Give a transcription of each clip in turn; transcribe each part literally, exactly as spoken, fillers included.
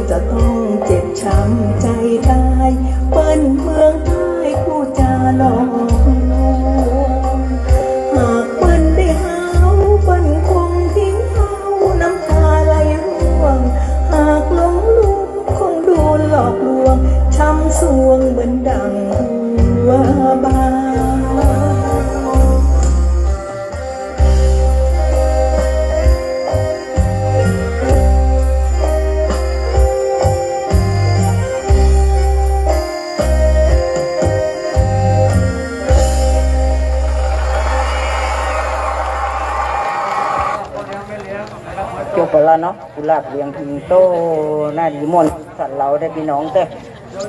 จะต้องเจ็บช้ำใจ๋ต๋าย เปิ้นเมืองใต้ผู้จ๋าหลอกลวง หากเปิ้นได้เฮา เปิ้นคงทิ้งเฮา น้ำต๋าไหลร่วง หากหลงลวง คงโดนหลอกลวง ช้ำซวงเหมือนดั่งหัวบา จบไปแล้วเนาะ กุหลาบเรียงพิมพ์โต น่าดีม่วนสันเฮาได้ปี้น้องเต๊อะ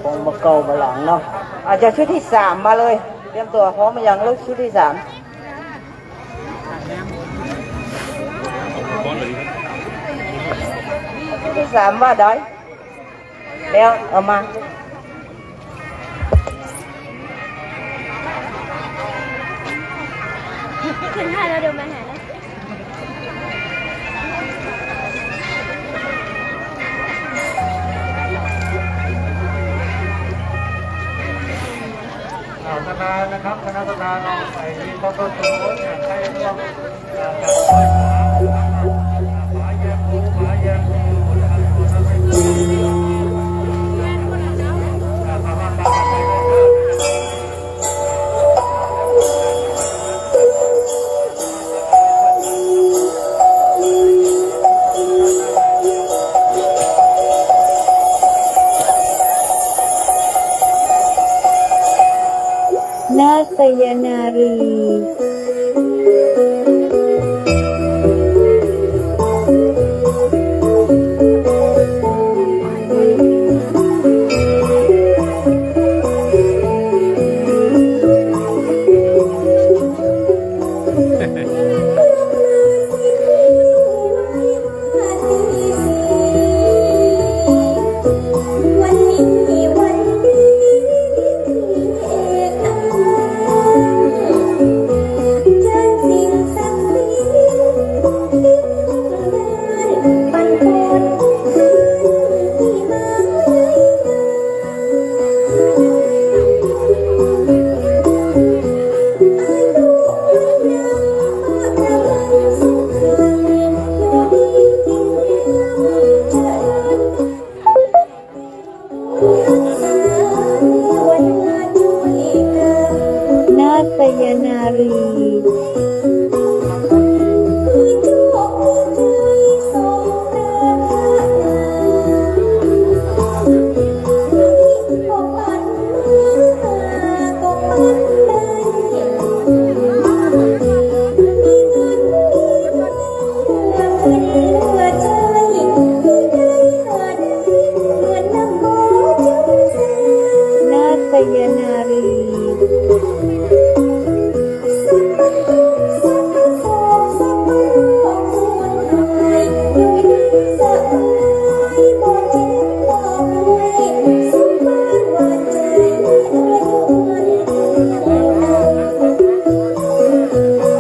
ของบ่าเก่าบ่าหลังเนาะ อาจจะชุดตี้สามมาเลย เตรียมตั๋วพร้อมมายังลูก ชุดตี้สาม ชุดตี้สามว่าได้ แล้วเอามา ถึงถ่ายแล้วเดี๋ยวมาหานะ อ่า ประธานนะครับ คณะประธานเราใส่ทีมต้นต้นโตอยากให้ร่วม นาฏยนารี นาฏยนารี นาฏยนารี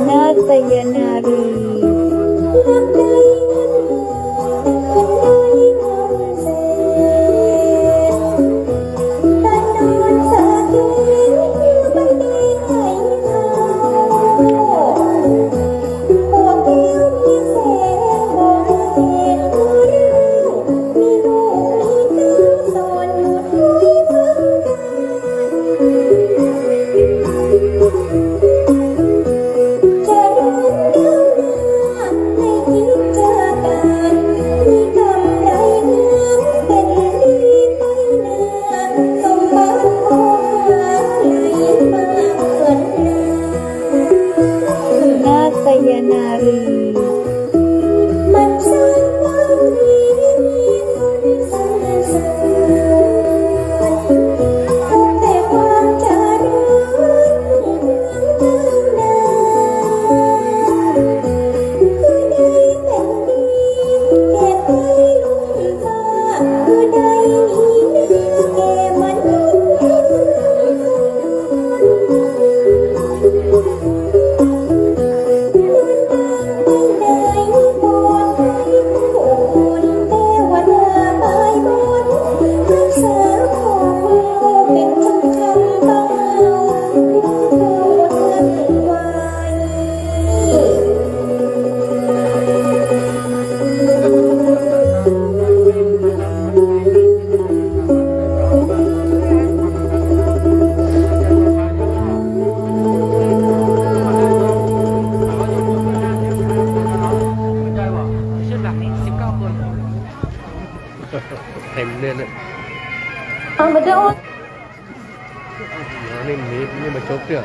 นาฏยนารี นาฏยนารี นาฏ นี่ นี่มาจบเรื่อง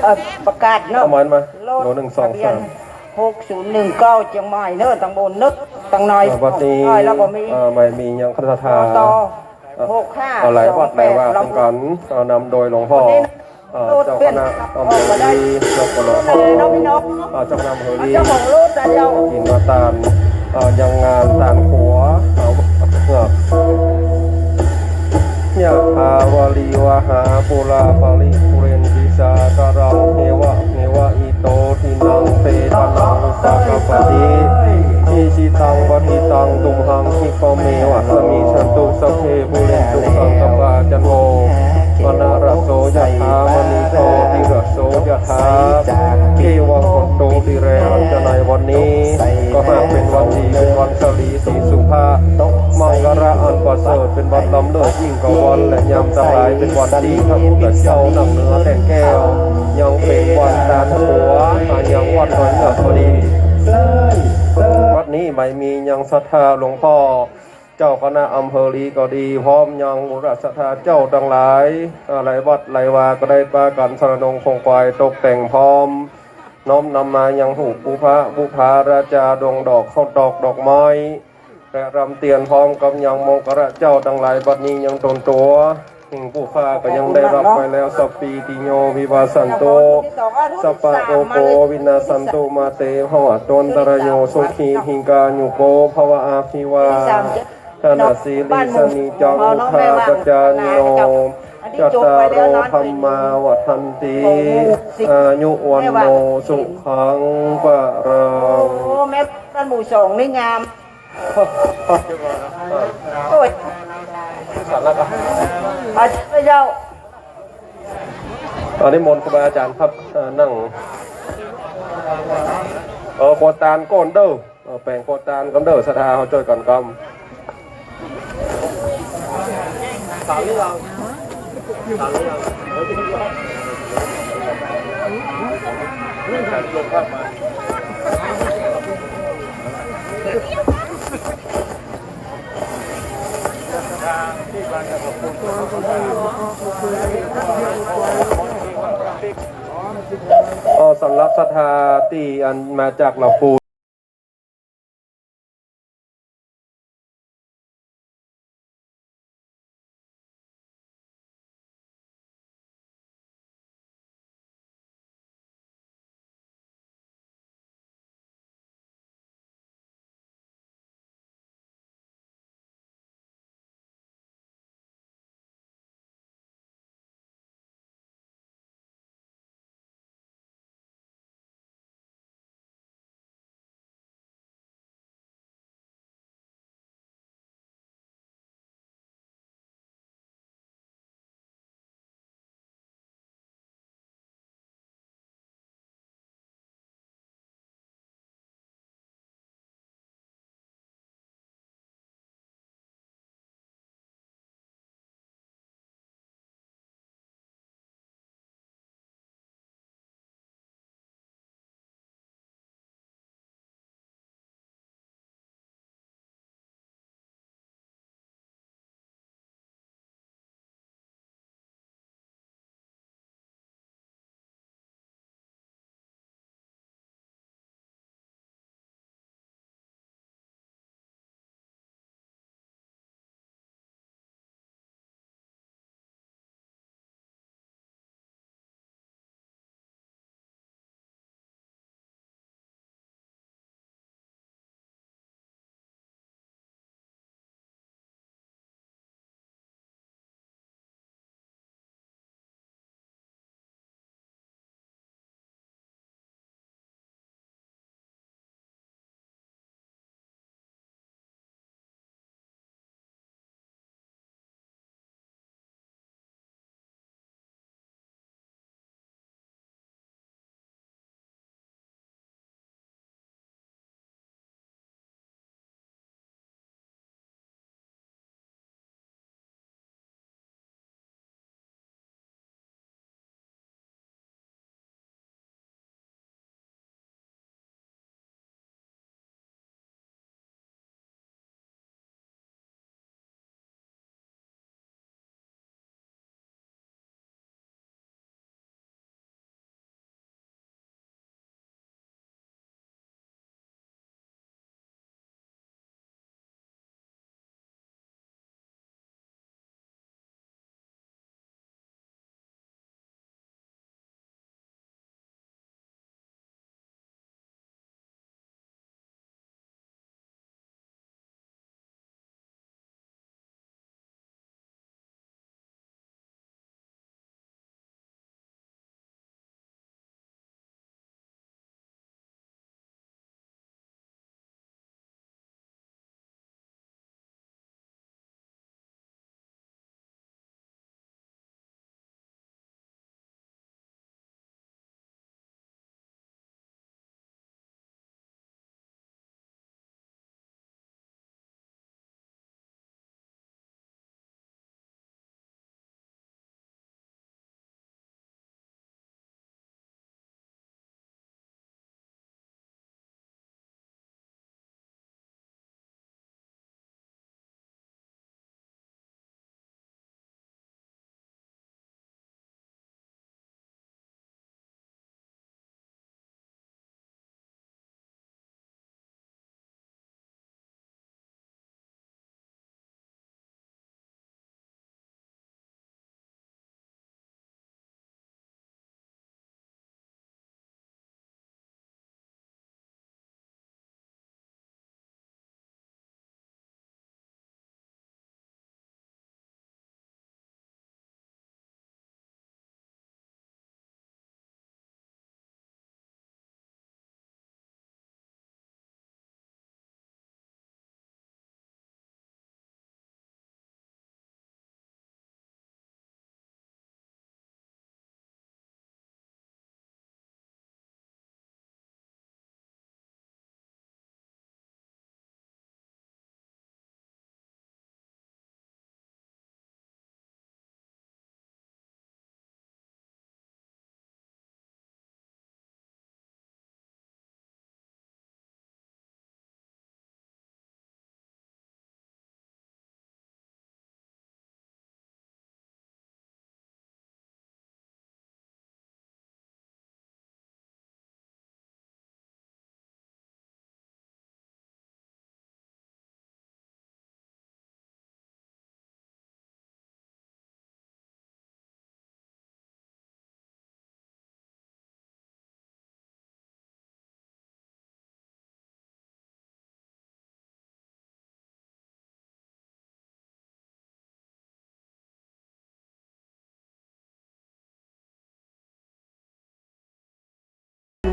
เอ่อ ประกาศเนาะ เอาหมอนมา โลหนึ่งสองสาม ทะเบียนหกศูนย์หนึ่งเก้า เจียงใหม่เนาะ ตังบนเนาะ ตังใน อ่า บัดนี้ ใต้แล้วก็มี อ่า บ่มียังศรัทธา ต่อ อ่า หกห้า อ่า หลายวัดหลายว่า สองแปด เหมือนกั๋น อ่า นำโดยหลวงพ่อ คนนี้นะ อ่า เจ้าคณะอำเภอลี แล้วก็หลวงพ่อ เจ้าคณะอำเภอลี เจ้าของรถนะเจ้า กิ๋นมาตาน อ่า ยังงานตานขัว อ่า เอ่อ ยะถาวาริวหาปูราปริปูเรนติสาคารัง เอวะเมวะอิโตทินังเปตานังอุปากัปปติ อิชิตังปฏิตังตุมหังคิปะเมวะสะมิชฌันตุ สัพเพปูเรนตุสังกัปปา จันโทปะนะระโสยะถา มะณีโชติระโสยะถา เอวังโกนโตติเรหัง จะในวันนี้ ก็หากเป๋นวันดี เป๋นวันสะหลี สีสุภาพ มังคละอันประเสริฐ เป๋นวันล้ำเลิศยิ่งกว่าวันและยามตังหลาย เป๋นวันตี้พระพุทธเจ้านั่งเหนือแท่นแก้ว ยังเป๋นวันตานขัว ยังวัดดอยเงือกพอดี วัดนี้บ่มียังศรัทธาหลวงพ่อ เจ้าคณะอำเภอลีก็ดี พร้อมยังมูลศรัทธาเจ้าตังหลาย อ่า หลายวัดหลายว่าก็ได้ปากั๋นสะหนงคงควาย ตกแต่งพร้อม น้อมนำมายังถูกปุพพะ ปุพพาราจา ดงดอก ข้าวตอก ดอกไม้ และรำเตียนพร้อมกับยังมงคละเจ้าตังหลาย บัดนี้ยังตนตั๋ว หิ้งปูผ้าก็ยังได้ฮับไปแล้ว สัพพีติโยวิวัชชันตุ สัพพะโรโควินัสสันตุ มาเตภวัตวันตรายโย สุขีทีฆายุโกภวะ อภิวาทะนะสีลิสสะนิจจังวุฑฒาปะจายิโน จัตตาโรธัมมาวัฑฒันติ อายุวัณโณสุขังพะลัง โอ้ แม่บ้านหมู่สองนี่งาม โอ้ย อาจารย์เจ้า อันนี้มนต์ครูบาอาจารย์ครับ เอ่อ นั่ง เออ ขวดตานก้อนเด้อ เออ แป๋งขวดตานก้อนเด้อ ศรัทธาเฮาจ้วยกั๋นกำ ก็สำหรับศรัทธาตี้อันมาจากลำพูน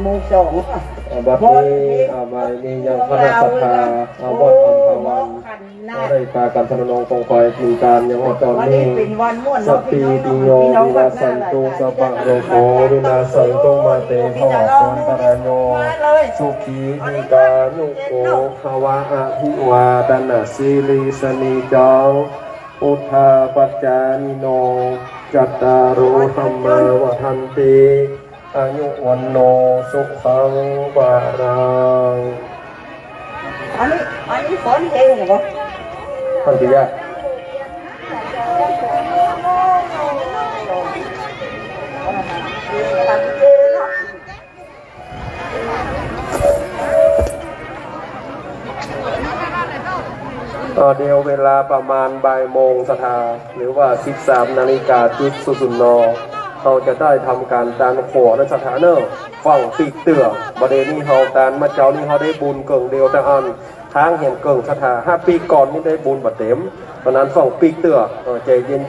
หมู่สอง อ่า บัดนี้ อ่า บ่ายนี้ยังคณะศรัทธา อ่า วัดอัมพวัน ก็ได้ปากั๋นทนุถนอมของขวัญกิ๋นตานยังฮอดต๋อนนี้ สัพพีติโยวิวัชชันตุ สัพพะโรโควินัสสันตุ มาเตภวัตวันตรายโย สุขีทีฆายุโกภวะ อภิวาทะนะสีลิสสะเนจัง วุฑฒาปัจจายิโน จัตตาโรธัมมาวัฑฒันติ อายุ วัณโณ สุขัง พลัง อันนี้ อันนี้สอนเพลงเหรอ ท่านปิยะ เอ่อ เดี๋ยวเวลาประมาณบ่ายโมงศรัทธา หรือว่าสิบสามนาฬิกาจุดศูนย์ศูนย์ น. เฮาจะได้ทำก๋านตานขั่วนะศรัทธาเน่อ ฟั่งปีกเตื้อ บ่าเดี่ยวนี้เฮาตานมาเจ๊านี้เฮาได้บุญเกิ่งเดียวตะอั้น ทางแหมเกิ่งศรัทธา ห้าปีก่อนนี้ได้บุญบ่เต็ม เพราะนั้นฟั่งปีกเตื้อ เอ่อ ใจ๋เย็น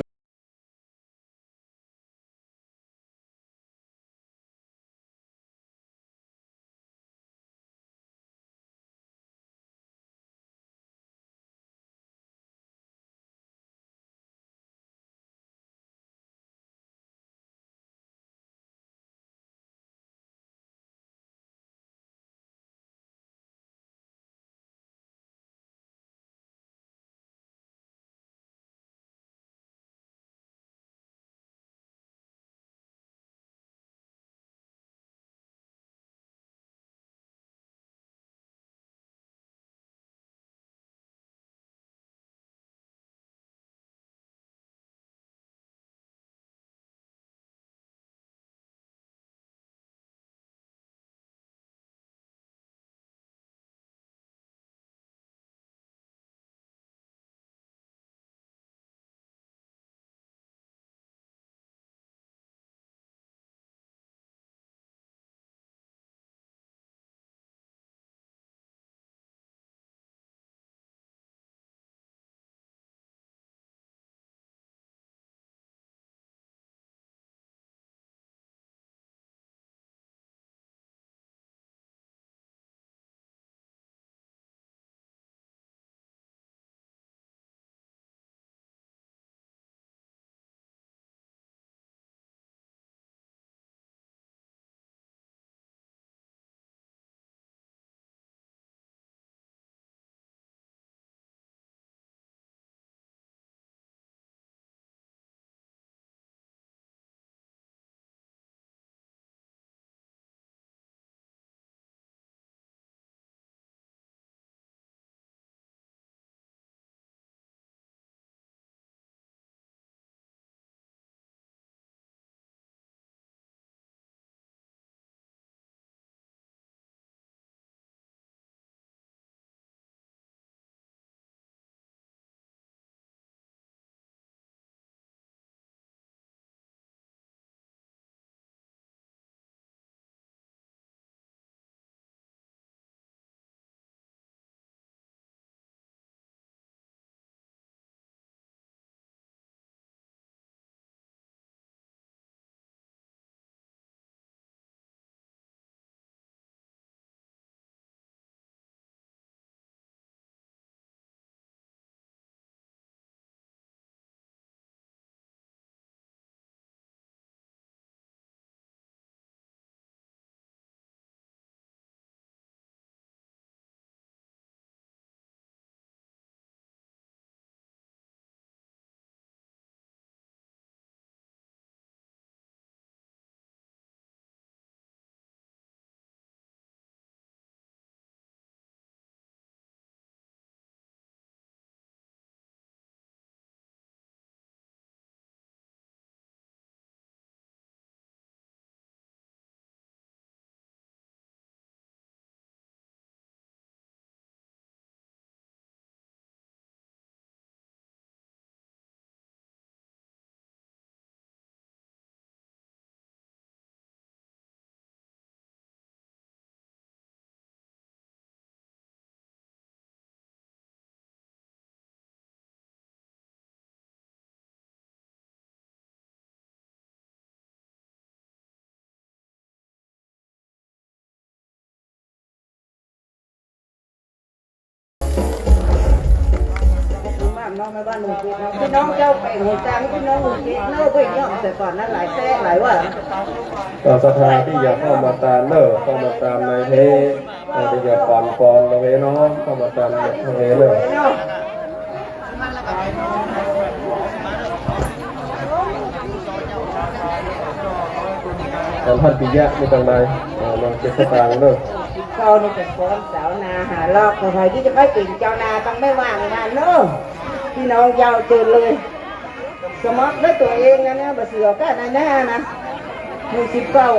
น้องแม่บ้านหมู่เจ็ดเนาะ พี่น้องเจ้าแขวงหัวช้าง พี่น้องหมู่เจ็ดเนาะ เปิ้นย่อมแต่ก่อนนั้นหลายแสนหลายว่า ก็ศรัทธาตี้จะเข้ามาตานเนาะ เข้ามาตานในเพจ เอ่อ ตี้จะปันปอนในเพจเนาะ เข้ามาตานในเพจเนาะ ของต้านปิยะนี่ตังใด เอ่อ มาเก็บสตางค์เนาะ เฮานี่เป๋นคนสาวนาหาลอก ใผตี้จะไปเป๋นจาวนาต้องไม่ว่างงานเนาะ พี่น้องเจ้าเจิญเลย สมัครด้วยตั๋วเองนะเนี่ย บ่เสียก้าในหน้านะ หมู่สิบเก้า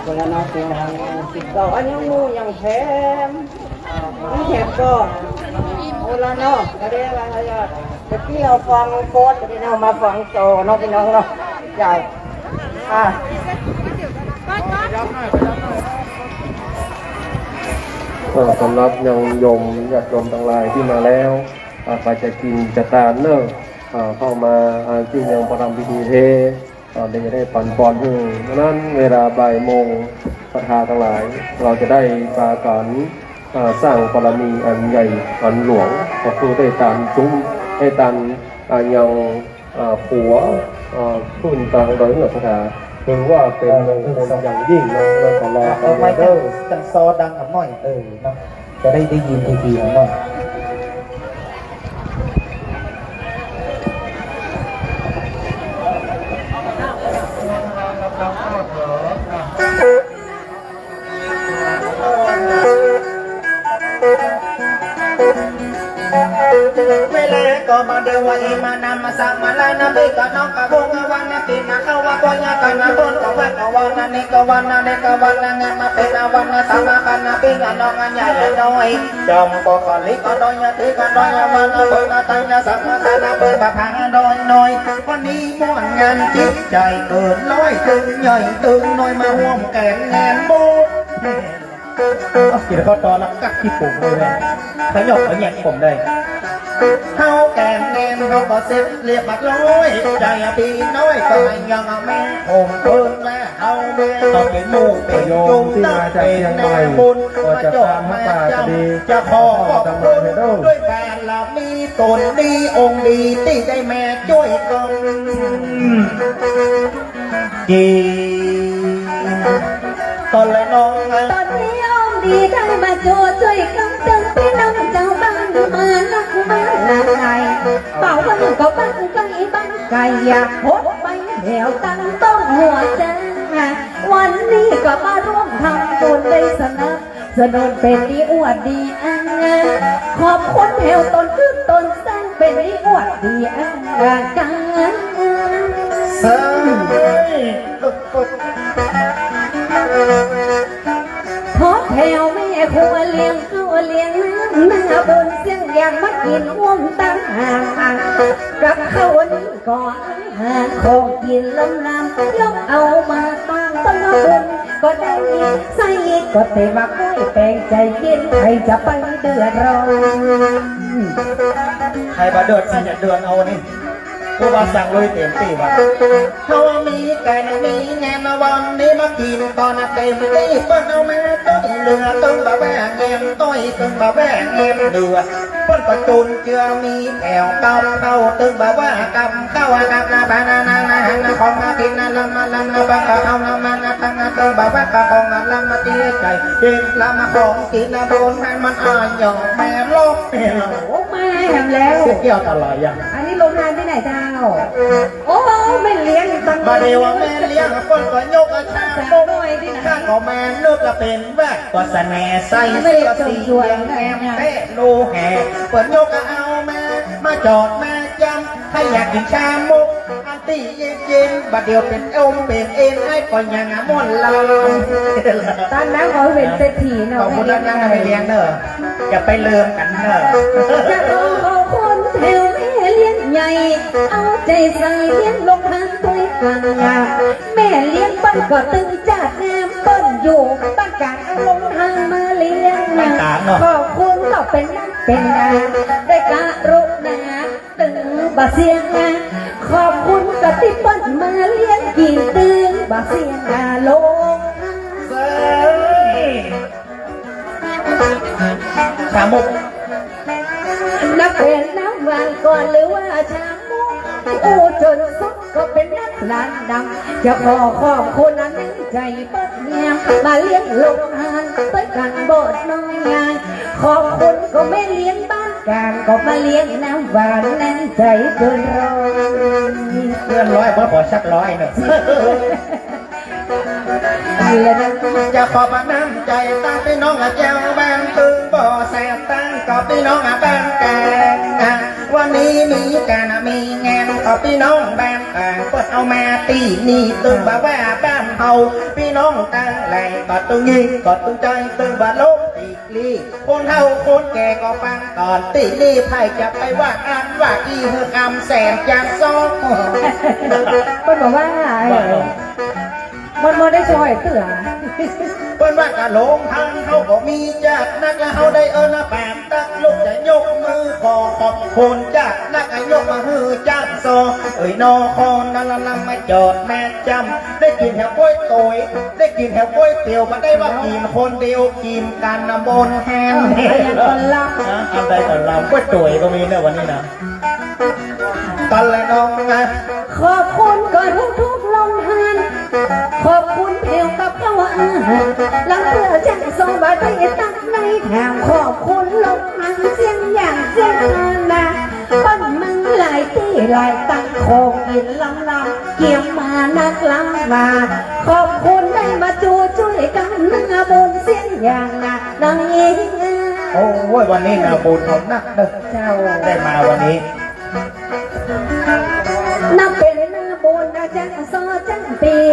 คนละน้อยคนละสิบเก้า อันยังหมู่ยังแถม มีแถมก่อ แล้วเนาะ ก็ได้ว่า เดี๋ยวพี่เอาฟังโพสต์ เดี๋ยวพี่เอามาฟังต่อเนาะพี่น้องเนาะ ใหญ่ อ่ะ ก็สำหรับญาติโยม ญาติโยมตังหลายตี้มาแล้ว อ่า ก็จะกิ๋นจะตานเนาะ อ่า เข้ามา อ่า ตี้ยังประรำพิธีเท อ่า เดี๋ยวจะได้ปั๋นปอนหื้อ ดังนั้นเวลาบ่ายโมง ศรัทธาตังหลาย เฮาจะได้ปากั๋น อ่า สร้างบารมีอันใหญ่อันหลวง ก็คือได้ตานจุ้ม ได้ตาน อ่า ยัง อ่า ขัว อ่า ขึ้นตางดอยเฮือกผา ถือว่าเป๋นมงคลอย่างยิ่งนะ แล้วก็รอ เอาไมค์ เด้อ ตั้งซอดังหน่อย เออ นะ จะได้ ได้ยินดีๆ หน่อย เวลาก็บ่เดียวว่าอีมานำมาสักมาลานะ เบกะน้องกะวงกะวันนะ ตินะกะวะกะยะกะนะ บนกะวะกะวันนะ นี่กะวันนะ นี่กะวันนะ เนี่ยมาเป๋นอาวันนะ ตามมากันนะ ปิ้งอะน้องอะใหญ่อะน้อย จอมก็ขอลิกะน้อยอะ ตีกะน้อยอะ วันนะ เปิ้นกะตังนะ สักมาตังนะ เปิ้นกะพังอะน้อยน้อย วันนี้ม่วนงานจิตใจ๋เกินร้อย ตึงใหญ่ตึงน้อยมาฮ่วมแก๋งงานบุญ กิ๋นข้าวตอนละกั๊กขี้ปุ๋งเลย ขยอกขยแยงผมเลย เฮาแก๋งแนมเฮาก็เสร็จเรียบร้อย ใจ๋อะปี้น้อยก็ยังแม่ผมเปิ้นว่าเฮาแม่ก็เป๋นหมู่เป๋นจุมตั้งเป๋นแม่บุญมาจบมาจำ จะขอขอบคุณด้วยบารมีต๋นดีองค์ดีตี้ได้มาจ้วยกั๋น กี ต๋อนและน้องนะ ต๋อนนี้องค์ดีได้มาโจช่วยกำเตือนปี้น้องจาวบ้านมานักมาหลาย เป่าวันก็บ้านไก๋บ้านไก๋ อยากพบไปแล้วตั้งต้องหัวใจ๋ วันนี้ก็มาร่วมทำบุญได้สนับ สนุนเป๋นดีอวดดีอัง ขอบคุณแถวต๋นกึ๊ดต๋นแสงเป๋นดีอวดดีอังกั๋น เซ้ย เพราะแถวแม่ครัวเลี้ยงข้าวเลี้ยงน้ำ หน้าบุญเสี้ยงอยากมากิ๋นฮ่วมตังหาก กับข้าวนี้ก็ หาของกิ๋นล้ำๆ ยกเอามาตั้งต้นบุญก็ได้ ใส่ก็เตะว่าก้อยแป๋งใจ๋กิ๋น ใผจะไปเดือดร้อน ใผบ่เดือด ใผจะเดือดเอานี่ ผู้บ่าสั่งลุยเต๋มตี้บ่า เฮามีก๋านมีงานวันนี้มากิ๋นต๋อนเต๋มตี้ เปิ้นเอามาต้อยเหลือ ตึงบ่าแว่แงมต้อย ตึงบ่าแว่แงมเหลือ เปิ้นก็จุนเจือมีแอ่วกับข้าว ตึงบ่าว่ากับข้าวกับนาบานานานานา ของมากิ๋นนะ ลำมาลำมาบังก็เอาลำมานะ ตังนะ ตึงบ่าว่ากับของมาลำมาตี้ใจ๋ กิ๋นลำมาของกิ๋นนะ โดนมันมันอ่ะหย่องแม่ลบเนี่ย โอ้ มาแหมแล้ว เสียเกี่ยวตลอดอย่าง อันนี้โรงทานตี้ไหนเจ้า โอ้ แม่เลี้ยงตัง บ่าเดียวว่าแม่เลี้ยง เปิ้นก็ยกอาชา สาวน้อยตี้ไหน ข้าก็แม่นึกว่าเป๋น ว่าก็สะแหน่ใส่เสื้อสีเหลืองแหมเป๊ะโลแห่ เปิ้นยกเอาแม่มาจอดมาจำ ใผอยากกิ๋นชามุก อันตี้เย็นๆ บ่าเดี่ยวเป๋นอมเป๋นเอ็น ไอ้ก็ยังม่วนลำ ต้านนั้นขอเป๋นเศรษฐีเนาะ ขอบคุณต้านนั้นนะ แม่เลี้ยงเนาะ อย่าไปเลิมกั๋นเนาะ จะต้องขอบคุณแถวแม่เลี้ยงใหญ่ เอาใจ๋ใส่เลี้ยงโรงทานถ้วยกั๋น แม่เลี้ยงเปิ้นก็ตึงจาดแนม เปิ้นอยู่บ้านก๋างเอาโรงทานมาเลี้ยง บ้านก๋างเนาะ ขอบคุณก็เป๋นนักเป๋นหนา ได้กรุณาตึงบ่าเสี้ยง ขอบคุณก็ตี้เปิ้นมาเลี้ยงกิ๋นตึงบ่าเสี้ยงโรงทาน เซ้ย ชามุก นักเป๋นน้ำหวานก่อนหรือว่าชามุก อู้จ๋นสุดก็เป๋นนักหลานดำ จะขอขอบคุณอันน้ำใจ๋เปิ้นเนี่ย มาเลี้ยงโรงทานต้วยกั๋นบ่น้อย ขอบคุณก็แม่เลี้ยงบ้านก๋าง ก็มาเลี้ยงน้ำหวานน้ำใจ๋เกินร้อย เกินร้อย บ่ขอสักร้อยเนาะ จะขอบน้ำใจ๋ตางปี้น้องอะแจ้วบ้าน ตึงบ่แสบตางก็ปี้น้องอะบ้านก๋าง วันนี้มีก๋านมีงานก็ปี้น้องบ้านก๋าง เปิ้นเอามาตี้นี่ ตึงบ่าว่าบ้านเฮา ปี้น้องตังหลายก็ตึงยินก็ตึงใจ๋ ตึงบ่าลบตี้ นี่ คนเฒ่าคนแก่ก็ฟังก่อน ตี้นี่ใผจะไปว่าอั้นว่าอี้หื้อกำแสนจ๋ารย์ซ้อ เปิ้นบอกว่า ว่า เออ มันบ่ได้ซ่อยเตื้อ เปิ้นว่ากะหลงทางเฮาก็มีจ๊าดนัก แล้วเฮาได้เอิ้นปานตั๊ก ลูกจะยกมือขอขอบคุณจ๊าดนัก ยกมาหื้อจ๋ารย์ซ้อ เอ้ย นอ ขอนั้นละนำมาจอดแม่จ๋ำ ได้กิ๋นแหมก๋วยตวย ได้กิ๋นแหมก๋วยเตี๋ยว บ่ได้ว่ากิ๋นคนเดียว กิ๋นกั๋นนะบนแฮม เออ อันใดก็ลำ นะ อันใดก็ลำ ก๋วยตวยก็มีเนี่ยวันนี้นะ ตันเลยน้องนะ ขอบคุณก่อนทุกๆโรงงาน ขอบคุณแผ่วกับข้าวอาหาร แล้วเตื้อจ๋ารย์ซ้อบ่ได้ตั๊กในแถม ขอบคุณโรงงานเสียงอย่างเสียงนา เปิ้นมาหลายตี้หลายตัง ของกิ๋นล้ำๆ เกียมมานักล้ำมา ขอบคุณได้มาจู้จ้วยกั๋น เนื้อบุญเสียงอย่างหนักใน โอ้ย วันนี้นะบุญเขานักเด้อ เจ้า ได้มาวันนี้ นับเป๋นเนื้อบุญนะจ๊าดซ้อจ๋ำปี้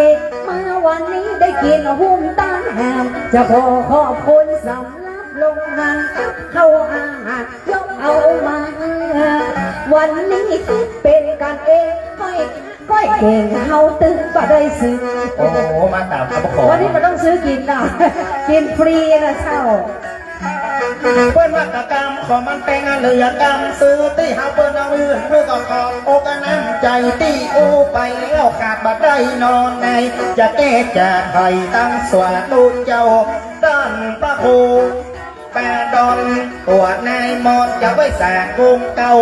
มาวันนี้ได้กิ๋นหุ้มตานแหม จะขอขอบคุณสำหรับโรงงานกับข้าวอาหาร ยกเอามา วันนี้คิดเป๋นกั๋นเอง ก้อย ก้อยเก่งเฮาตึงบ่ได้ซื้อ โอ้โห มาต๋ามคำขอ วันนี้บ่ต้องซื้อกิ๋นนะ กิ๋นฟรีนะเจ้า เปิ้นว่ากะกำของมันเป๋นอันเหลือกำซื้อ ตี้เฮาเปิ้นเอาอื่น เปิ้นก็ขอบอกน้ำใจ๋ตี้อู้ไปแล้ว ขาดบ่ได้นอนใน จะแก้จะไขตังสาธุเจ้า ต้านพระครู แปดดอน ตัวนายมอนจะไหว้สาครูเก่า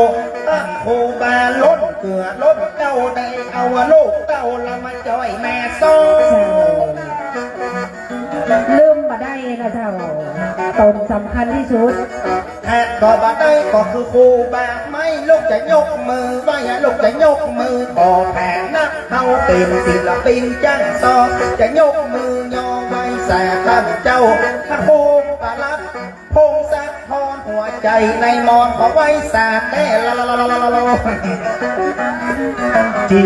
ต้านครูบาล้นเกื้อล้นเกล้า ได้เอาลูกเต้าละมาจ้อยแม่ซ้อ ลืมบ่ได้นะเจ้า ต๋นสำคัญตี้สุด แทนก็บ่ได้ก็คือครูบาไม้ ลูกจะยกมือไหว้ ลูกจะยกมือขอแผ่นะ เฮาเป๋นศิลปินจ๋ารย์ซ้อ จะยกมือยอไหว้สาต้านเจ้า พระครูประหลัด พงศธร หัวใจ๋นายมอนขอไหว้สาแต๊ละละละละละละ จริ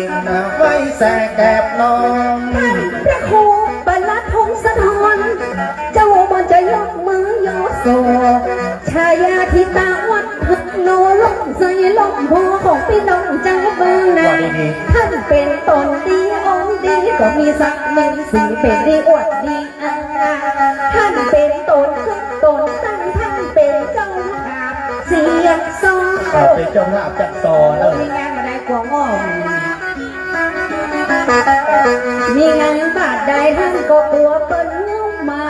งนะไหว้สาแกบน้อง ท่านพระครูประหลัดพงศธร เจ้ามอนจะยกมือยอส่อ ชายาธิตาวัฒโน ล้มใสล้มโพของปี้น้องเจ้าเมืองนา ว่าดีๆ ท่านเป๋นต๋นดีองค์ดี ก็มีศักดิ์มีศรี เป๋นดีอวดดี ท่านเป๋นต๋นตึกต๋นตั้ง ท่านเป๋นเจ้าภาพเสียงซ้อ เออ เป๋นเจ้าภาพจ๋ารย์ซ้อ เออ มีงานบ่าใดกั๋วง่อ มีงานบ่าใดท่านก็กั๋วเปิ้นเงามา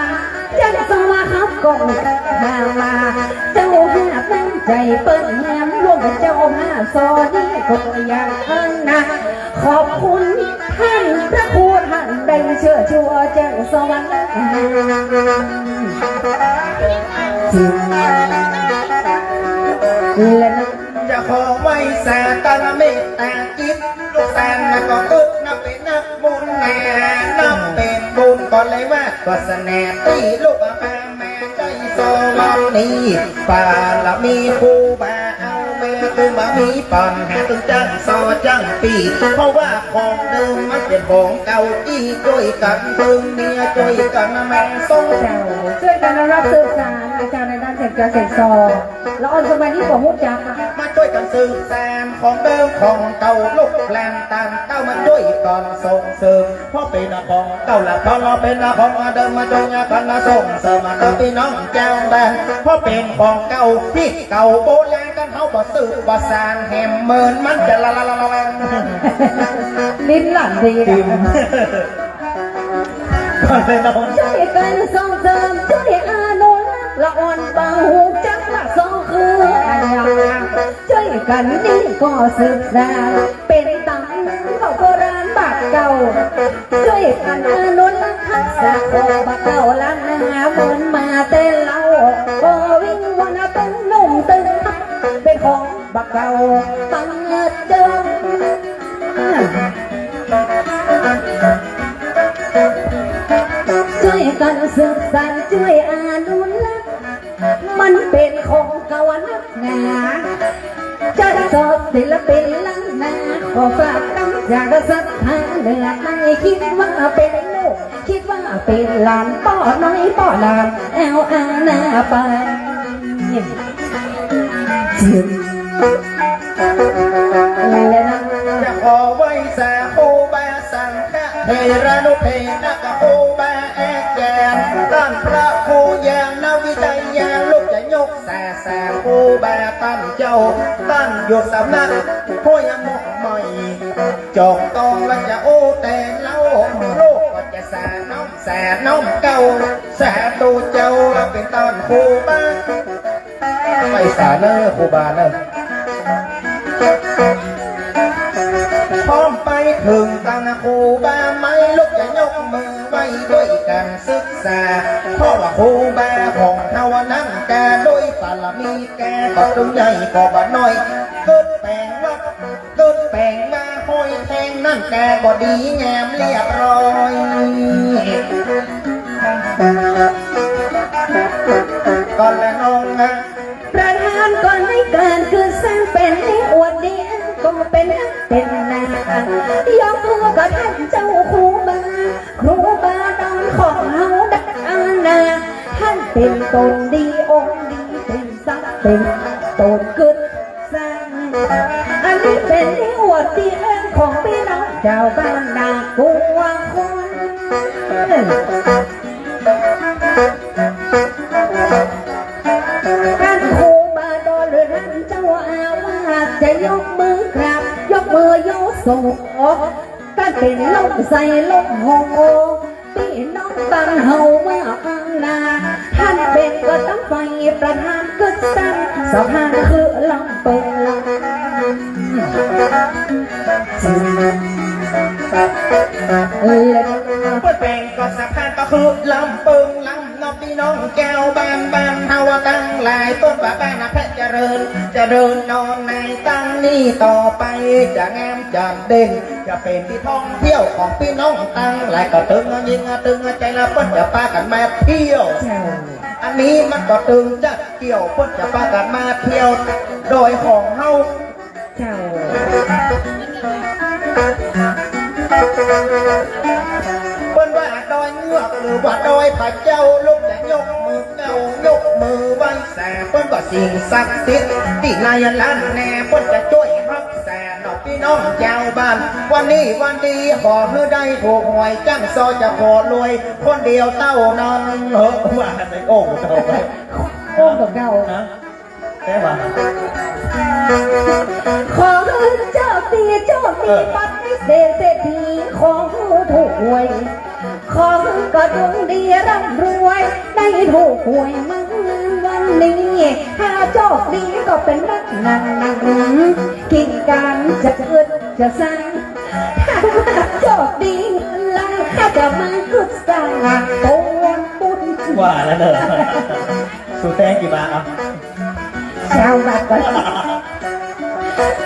จ๋ารย์ซ้อว่าครับก็หามา เจ้าภาพน้ำใจ๋เปิ้นแหม ร่วมกับเจ้าภาพซ้อนี่ก็อย่างนั้นนะ ขอบคุณท่านพระครูท่านได้เชิญชวนแจ้งสวรรค์ และนะ จะขอไหว้สาตานเมตตาจิต ลูกตานนะก็ตึกนับเป๋นนักบุญแน่ นับเป๋นบุญก็เลยว่า ก็เสน่ห์ตี้ลูกมาแม่ ใจ๋สวรรค์นี้ บารมีครูบาเอาแม่ ตึงมามีปั๋นหาตึงจ๋ารย์ซ้อจ๋ารย์ปี้ เพราะว่าของเดิมมันเป๋นของเก่าอี้ จ้วยกั๋นตึงเมีย จ้วยกั๋นแม่ซ้อ เจ้า จ้วยกั๋นอนุรักษ์สืบสานอาจารย์ในด้านเสียงจ๋ารย์เสียงซ้อ ละอ่อนสมัยนี้บ่ฮู้จักอะ มาจ้วยกั๋นสืบสานของเดิมของเก่า ลูกหลานตานเต้ามาจ้วยกั๋นส่งเสริม เพราะเป๋นของเก่าละ เพราะเป๋นของเดิม มาจ้วยกั๋นส่งเสริมมาเถิดปี้น้องเจ้าบ้าน เพราะเป๋นของเก่าตี้เก่าโบราณ กั๋นเฮาบ่สืบบ่สานแหม เหมินมันจะละละละละ ลิ้นหลั่นดีนะ จ้วยกั๋นส่งเสริม จ้วยอนุรักษ์ ละอ่อนบ่ฮู้จักละสองคืออันยัง จ้วยกั๋นนี่ก็สืบสาน เป๋นต๋ำนานก็โบราณบาดเก่า จ้วยกั๋นอนุรักษ์ฮักษาของบาดเก่าล้านนา เหมินมาแต่เล่า ขอวิงวอนตึงหนุ่มตึง เป๋นของบาดเก่าตั้งเดิม จ้วยกั๋นสืบสาน จ้วยอนุรักษ์ มันเป๋นของเก่านักหนา จ๋ารย์ซ้อศิลปินล้านนา ขอฝากกำ อยากจะศรัทธาเหลือใน คิดว่าเป๋นลูก คิดว่าเป๋นหลานป้อน้อยป้อหลาน แอ่วอานาไป เลยนะ จะขอไหว้สาครูบาสังฆะเถรานุเถระกับครูบาแอ๊กแก่น ต้านพระครูญาณวิทยา ลูกจะยกสา สาครูบาต้านเจ้า ต้านอยู่สำนักห้วยหมอกใหม่ จอกตองละจะอู้แต่เล่า ลูกก็จะสาน้อม สาน้อมเกล้า สาตูเจ้าเป๋นต้านครูบา ไหว้สาเน่อครูบาเน่อ พร้อมไปเถิงตางครูบาไหม ลูกจะยกมือไหว้ด้วยกั๋นศึกษา เพราะว่าครูบาของเฮานั้นแก่ด้วยปารมีแก่ ก็ตึงใหญ่ก็บ่น้อย เกิดแป๋งวัด เกิดแป๋งวาห้อยแท่งนั้นแก่บ่ดีงามเรียบร้อย ก่อนละน้องนะ ประธานก็ในก๋านคือสร้างเป๋นอวดดี ก็เป๋นนักเป๋นหนา ยกมือก็ต้านเจ้าครูบา ครูบาดอนของเฮาดักอานา ต้านเป๋นต๋นดีองค์ดี เป๋นสักเป๋นต๋นกึ๊ด อันนี้เป๋นอวดดีเอิ้นของปี้น้องจาวบ้านนากั๋วคน ต้านครูบาดอนหรือต้านเจ้าอาวาสจะยกมือกราบ ยกมือยกสูง ต้านเป๋นล่มใสล่มโฮ ปี้น้องบ้านเฮาว่าอันนา ต้านเป๋นก็ต้องไปประธานกึ๊ดสร้างสะพานคือลำเปิงลำ เปิ้นแป๋งก็สะพานก็คือลำเปิงลำเนาะ ปี้น้องแก้วบ้าน บ้านเฮาตังหลาย เปิ้นว่าบ้านนะแพะเจริญ เจริญนอนในตังนี้ต่อไป จะงามจะเด่น จะเป๋นตี้ท่องเที่ยวของปี้น้องตังหลาย ก็ตึงเอายิงเอาตึงเอาใจ๋ละ เปิ้นจะปากั๋นมาเที่ยว อันนี้มันก็ตึงจะเกี่ยว เปิ้นจะปากั๋นมาเที่ยวดอยของเฮา เจ้า เปิ้นว่าดอยเงือกหรือว่าดอยผาเจ้า ลูกจะยกมือเกล้า ยกมือไหว้สา เปิ้นว่าสิ่งศักดิ์สิทธิ์ตี้ในล้านนา เปิ้นจะจ้วยฮักษาเนาะปี้น้องจาวบ้าน วันนี้วันดีขอหื้อได้ถูกหวย จั้งซอจะขอรวยคนเดียวเต้านั้น เออ ว่าไปโอ้โห โอ้โห เก่า นะ แต่ว่า ขอหื้อโจคดี โจคดี เออ ปัดให้เศรษฐี ขอหื้อถูกหวย ขอหื้อก็ดวงดีร่ำรวย ได้ถูกหวยเมื่อวันนี้ ถ้าโจคดีก็เป๋นนักหนังหนัง กิ๋นก๋านจะกึ๊ดจะสร้าง ถ้าโจคดีเงินล้าน ข้าจะมากึ๊ดสร้างตั๋วปุ้น ว่าแล้วเนอะ สูแตงกี่บาทอ่ะ เจ้าบาทก่อน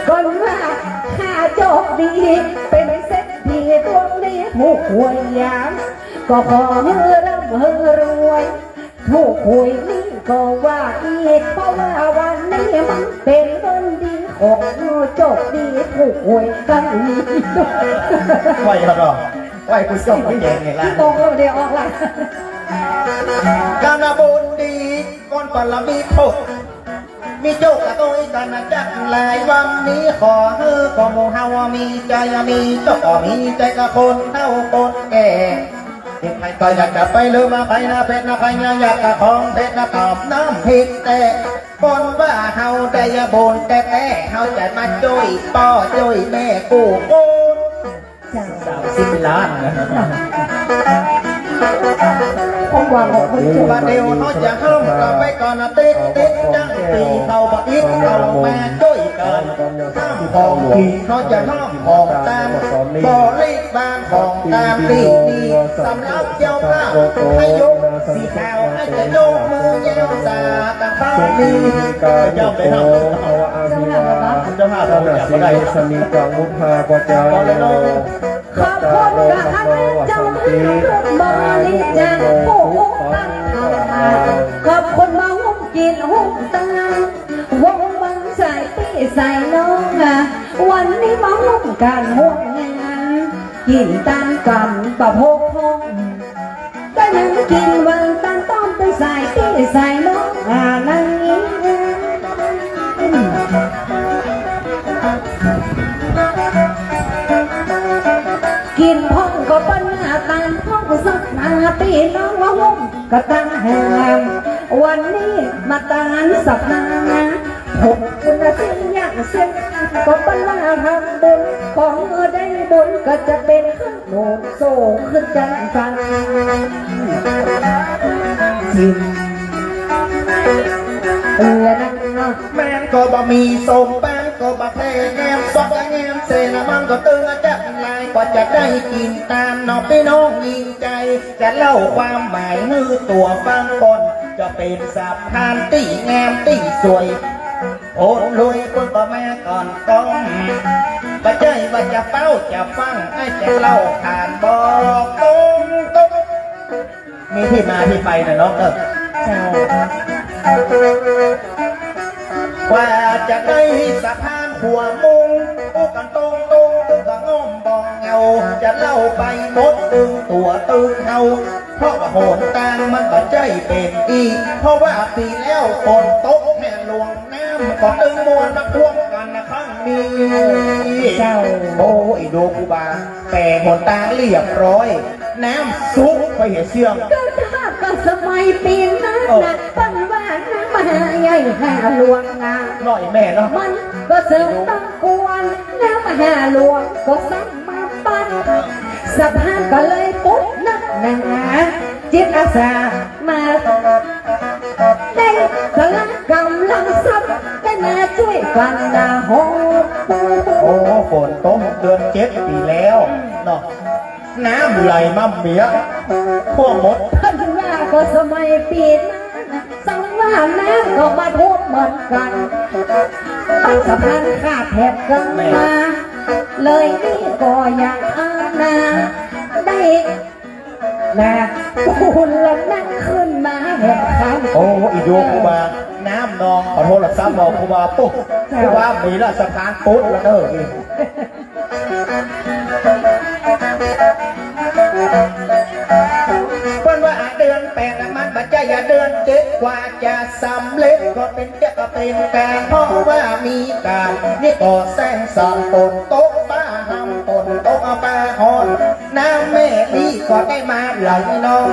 ก่อนว่าข้าโจคดี เป๋นเศรษฐีดวงดีถูกหวยยาม ก็ขอหื้อร่ำหื้อรวย ถูกหวยนี้ก็ว่าอีก เพราะว่าวันนี้มันเป๋นวันดีของโจคดีถูกหวยครั้งนี้ ไหว้เขาดอก ไหว้ผู้ชมผู้แยงไงล่ะ ตรงแล้วเดี๋ยวออกละ ก๋านบุญดี ก้อนปารมีโภค มีโจคกระตุ้ยกั๋นจักหลาย วันนี้ขอหื้อก็หมู่เฮามีใจ๋ มีโจคก็มีใจ๋กับคนเฒ่าคนแก่ ใผก็อยากจะไปลือมาไปนาเพ็ดนาไผอยากจะของเพ็ดนาตอบน้ำพริกแต่ คนว่าเฮาได้บุญแต๊ๆ เฮาจะมาจ้วยป้อจ้วยแม่กู้คน เจ้า สามสิบล้านนะ ผมว่าบอกคนชั่ว บ่าเดี่ยวเฮาจะห้ามกั๋นไปก่อนนะ ติ๊ดๆ จั้งปี๋เฮาบ่อิดเฮามาจ้วยกั๋น ห้ามของกิ๋นเฮาจะห้ามของตาน บริบาลของตานตี้มี สำหรับเจ้าภาพ พายุสีขาวอาจจะยกมือยาวสาตะครั้งนี้ ย่อมไปทำบุญ เจ้าภาพ เจ้าภาพ เจ้าภาพ สมิงกังมุทาปะจายิโน ขอบคุณกับคณะเจ้าภาพบริจาคผู้อุปถัมภ์ ขอบคุณมาหุ้มกิ๋นหุ้มตาน วงบังสายปี้สายน้องอะ วันนี้มาหุ้มก๋านห่วงงาน กิ๋นตานก๋ำบ่พกพ่อง ก็ยังกิ๋นวางตานต้อมไปใส่ตี้ใส่หม้อ อ่า นั่น กิ๋นพ่องก็เปิ้นว่าตานพ่องสักหนา ปี้น้องว่าห้องก็ตั้งแหม วันนี้มาตานสะพาน ผมบุญสิ่งอย่างเส้น ก็เปิ้นว่าทำบุญ ของเมื่อได้บุญก็จะเป๋นขนุนส่งขึ้นจังจัง เออ นั่นเนาะ แม่นก็บ่มีส้ม แป้งก็บ่แพ้ แหนมซอกแหนมเส้น มันก็ตึงจักหลาย กว่าจะได้กิ๋นตานเนาะ ปี้น้องยิ่งใจ๋ จะเล่าความหมายหื้อตั๋วฟังก่อน จะเป๋นสะพานตี้งามตี้สวย โอนลุยเปิ้นก็มาก่อนต้อง บ่ใจ้ว่าจะเป้าจะฟั่ง ไอ้จะเล่าผ่านบอกตรงๆ มีตี้มาตี้ไปน่ะเนาะ เออ เจ้า กว่าจะได้สะพานหัวมุง อู้กั๋นตรงๆ ตึงก็ง่อมบ่เหงา จะเล่าไปหมดตึงตั๋วตึงเฮา เพราะว่าหนตางมันบ่ใจ้เป๋นอี้ เพราะว่าปี๋แล้วฝนตกแม่หลวง น้ำก็ตึงมัวมาท่วมกั๋นนะครั้งนี้ เจ้า โอ้ ไอ้ดูครูบา แป๋หนตางเรียบร้อย น้ำซุกไปเหียเสี้ยง ก็ถ้าก็สมัยปี๋นั้น เออ น่ะ เปิ้นว่าน้ำมหาใหญ่มหาหลวงนะ น้อยแม่เนาะ มันก็เสริมต้องกวน น้ำมหาหลวงก็ซ้ำมาปัด สะพานก็เลยปุ๊บนักหนา จิตอาสามา ได้สละก๋ำลังทรัพย์ ได้มาจ้วยกั๋นนะโห โอ้ ฝนตกเดือนเจ็ดปี๋แล้วเนาะ น้ำไหลมาเมียทั่วหมด เปิ้นว่าก็สมัยปี๋นั้น สังว่าน้ำก็มาท่วมเหมือนกั๋น สะพานขาดแถบกั๋นมา เลยนี่ก็อยากเอานา ได้ นะ ปูนละนั่งขึ้นมาแหมครับ โอ้ อีโยครูบา น้ำนอง ขอโทษละซ้ำนองครูบาปุ๊บ เจ้า ครูบามีละสะพานปุ๊บละเด้อนี่ เปิ้นว่าเดือนแปดน่ะมันบ่ใจ้เดือนเจ็ด กว่าจะสำเร็จก็เป๋น จะก็เป๋นก๋าน เพราะว่ามีก๋าน นี่ก็แสงสอนฝนตกฟ้าฮ่ำ ฝนตกฟ้าฮ้อน น้ำแม่ลีก็ได้มาไหลนอง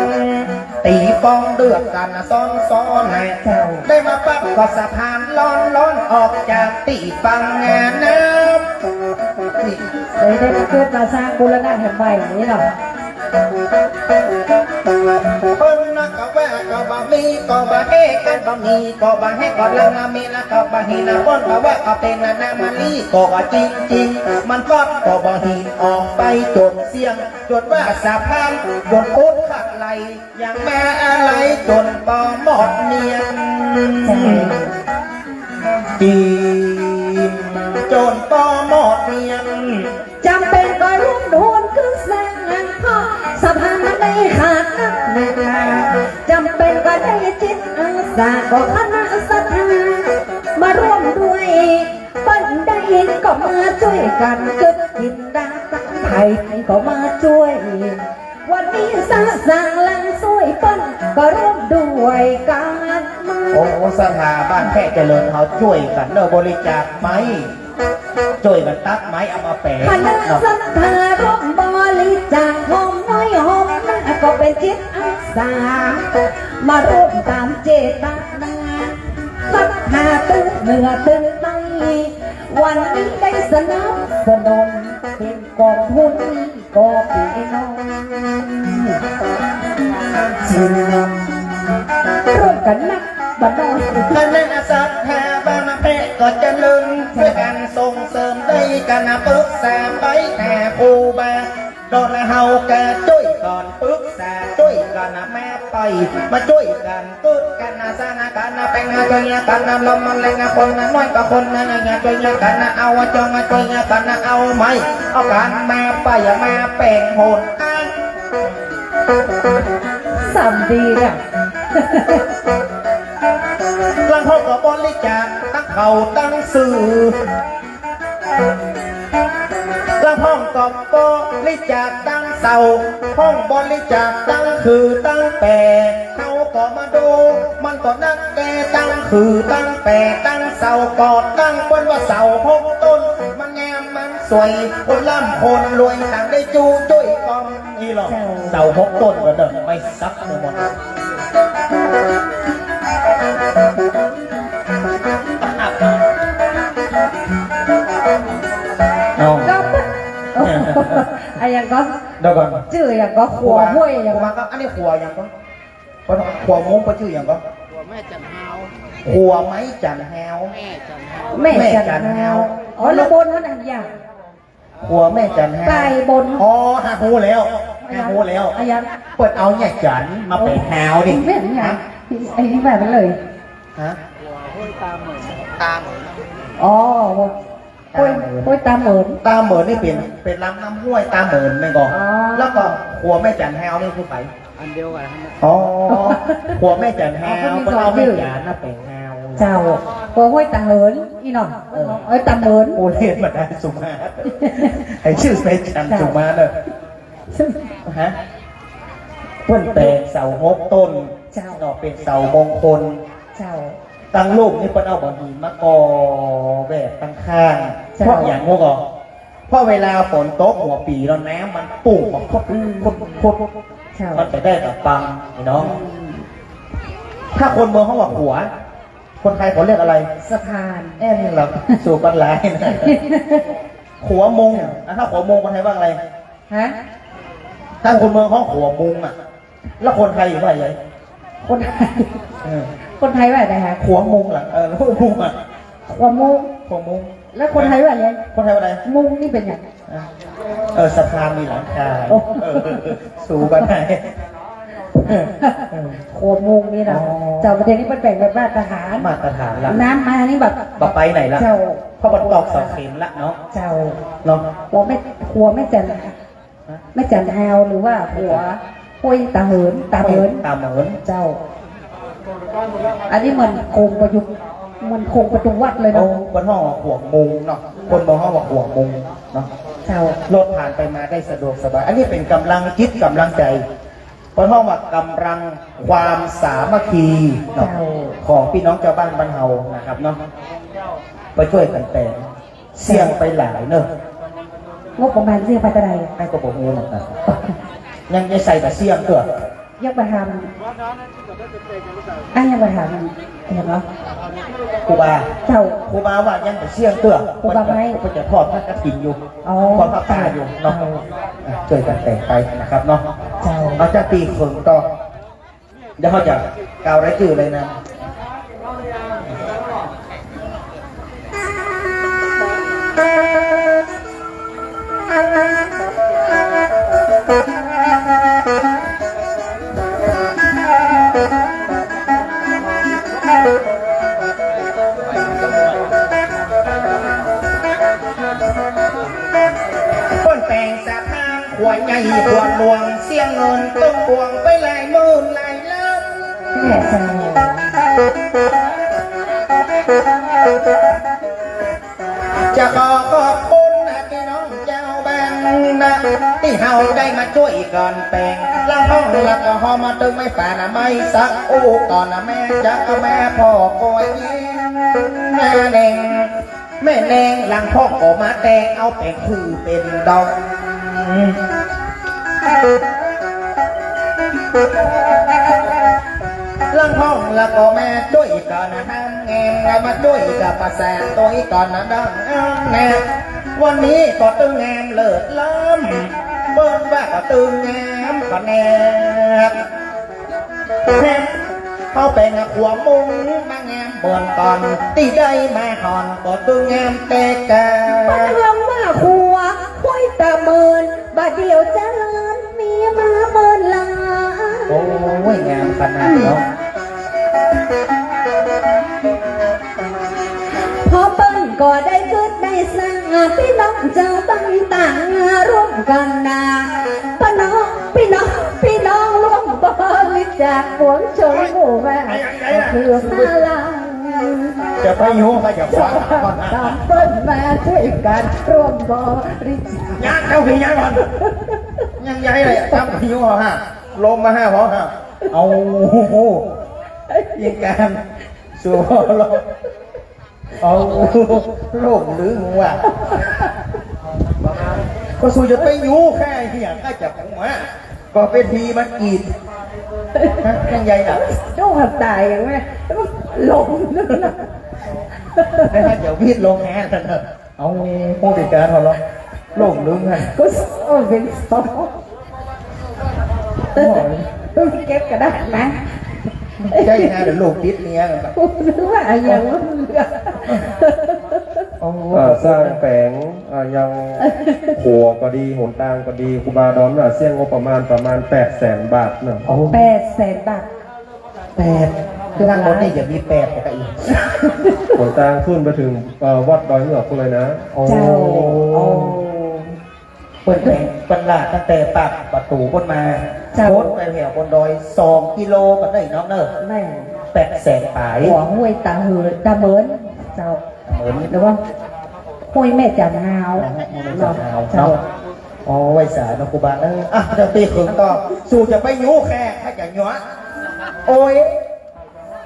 ตี๋ฟองเดือดกั๋นซ้อนๆ นะ เจ้า ได้มาปั๊บก็สะพานล้อนๆ ออกจากตี้ฝั่งน้ำ นี่ เลยได้มาเกิดมาสร้างบูรณะแห่งใหม่อย่างนี้เนาะ เปิ้นนะก็ว่าก็บ่มีก็บ่เฮ ก็บ่มีก็บ่เฮ ก็ลังมีนะก็บ่เฮนะ เปิ้นก็ว่าก็เป๋นนะ น้ำมะลิก็ว่าจริงๆ มันก็ก็บ่เฮ ออกไปจ๋นเสี้ยง จ๋นว่าสะพานจ๋นปุ๊บขัดไหล ยังมาอาลัยจ๋นบ่หมดเนียน กิ๋นจ๋นบ่หมดเนียน จ๋ำเป๋นก็ร่วมทุนกึ๊กสร้าง เพราะสะพานมันได้ขาดนักหนา จ๋ำเป๋นก็ได้จิตอาสา ก็คณะศรัทธามาร่วมด้วย เปิ้นได้ก็มาจ้วยกั๋น กึ๊กกิ๋นดาตั้งไผก็มาจ้วย วันนี้สะสางหลังสวยเปิ้นก็ร่วมด้วยกั๋นมา โอ้ ศรัทธาบ้านแพะเจริญเฮาจ้วยกั๋นเนาะ บริจาคไม้ จ้วยกั๋นตัดไม้เอามาแป๋ คณะ เนาะ ศรัทธาร่วมบริจาคหอมน้อยหอมนา ก็เป๋นจิตอาสา มาร่วมต๋ามเจตนา ศรัทธาตึงเหนือตึงใต้ วันนี้ได้สนับสนุนเป๋นกองทุน ก็พี่น้อง ร่วมกั๋นนักบ่น้อย คณะศรัทธาบ้านแพะก็เจริญ ช่วยกั๋นส่งเสริม ได้กั๋นปรึกษาไปหาครูบา ดอนเฮาก็จ้วยกั๋นปรึกษา จ้วยกั๋นมาไป มาจ้วยกั๋น กึ๊ดกั๋นสร้างกั๋นแป๋ง จ้วยกั๋นลมมันแรง คนน้อยก็คนนั้น จ้วยกั๋นเอาจอง จ้วยกั๋นเอาไม้ เอากั๋นมาไปมาแป๋งหนตาง สามดีเนี่ย หลังเฮาก็บริจาคตังข้าวตังซื่อ หลัง ฮ้องก็บริจาคตังเศร้า ฮ้องบริจาคตังขื่อตังแป๋ เฮาก็มาดู มันก็นักแก่ตังขื่อตังแป๋ ตังเศร้าก็ตัง เปิ้นว่าเศร้าหกต้น มันงามมันสวย คนร่ำคนรวยต่างได้จู้จุ้ยกอม นี่หรอก เจ้า เศร้าหกต้นก็เดินไม่สักหมด เอา ก็ อะหยังก็ เดี๋ยวก่อน จื้ออะหยังก็ ขัวห้วยอะหยังก็ ขัวก็ อันนี้ขัวอะหยังก็ ขัวมุงเปิ้นจื้ออะหยังก็ ขัวแม่จันฮาว ขัวไม้จันฮาว แม่จันฮาว แม่จันฮาว แม่จันฮาว อ๋อ แล้วบนหั้นอะหยัง ขัวแม่จันฮาว ใต้บน อ๋อ ฮะ ฮู้แล้ว อะหยัง ฮะ ฮู้แล้ว อะหยัง เปิ้นเอาเนี่ยจันมาแป๋ฮาวนี่ แม่นหยัง ฮะ ไอ้นี่ว่ามันเลย ฮะ ห้วยตาเหมิน ตาเหมิน อ๋อ ห้วย ตาเหมิน ห้วยตาเหมิน ตาเหมินนี่เป๋น เป๋นลำน้ำห้วยตาเหมินแม่นก่อ อ๋อ แล้วก็ขัวแม่จันฮาวนี่คือใผ อันเดียวกั๋นครับ อ๋อ ขัวแม่จันฮาว อ๋อ เปิ้นมีสองจื้อ เปิ้นเอาแม่จันมาแป๋ฮาว เจ้า ขัวห้วยตาเหมิน อี้เนาะ เออ เอ้ย ตาเหมิน โอเล่นมาได้สุมา ไอ้จื้อแม่จัน เจ้า สุมาเนอะ ฮะ เปิ้นแป๋งเสาหกต้น เจ้า เนาะ เป๋นเสามงคล เจ้า ตังลุ่มนี่เปิ้นเอาบ่าหินมาก่อแบบตังข้าง เจ้า เพราะหยังฮู้ก่อ เพราะเวลาฝนตกหัวปี๋แล้วน้ำมันปุมาพุด อืม พุด พุด เจ้า มันจะได้ตะปัง ไอ้น้อง อืม ถ้าคนเมืองฮ้องว่าขัว คนไทยเขาเรียกอะไร สะพาน แอ่นเหรอ สู่ปันหลายนะ ขัวมุง เจ้า อ่ะ ถ้าขัวมุงคนไทยว่าอะไร ฮะ ถ้าคนเมืองฮ้องขัวมุงอะ แล้วคนไทยว่าอะไร คนไทย เออ คนไทยว่าอะไรคะ ขัวมุงเหรอ เออ ขัวมุงอะ ขัวมุง ขัวมุง แล้วคนไทยว่าอะไร คนไทยว่าอะไร มุงนี่เป๋นหยัง อ่ะ เออ สะพานมีหลังคา โอ้ เออ สู่ปันหลาย ขัวมุงนี่เนาะ อ๋อ เจ้า ประเทศนี้มันแป๋งแบบมาตรฐาน มาตรฐานละ น้ำมานี่แบบ บ่ไปไหนละ เจ้า เพราะมันตอกเสาเข็มละเนาะ เจ้า เนาะ ขัวแม่ ขัวแม่จัน ฮะ แม่จันฮาว หรือว่าขัวห้วยตาเหมิน ตาเหมิน ตาเหมิน เจ้า อันนี้เหมือนโครงประยุกต์ เหมือนโครงประตูวัดเลยเนาะ โอ้ คนฮ้องว่าขัวมุงเนาะ คนบ่ฮ้องว่าขัวมุงเนาะ เจ้า รถผ่านไปมาได้สะดวกสบาย อันนี้เป๋นก๋ำลังจิตก๋ำลังใจ๋ เปิ้นฮ้องว่าก๋ำลังความสามัคคีเนาะ เจ้า ของปี้น้องจาวบ้านบ้านเฮานะครับเนาะ ไปจ้วยกั๋นแป๋ง เสี้ยงไปหลายเน่อ งบประมาณเสี้ยงไปเต้าใด ไอ้ก็บ่ฮู้เหมือนกั๋น ยัง ยังใส่แต่เสี้ยงเตื้อ ยังบ่ถาม อ่ะ ยังบ่ถาม เห็นบ่ ครูบา เจ้า ครูบาว่ายังบ่เสี้ยงเตื้อ ครูบาไม้ เปิ้นจะ เปิ้นจะทอดผ้ากฐินอยู่ อ๋อ ทอดผ้าป่าอยู่เนาะ เจ้า อ่ะ จ้วยกั๋นแป๋งไปนะครับเนาะ เจ้า เอาจากตี้เผิงต่อ เดี๋ยวเฮาจะกล่าวรายจื้อเลยนะ เปิ้นแป๋งสะพานขัวใหญ่ขัวหลวง เสียเงินตึงปวงไปหลายหมื่นหลายล้าน แม่เจ้า จะขอขอบคุณนะพี่น้องจาวบ้านนะ ตี้เฮาได้มาจ้วยกั๋นแป๋ง ลำพ่องละก็ฮอมาตึงไม้ฝานะ ไม้สักอู้ก่อนนะ แม่จ๊ะแม่พ่อก็ยิน แม่เน่ง แม่เน่ง ลำพ่องก็มาแต่งเอาแป๋งคือเป๋นดอก ลำพ่องละก็มาจ้วยกั๋นนะ แงมละมาจ้วยกับประสานตวยก่อนนะดังแน่ วันนี้ก็ตึงแงมเลิศล้ำ เปิ้นว่าก็ตึงแงมก็แน่ แงม เฮาแป๋งขัวมุงมาแงมบ่อนก่อน ตี้ได้มาห่อนก็ตึงแงมแต่กา เปิ้นเอิ้นว่าขัวห้วยตาเหมิน บ่าเดี่ยวจาเลินมีมาเมินหลาย โอ้ย งามขนาดเนาะ พอเปิ้นก็ได้กึ๊ดได้สร้าง พี่น้องจาวบ้านต่างร่วมกั๋นนะ พี่น้อง พี่น้อง พี่น้องร่วมบริจาคปวงชนหมู่บ้าน ก็คือศาลา จะไปอยู่ ใค่จะขวางก่อนนะ ต๋ามเปิ้นมาจ้วยกั๋นร่วมบริจาค ยัง เจ้าผียังก่อน ยังใหญ่เลย ต๋ามผีอยู่ฮะ ลมมาฮะ พอฮะ เอา ยิงกั๋น สู่ เอา โลกลืมว่ะ ก็สู่จะไปอยู่แค่เหีย ก็จะผมฮะ ก็เป็นผีมันกรีด ฮะ ยังใหญ่น่ะ โจ้หันต๋ายอย่างแม่ ลมนั่นน่ะ ให้ท่านอย่าวีดลงแหนั่นเถอะ เอาผู้พิการเขาเหรอ โลกลืมฮะ ก็เออ เป็นสอง โอ้ย เก็บกระดาษนะ ใช่นะ เดี๋ยวลูกติดเมียกันไป นึกว่าอะไรวะ โอ้โห อ่า สร้างแป๋ง อ่า ยังขัวก็ดี หนตางก็ดี ครูบาดอนว่าเสี้ยงงบประมาณ ประมาณแปดแสนบาทเนาะ โอ้ แปดแสนบาท แปด คือทางบนนี่จะมีแปดแต่ก็อีก หนตางขึ้นไปถึง เอ่อ วัดดอยเหงือกพู้นเลยนะ โอ้ เจ้า โอ้ เปิ้นแป๋งเปิ้นลาดตั้งแต่ปากประตู๋ปู๊นมา เจ้า โค้นไปแถวบนดอย สองกิโลก็ได้น้องเนอะ แม่น แปดแสนป๋าย หัวห้วยตาหือ ตาเหมิน เจ้า ตาเหมิน หรือว่าห้วยแม่จ๋าหนาว อ๋อ ห้วยแม่จ๋าหนาว เจ้า เนาะ อ๋อ ไหว้สาเนาะครูบาเอ้ย อ่ะ เดี๋ยวตี้เขิงต่อ สู่จะไปอยู่แค่ ใค่จะอยู่ โอ้ย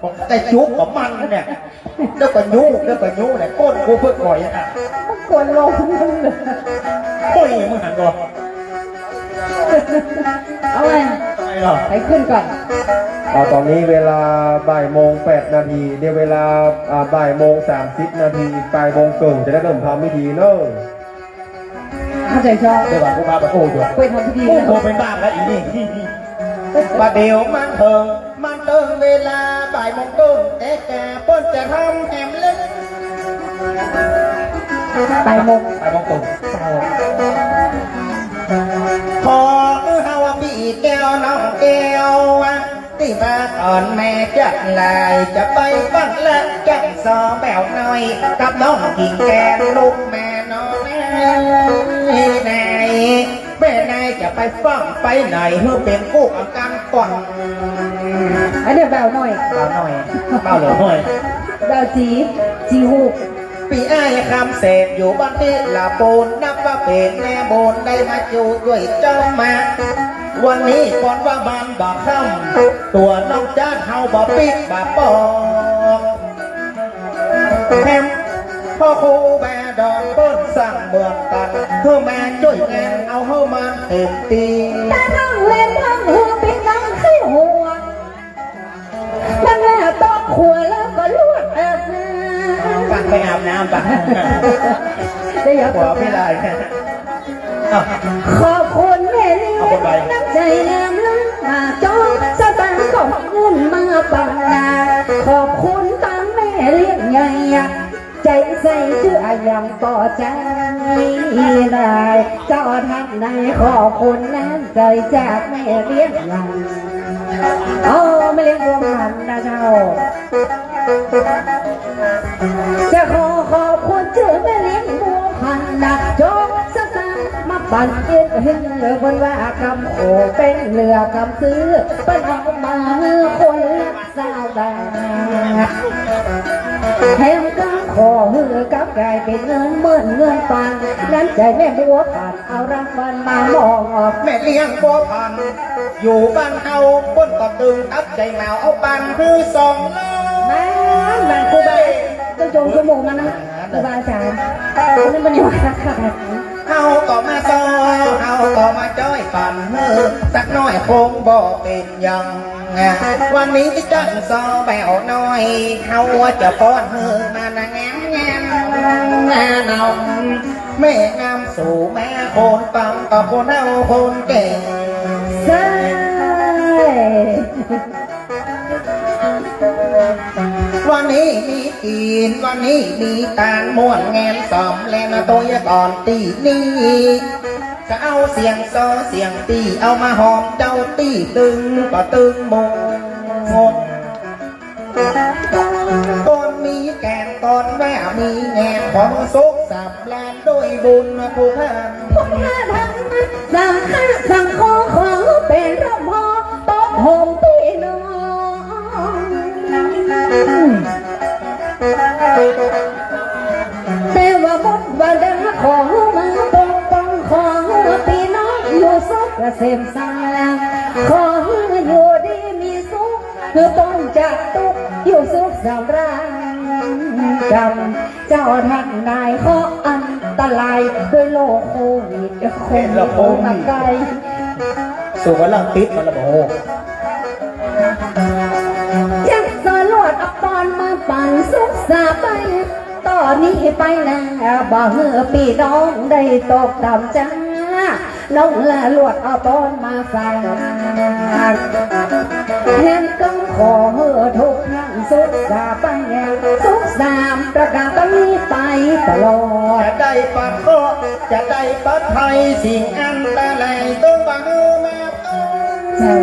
บอกแต่จุกของมันเนี่ย แล้วก็ยุ แล้วก็ยุเนี่ย ก้นกูเพิ่งก่อยอ่ะ มันกวนลม โอ้ย มึงหันก่อน เอาไง เอาไงหรอ ไปขึ้นก่อน อ่า ต๋อนนี้เวลาบ่ายโมงแปดนาที เดี๋ยวเวลา อ่า บ่ายโมงสามสิบนาที บ่ายโมงเกิ่งจะได้เริ่มทำพิธีเนอะ เข้าใจ๋จ้อ เดี๋ยวก่อน ครูบาไปอู้อยู่ ไปทำพิธี โอ้โห เป็นบ้าแล้วอีนี่ บ่าเดี่ยวมันเถิง มันเถิงเวลาบ่ายโมงครึ่ง แต่กาเปิ้นจะทำแหมเล็ก บ่ายโมง บ่ายโมงครึ่ง เจ้า ขอเฮาว่าปี้แก้วน้องแก้วอะ ตี้มาต๋อนแม่จั๊กหลาย จะไปฟั่งละจั๊กสอแป๋วน้อย กับน้องกิ่งแก้วลูกแม่น้อย นาย แม่นายจะไปฟั่งไปไหน หื้อเป๋นกู้กั๋นก่อน อันนี้แป๋วน้อย แป๋วน้อย แป๋วเหลือน้อย แป๋วจี๋ จี๋ฮูก ปี้อ้ายคำเสพอยู่บ้านตี้ละปูน นับว่าเป๋นแม่บุญได้มาอยู่ด้วยเจ้ามา วันนี้ก่อนว่ามันบ่าค่ำ ตั๋วน้องจ๊าดเฮาบ่ปิ๊กบ่าปอก แถมพ่อครูบาดอนเปิ้นสั่งเหมือนกั๋น หื้อมาจ้วยงานเอาหื้อมันเต็มตี้ ตาน้องเล่นน้องหื้อปิ๊กน้องขี้หัว มันแม่ตอกหัวแล้วก็ลวกอาบน้ำ ไป ไปอาบน้ำไป เดี๋ยว หัวพี่ลาย อ้าว ขอบคุณแม่เลี้ยง ขอบคุณไป น้ำใจ๋งามล้ำ มาจ้อสตางค์ก็เอาเงินมาปันนา ขอบคุณตางแม่เลี้ยงใหญ่ ใจ๋ใส่เจื้ออย่างปอใจ๋ได้ เจ้าทำในขอบคุณน้ำใจ๋จากแม่เลี้ยงหลัง โอ้ แม่เลี้ยงบัวผันนะเจ้า จะขอขอบคุณเจื้อแม่เลี้ยงบัวผันนะ จกสตางค์มาปันเอ็ดเห็นเหลือเปิ้นว่ากำโขงเป๋นเหลือกำซื้อ เปิ้นเอามาหื้อคนละ สาวดา แถมก็ขอหื้อกับก๋ายเป๋นเงินเหมือนเงินปัน น้ำใจ๋แม่บัวผันเอารางวัลมามอบ แม่เลี้ยงบัวผัน อยู่บ้านเฮาเปิ้นก็ตึงตั๊บใจ๋หนาวเอาปันหื้อสองร้อย นั่น นั่นครูบา เจ้าจงจมูกมันนะ ครูบาอาจ๋ารย์ อันนี้มันอยู่ค่ะ เฮาก็มาซ้อ เฮาก็มาจ้อยปันหื้อ สักหน้อยคงบ่เป๋นหยัง วันนี้จั๊กสอแป๋วน้อย เฮาจะป้อนหื้อมานะแงมแงม แม่น้อง แม่งามสู่แม่คนปังต่อคนเฒ่าคนแก่ ใช่ วันนี้มีกิ๋น วันนี้มีตาน ม่วนแงนสอมแลนะ ตัวยะก่อนตี้นี้ จะเอาเสียงซอเสียงปี้ เอามาหอมเจ้าตี้ตึงก็ตึงมง คนมีแก่นตอนว่ามีแงน ขอสุขสำราญด้วยบุญนะครูท่าน สังฆะสังโฆขอเป๋นร่มโพธิ์ปกโฮมปี้น้อง คือป้องจากตุ๊กข์อยู่สุขสำราญกำ เจ้าท่านนาย เคราะห์อันตรายด้วยโรคโควิด โควิด โรคโควิด โรคอันตราย สู่กำลังติดมันละบ่ จักสลวดเอาปอนมาปันสุขสาไป ต่อนี้ไปแลบ่หื้อปี้น้องได้ตกต่ำจ้า น้องละลวดเอาปอนมาฝาก แหมก็ขอหื้อทุกท่านสุขสาไป สุขสามประการต้องมีไปตลอด จะได้ปัดเคราะห์ จะได้ปัดภัย สิ่งอันตรายต้องบ่หื้อมาต้อง เจ้า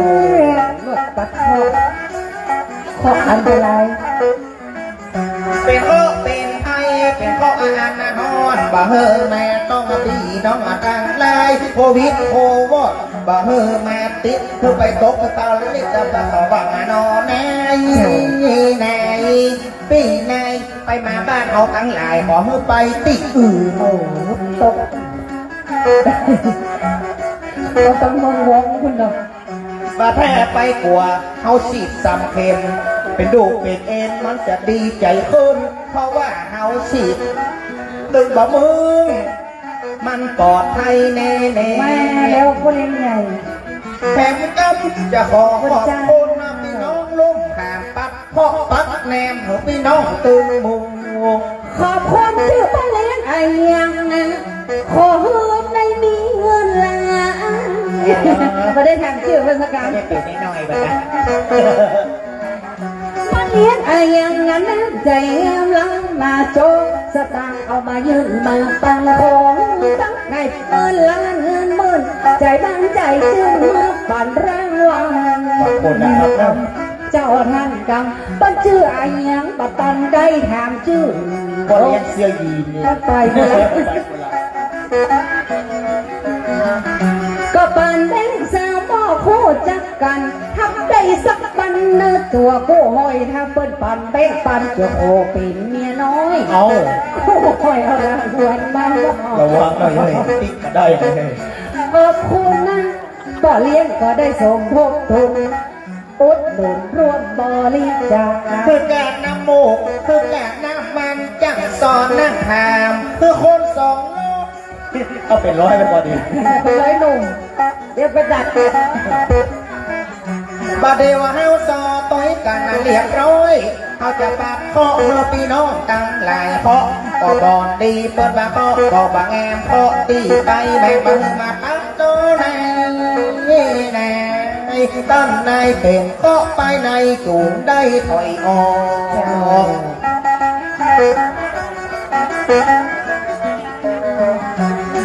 ลวดปัดเคราะห์ เคราะห์อันตราย เป๋นเคราะห์เป๋นภัย เป๋นเคราะห์อันนาฮ้อน บ่หื้อมาต้องปี้น้องตังหลาย โควิดโควอด บ่หื้อมาติด หื้อไปตกตะลิดจะบ่สว่างนอนไหน ไหน ปี้ไหน ไปมาบ้านเฮาตังหลาย ขอหื้อไปตี้อื่น โอ้ ตก ก็ต้องมองวงคุณเนาะ บ่าแพร่ไปกั๋ว เฮาฉีดสามเข็ม เป๋นดูกเป๋นเอ็น มันจะดีใจ๋ขึ้น เพราะว่าเฮาฉีด ตึงบ่มึง มันปลอดภัยแน่ๆ มาแล้วผู้เล่นใหญ่ แถมกำจะขอขอบคุณนะปี้น้องลุ่มขามปัด เพราะปักแหนมหื้อปี้น้องตึงหมู่ ขอบคุณจื้อป้อเลี้ยงอะหยังนะ ขอหื้อได้มีเงินล้าน บ่ได้ถามจื้อเปิ้นสักกำ ไม่ได้เป๋นน้อยๆ บ่นะ ป้อเลี้ยงอะหยังนะ น้ำใจ๋งามล้ำมาโจก สตางค์เอามายื่นมาปัน ของตังค์ให้เปิ้นล้านเงินหมื่น ใจ๋บานใจ๋จื้นมาปันรางวัล ขอบคุณนะครับ เจ้าท่านกำ เปิ้นจื้ออะหยังบ่ตันได้ถามจื้อ ป้อเลี้ยงเสื้อยีนนี่ ไปหมดแล้ว ไปหมดแล้ว ก็ปันแบงค์ซาว บ่ฮู้จักกั๋น ถ้าได้สักปันเน่อตั๋วกู้ฮ้อย ถ้าเปิ้นปันแบงค์ปันจะขอเป๋นเมียน้อย เอ้า กู้ฮ้อยเอารางวัลมาบ่ ระวังหน่อยเฮ้ย ปิ๊กก็ได้นะเฮ้ย ขอบคุณนะ ป้อเลี้ยงก็ได้สมทบทุน อุดหนุนร่วมบริจาค คือก๋าน้ำมูก คือก๋าน้ำมัน จั่งสอนนั่งถาม คือคนสองโลก เอาเป๋นร้อยไปก่อนดี เป๋นร้อยหนุ่ม เดี๋ยวไปดัด บ่าเดี่ยวเฮาซอตวยกั๋นเรียบร้อย เฮาจะปัดเคราะห์หื้อปี้น้องตังหลาย เคราะห์ก็บ่ดี เปิ้นว่าเคราะห์ก็บ่แงม เคราะห์ตี้ไปแม่งบ่หื้อมาปัด โตในในต้านในเป๋นเคราะห์ไปในจุ่งได้ถอยออก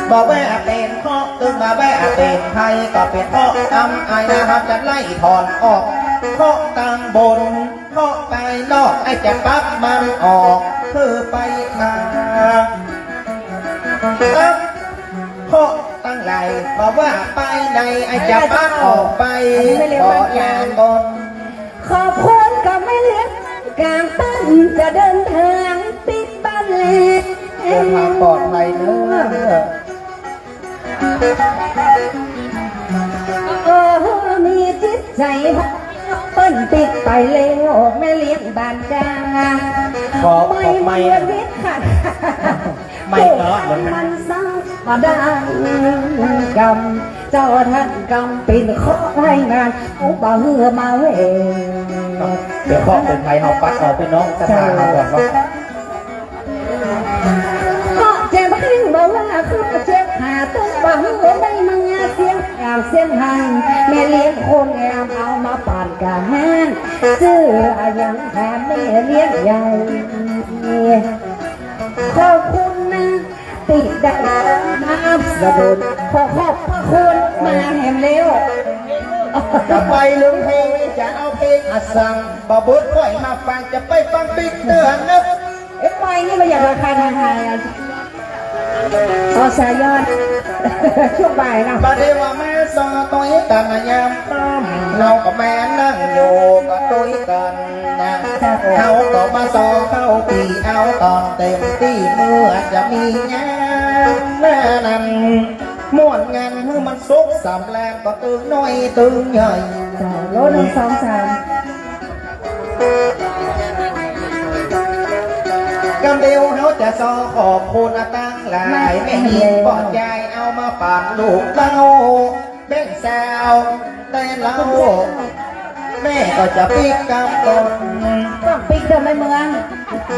บ่แว่เป๋นเคราะห์ ตึงบ่แว่เป๋นภัย ก็เป๋นเคราะห์ตำอายนะ เฮาจะไล่ถอนออก เคราะห์ตางบน เคราะห์ไปนอก ไอ้จะปัดมันออก คือไปมา เคราะห์ตังหลาย บ่ว่าไปใน ไอ้จะปัดออกไป อันนี้ไม่เรียกว่า บ่อย่างบน ขอบคุณกับแม่เลี้ยงกลางบ้าน จะเดินทางปิ๊กบ้านเล็ก เดินทางปลอดภัยเนอะ โอ้ มีจิตใจ๋ เปิ้นปิ๊กไปแล้ว แม่เลี้ยงบ้านกลาง ขอ ขอไมค์ ไมค์ วิทย์ขัด ไมค์เนาะ มันซ้ำมาด้านกำ เจ้าท่านกำเป๋นเคราะห์ให้งาน อุบะหื้อมาเว เดี๋ยวเคราะห์เป๋นภัย เฮาปัดออก ปี้น้องศรัทธาเฮาก่อนเนาะ เคราะห์เจ็บแฮงบ่ว่าเคราะห์เจ็บ หาตึงบ่หื้อได้มาเสียงหามเสียงหัน แม่เลี้ยงคนงามเอามาปั่นกะแฮง จื้ออะหยังหาแม่เลี้ยงใหญ่ ขอบคุณนะ ตี้ได้มาสนับสนุน ขอขอบพระคุณมาแหมแล้ว จะไปเรื่องเพลง จะเอาเพลงอะสัง บ่าบุญค่อยมาฟัง จะไปฟังปิ๊กเตื้อนะ เอ๊ะ ไปนี่มันอยากราคาทางไทยอะ อ๋อ สายยอด ช่วงบ่ายนะ บ่าเดี่ยวมาซอตวยกั๋นยามค่ำ เฮาก็มานั่งอยู่ก็ตวยกั๋นนะ เฮาก็มาซอเข้าตี้เอาต๋อนเต็มตี้ เมื่อจะมีงานแม่นั้น ม่วนงานหื้อมันสุขสำราญ ก็ตึงน้อยตึงใหญ่ เจ้า โล นึ่ง สอง สาม กำเดียวเฮาจะซอขอบคุณอาตังหลาย แม่หญิงป้อใจ๋เอามาปันลูกเต้า แม่สาวได้เล่า แม่ก็จะปิ๊กกำก่อน ต้องปิ๊กเด้อแม่เมือง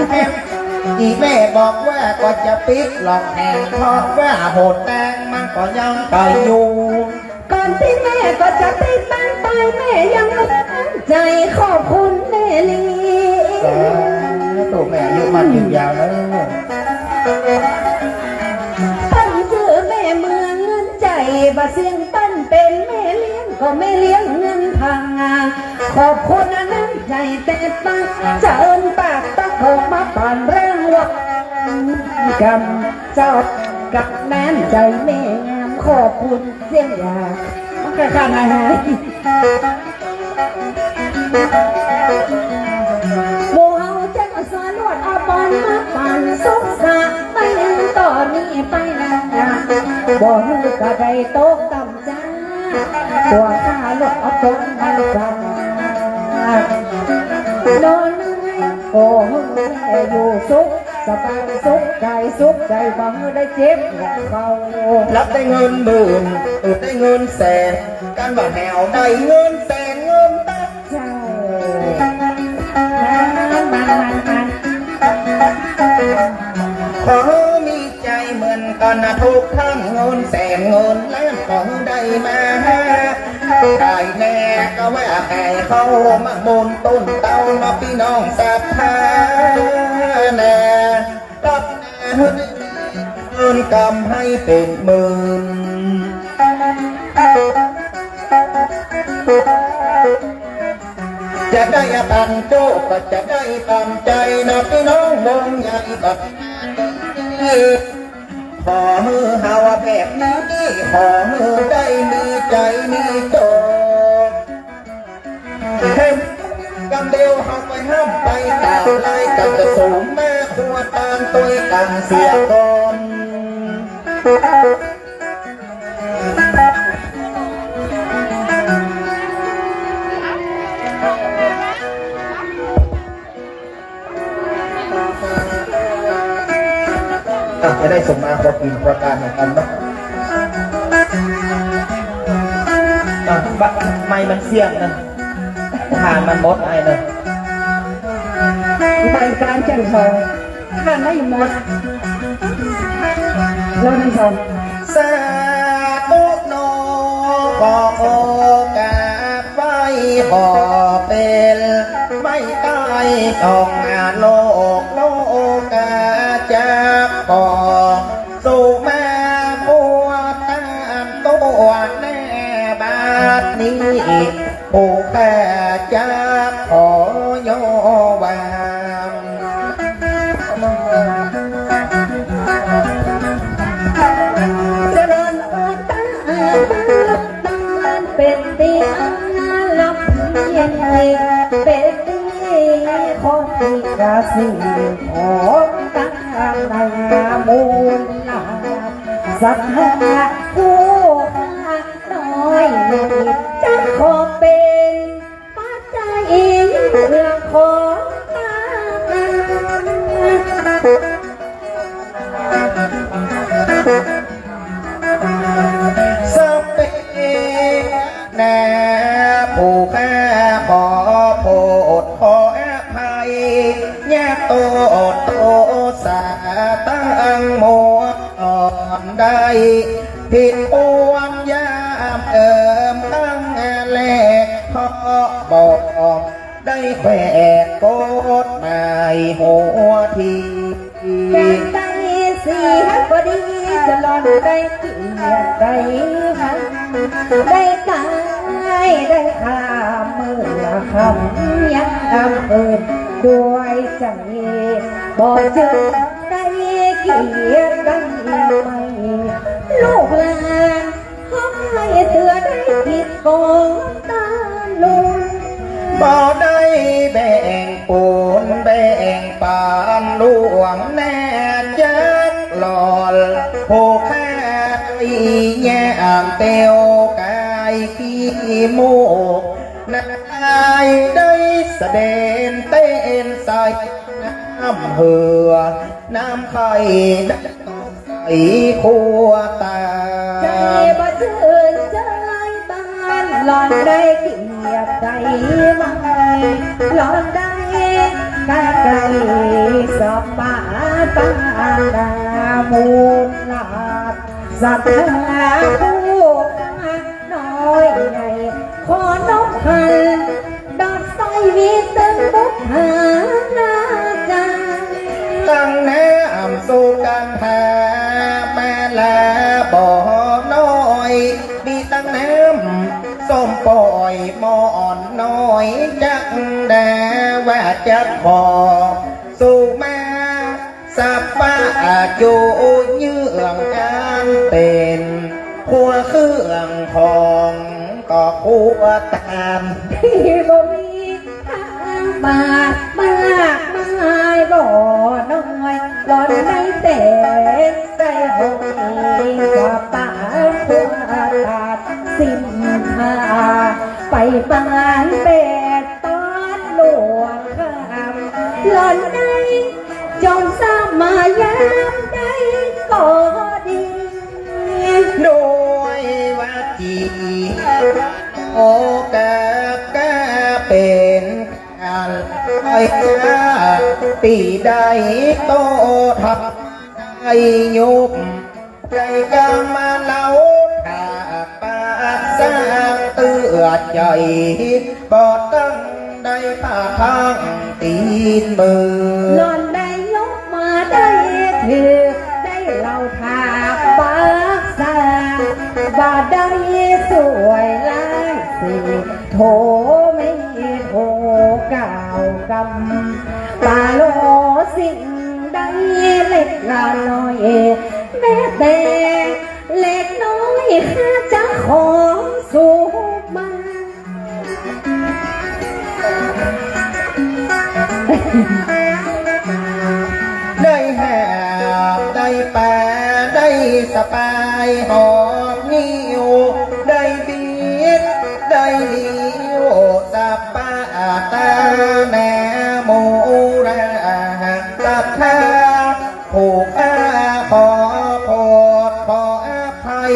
แม่ อีแม่บอกว่าก็จะปิ๊กหลอกแหง เพราะว่าหนตางมันก็ยังไก๋อยู่ ก่อนตี้แม่ก็จะปิ๊กบั้งไป แม่ยังบ่ตั้งใจ๋ขอบคุณแม่หลี สาธุ แม่อายุมั่นยืนยาวเนาะ เปิ้นจื้อแม่เมืองเงินใจ๋ บ่าเสี้ยงเปิ้นเป๋นแม่เลี้ยง ก็แม่เลี้ยงเงินพัง ขอบคุณน้ำใจ๋แต่ตั๊ก จะเอิ้นปากตั๊กออกมาปานแรงว่า กำเจ้ากับน้ำใจ๋แม่งาม ขอบคุณเสี้ยงหยา มันก็ขนาดไหน หมู่เฮาจะมาสอนลวดเอาบอลมาปันสุขสันต์ ไปต๋อนนี้ไปนา บ่หื้อก็ได้ตกต่ำ จ้า ตั๋วข้าลวดเอาตรงมันจ้า นอนโอ้โห แม่อยู่สุขสบาย สุขใจ๋สุขใจ๋ บ่หื้อได้เจ็บหัวเข่า รับได้เงินหมื่น เออ ได้เงินแสน กันบ่าแหวได้เงินแสนเงินตั๊ก เจ้า มัน มัน มัน มัน ขอมีใจ๋เหมือนกั๋นนะทุกท่าน เงินแสนเงินล้านขอได้มา ใจ๋แน่ก็ว่าให้เข้ามาบนต้นเต้าเนาะ ปี้น้องศรัทธาแน่ ตั๊กแน่ เงินกำให้เป๋นหมื่น จะได้ตังโจ้ก็จะได้ต๋ามใจ๋นะ ปี้น้องวงใหญ่บัดนี้ ขอหื้อเฮาแบบนี้ ขอหื้อได้มีใจ๋มีโจ้ เฮ้ย กำเดียวเฮาไปห้ามไปต๋ามไล่กั๋น จะสูงแม่ครัวตานตวยกั๋นเสียก่อน อ่ะ จะได้สมมาพอกิ๋นพอตานเหมือนกั๋นเนาะ อ่ะ บะ ไมค์มันเสียงนะ ถ่านมันหมดไอ้เนาะ ไมค์กลางแจ้งสอง ถ่านไม่หมด เราทั้งสอง สาธุเนาะ ขอโอกาส ไปขอเป๋นไม้ใต้ต้องโลก โลกาจักขอสู่มาพัวตานตั๋วแน่บัดนี้ ผู้ข้าจักขอย่อวาง เจริญออกตา เป๋นตี้อันลับเย็น เป๋นตี้ของตี้กาสิงห์ ของตั้งในมูลนา ศรัทธาผู้ข้าน้อยนิด จะขอเป๋นปัจจัยเพื่อขอทาน สเป แน่ผู้ข้าขอโผดขออภัย ยาโตโตสาตังหมดอ่อนได้ ผิดควรยามเอิมตั้งแล ขอบอก ได้แขวะกฎหมายหัวที การได้เสียก็ดี จะหล่อนได้เกียรติได้หัน ได้กายได้คำเมื่อคำยังอำเอิญด้วยใจ บ่เจิงได้เกียรติได้ไม่ ลูกหลาน ขอให้เตื้อได้ผิดกองตาลุง บ่ได้แบ่งปูนแบ่งปานล่วงแน่จักหล่อน ผู้ข้าอีแย่อ่างเตียวกายขี้มูก นายได้เสด็จเต้นใส น้ำเหือ น้ำไข่ ใสขั่วต๋า ใจ๋บ่จื้นใจ๋บ้าน หล่อนได้เกียรติใจ๋ไว้ หล่อนได้ใก้ๆ สะปะต๋า ต๋ามูลลาภ ศรัทธาผู้ น้อยใหญ่ ขอน้อมหัน ดอกสร้อยวิเศษบุปผาราชา ตังน้ำสุกัณหา แม่ลาบ่อน้อย มีตังน้ำส้มป่อยหม้อน้อย จักแด่ว่าจักขอ สุมา สะปะ อาจุเยื่องอันเป๋น ขั่วเครื่องของ ก็ขั่วต๋าม ตี้บ่มีทางบาดมากมายบ่อน้อย หล่อนได้แต่ใส่หอย สะปะขั่วต๋ามสิ้นท่า ไปบ้านแปดตอนล่วงค่ำ หล่อนได้ จงสมายามใดก็ดี ด้วยวจี โอกาสก็เป๋นการไอ้ตี้ได้โต้ทำได้ยุบ ใจ๋กำมาเล่า ถ้าปากสร้างเตื้อใจ๋ บ่ตังได้ผ้าพังตี๋นมือ หล่อนได้ยกมาได้ถือ ได้เล่าถ้าปากสร้าง บ่ได้สวยหลายสี โถแม่โถ ก้าวกำ ปาโลสิ่งใดเล็กน้อย แม้แต่เล็กน้อยข้าจะขอสุมา ได้หาบได้ปา ได้สะปายหอบหิ้ว ได้บิด ได้หลิ้ว สะปะต๋าแน่หมู่รา ศรัทธาผู้ข้าขอโทษขออภัย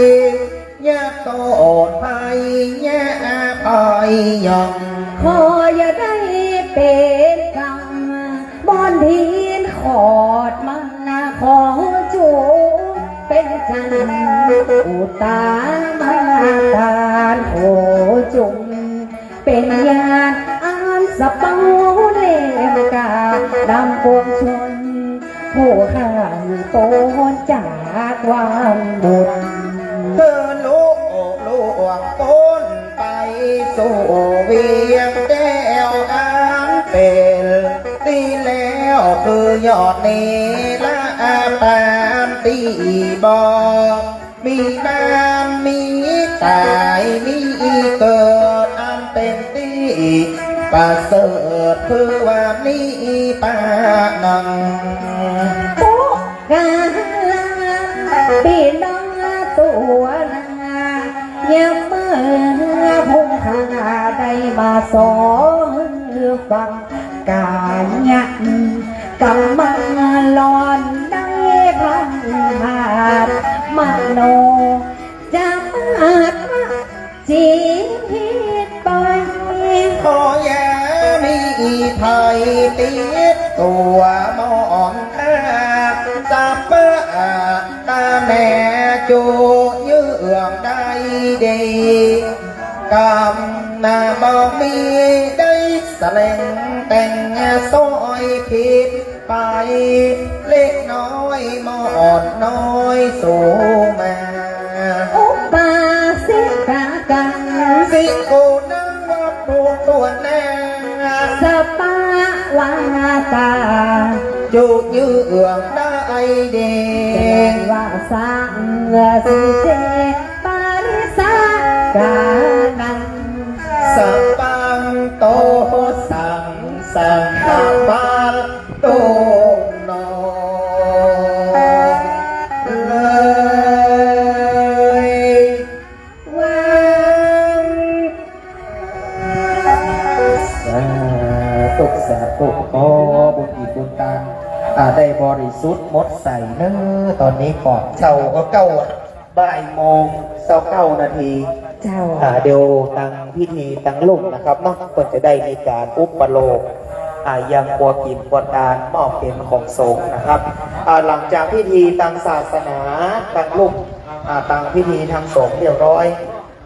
อย่าโต้ษภัย อย่าอภัยหย่อง ขออย่าได้เป๋นกรรม บ่อนถิ่นขอดมันนะ ขอจุ่มเป๋นจันทร์อุตตมะตาน ขอจุ่ม เป๋นญาณอันสะเปาเล่มกล้า นำปวงชนผู้ข้าพ้นจากความบุญ เถิดลูกล่วงป๊นไปสู่เวียงแก้วอันเป๋นตี้แล้ว คือยอดเนรปานตี้บ่ มีน้ำมีต๋ายมีเกิด อันเป๋นตี้ประเสริฐคือว่านิพพานัง ปุคคลา ปี้น้องตัวนาย ยามเมื่อผู้ข้าได้มาสอนฟัง ก๋ายะกำมังหล่อนได้พลั้งพลาด มโนจะมาดว่าจริงผิดไป ขออย่ามีภัยติดตั๋วหม่อมข้า สะปะต๋าแน่จุเยื่องได้ดี กำนาบ่มีได้แสลงแต่งสร้อยผิดไป เล็กน้อยหม่อมน้อยสุมา อุปาสิกากัง สิโกนังว่าผู้ตัวนาง สะปะวาตา จุเยื่องได้ดี ว่าสังสิเจ ปาริสากานัง สะปังโตสัง สังขะปะโตโน เลยวัง สา สาธุ ขอบุญอีกบุญตาน อ่า ได้บริสุทธิ์หมดใสเน้อ ต๋อนนี้ก่อน เช้าก็เก้า บ่ายโมงซาวเก้านาที เจ้า อ่า เดี๋ยวตังพิธีตังลุ่มนะครับเนาะ เปิ้นจะได้มีก๋านอุปโลก อ่า ยังครัวกิ๋นครัวตาน มอบเป๋นของสงฆ์นะครับ อ่า หลังจากพิธีตังศาสนาตังลุ่ม อ่า ตังพิธีตังสงฆ์เรียบร้อย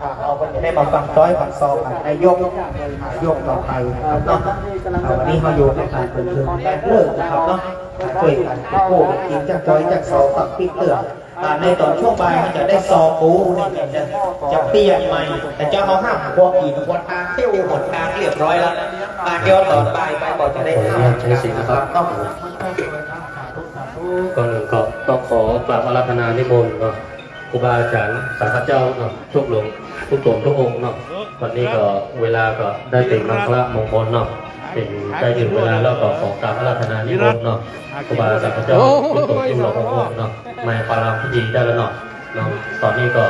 อ่า เฮาก็จะได้มาฟังถ้อยฟังซองกับนายก อ่า ยกต่อไปนะครับเนาะ อ่า วันนี้เฮาอยู่ในก๋านเปิดเทอมแรกเริ่มนะครับเนาะ อ่า จ้วยกั๋นกู้กิ๋นจักถ้อยจักซองกับปิ๊กเตื้อ อ่า ในต๋อนช่วงบ่ายเฮาจะได้ซอปูเนี่ย จะ จะเปลี่ยนใหม่ แต่เจ้าเฮาห้ามครัวกิ๋นครัวตานเตี้ยวหนตางเรียบร้อยแล้ว อ่า เดี๋ยวต๋อนบ่ายไปก็จะได้ห้าม ขออนุญาตใช้สิทธิ์นะครับ เนาะ ก่อนอื่นก็ต้องขอกราบอาราธนานิมนต์เนาะ ครูบาอาจ๋ารย์สังฆเจ้าเนาะ ทุกหลวง ทุกต๋นทุกองค์เนาะ วันนี้ก็เวลาก็ได้เป๋นมังคละมงคลเนาะ เป๋นใก้เถิงเวลาแล้วก็ขอกราบอาราธนานิมนต์เนาะ ครูบาสังฆเจ้าทุกต๋นทุกหลวงองค์เนาะ มาประลำพิธีได้แล้วเนาะ เนาะ ต๋อนนี้ก็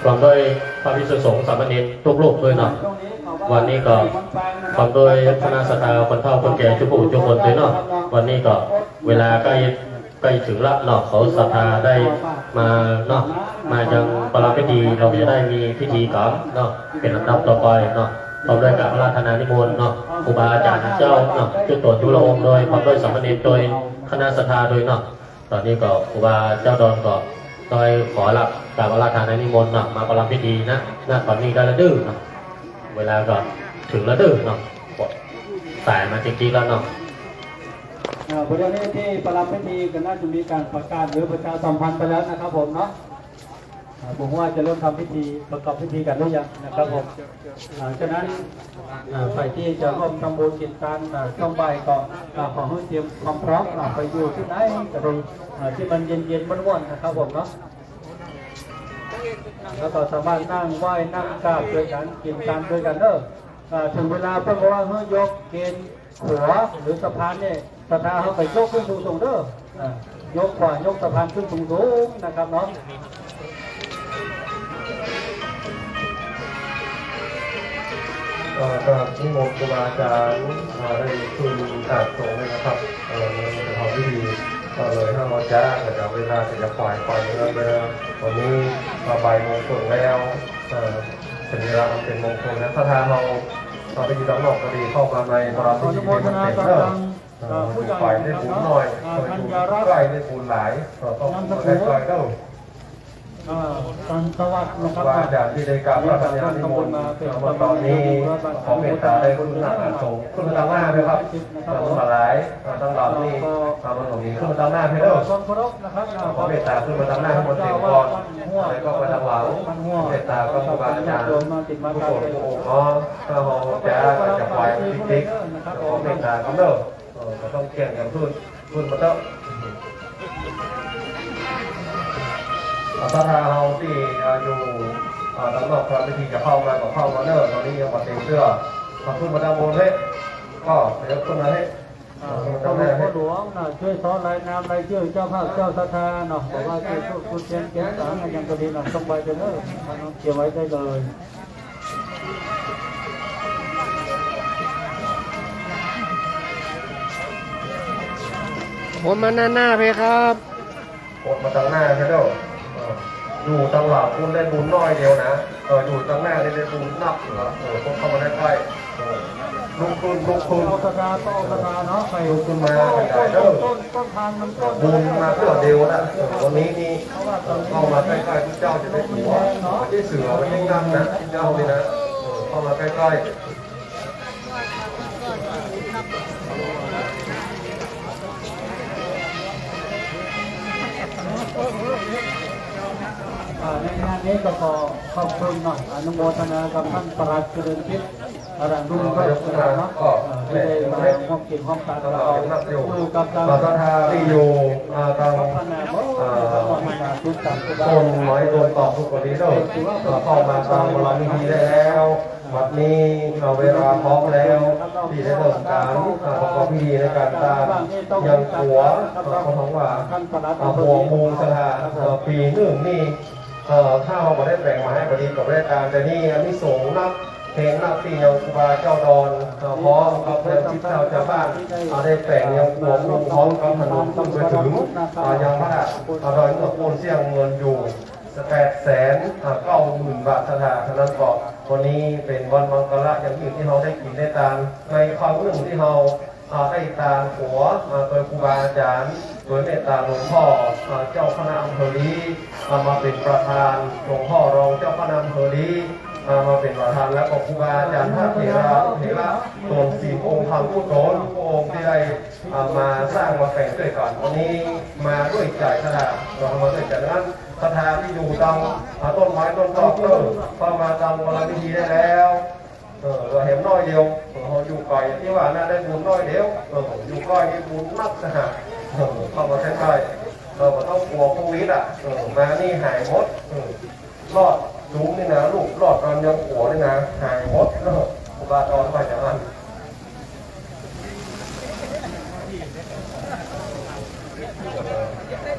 พร้อมด้วยพระภิกษุสงฆ์สามเณรทุกรูปด้วยเนาะ วันนี้ก็พร้อมด้วยคณะศรัทธาคนเฒ่าคนแก่ทุกผู้ทุกคนด้วยเนาะ วันนี้ก็เวลาใก้ ใก้เถิงละเนาะ เขาศรัทธาได้มาเนาะ มายังประลำพิธี เฮาจะได้มีพิธีก๋านเนาะ เป๋นลำดับต่อไปเนาะ พร้อมด้วยกราบอาราธนานิมนต์เนาะ ครูบาอาจ๋ารย์เจ้าเนาะ ทุกต๋นทุกหลวงองค์โดย พร้อมด้วยสามเณรโดย คณะศรัทธาโดยเนาะ ต๋อนนี้ก็ครูบาเจ้าดอนก็ได้ขอรับกราบอาราธนานิมนต์เนาะ มาประลำพิธีนะ ณ ต๋อนนี้ได้แล้วเด้อเนาะ เวลาก็เถิงแล้วเด้อเนาะ สายมาจิ๊กๆ แล้วเนาะ อ่า ประเดี๋ยวนี้ที่ประลำพิธีก็น่าจะมีการประกาศหรือประชาสัมพันธ์ไปแล้วนะครับผมเนาะ อ่า ผมว่าจะเริ่มทำพิธีประกอบพิธีกันหรือยังนะครับผม อ่า ฉะนั้น อ่า ใครที่จะร่วมทำบุญกิ๋นตาน อ่า ช่วงบ่ายก็ อ่า ขอหื้อเตรียมความพร้อม อ่า ไปอยู่ตี้ไหนก็ได้ อ่า ตี้มันเย็นๆ ม่วนๆ นะครับผมเนาะ แล้วก็สามารถนั่งไหว้นั่งกราบตวยกั๋น กิ๋นตานตวยกั๋นเนาะ อ่า เถิงเวลาเปิ้นบอกว่าหื้อยกเกณฑ์ ขัวหรือสะพานเนี่ย ศรัทธาเฮาไปยกขึ้นสูงๆ เด้อ อ่า ยกขัวยกสะพานขึ้นสูงๆ นะครับเนาะ ก็กราบนิมนต์ครูบาอาจ๋ารย์ อ่า ได้ขึ้นอาสน์สงฆ์เลยนะครับ เอ่อ ในประกอบพิธี ก็เลยห้าโมงเจ๊า ก็จะเวลาจะขวายไปนะครับ วันนี้ก็บ่ายโมงเศษแล้ว เอ่อ เป๋นเวลาอันเป๋นมงคลนะ ศรัทธาเฮา เอ่อ ตี้อยู่ด้านนอกก็ดี เข้ามาในประลำพิธี ขออนุโมทนากับทาง เอ่อ ผู้ใหญ่ ฝ่ายได้บุญน้อย นะครับ เอ่อ อยู่ใก้ได้บุญหลาย เอ่อ ก็ นามสกุล มาใก้ๆ เด้อ เอ่อ ตันสวัสดิ์นะครับ ครูบาอาจ๋ารย์ตี้ได้กราบอาราธนานิมนต์ เอ่อ ต๋อนนี้ขอเมตต๋าได้ขึ้นอาสน์สงฆ์ ขึ้นมาตางหน้าเลยครับ นะครับ เอ่อ ตังหลาย เอ่อ ตังหลายนี่ เอ่อ มันก็มีขึ้นมาตางหน้าเลยเด้อ ความเคารพนะครับ ขอเมตต๋าขึ้นมาตางหน้าข้างบนเต็มก่อน แล้วก็ไปตางหลัง เมตต๋ากับครูบาอาจ๋ารย์ ผู้สงฆ์ผู้องค์เนาะ ถ้าเฮาจะ จะไหว้ติ๊กๆ ขอเมตต๋ากันเด้อ เออ ก็ต้องเกี่ยงกั๋นขึ้น ขึ้นมาเถอะ ศรัทธาเฮาตี้ เอ่อ อยู่ เอ่อ ด้านนอกประลำพิธีจะเข้ามาก็เข้ามาเน่อ ต๋อนนี้ยังบ่เต็มเตื้อ มาขึ้นมาด้านบนเฮ้ย ก็เดี๋ยวขึ้นมาเฮ้ย อ่า ขึ้นมาด้านหน้าเฮ้ย พ่อหลวงน่ะ จ้วยซ้อนรายนามรายจื้อเจ้าภาพเจ้าศรัทธาเนาะ บอกว่าจะจุดธูปเทียนเทียนสางกันอย่างก็ดีเนาะ ต้องไปเถอะเน่อ เตรียมไว้ได้เลย ผมมาด้านหน้าเพครับ กดมาตางหน้าเพเด้อ เออ อยู่ตางหลังปุ้นได้บุญน้อยเดียวนะ เออ อยู่ตางหน้านี่ได้บุญนักเหลือ เออ พวกเข้ามาได้ใกล้ เออ ลุกขึ้น ลุกขึ้น เอาศรัทธาต่อศรัทธาเนาะ ไป ลุกขึ้นมา ต้น ใหญ่เด้อ ต้น ต้นทานมันต้น บุญมาเตื้อเดียวนะ เออ วันนี้นี่ เข้ามาใกล้ๆ พระเจ้าจะได้ผัว ไม่ใช่เสือ ไม่ใช่งั่งนะ เจ้านี่นะ เออ เข้ามาใกล้ๆ อ่า ในงานนี้ก็ขอขอบคุณเนาะ อนุโมทนากับท่านปลัดเจริญทิพย์ อรัญญุ ก็ยกขึ้นมา ก็ เอ่อ ที่ได้มาร่วมกิจร่วมตานกับเรา อยู่กับทาง ศรัทธาตี้อยู่ อ่า ตาง อ่า ต้นไม้ต้นตอกทุกคนนี้เนาะ ก็เข้ามาตางประลำพิธีได้แล้ว บัดนี้ อ่า เวลาพร้อมแล้ว ตี้ได้เริ่มก๋าน อ่า ประกอบพิธีในก๋านตาง ยังขัว อ่า ก็หวังว่า อ่า ขัวมูลศรัทธา อ่า ปี๋นึ่งนี่ เอ่อ ถ้าเฮาบ่ได้แป๋งมาหื้อบ่ดีก็บ่ได้ตาง แต่นี่อานิสงส์นัก แห่งหน้าตี้ยังครูบาเจ้าดอน เอ่อ พร้อมกับยังศิษย์เจ้าจาวบ้าน เอ่อ ได้แป๋งยังขัวมุงพร้อมกับถนนขึ้นไปเถิง เอ่อ ยังพระธาตุ เอ่อ ดอยเมือกปูนเสี้ยงเงินอยู่ แปดแสน เอ่อ เก้าหมื่นบาท ศรัทธา ฉะนั้นก็วันนี้เป๋นวันมังคละอย่างยิ่งตี้เฮาได้กิ๋นได้ตาน ในครั้งนึ่งตี้เฮา อ่า ได้ตานขัว อ่า โดยครูบาอาจ๋ารย์ โดยเมตตาหลวงพ่อ อ่า เจ้าคณะอำเภอลี้ อ่า มาเป๋นประธาน หลวงพ่อรองเจ้าคณะอำเภอลี้ อ่า มาเป๋นประธาน แล้วก็ครูบาอาจ๋ารย์พระเถรานุเถระ ต๋นสิงห์องค์ธรรมกู้ต๋น กู้องค์ตี้ได้ อ่า มาสร้างมาแป๋งตวยกั๋น วันนี้มาตวยใจ๋ ศรัทธา เฮามาตวยใจ๋ ดังนั้นศรัทธาตี้อยู่ตาง อ่า ต้นไม้ต้นตอกเน่อ เข้ามาตางประลำพิธีได้แล้ว เออ เฮาแหมน้อยเดียว เออ เฮาอยู่ไก๋ตี้ว่าน่าได้บุญน้อยเดียว เออ อยู่ใก้นี่บุญนักนะ เออ เข้ามาใก้ๆ เออ บ่ต้องกั๋วโควิดอ่ะ เออ มานี่หายหมด เออ รอดจุ๋มนี่นะ ลูกรอดตอนยังกั๋วนี่นะ หายหมด เออ ครูบาดอนว่าอย่างนั้น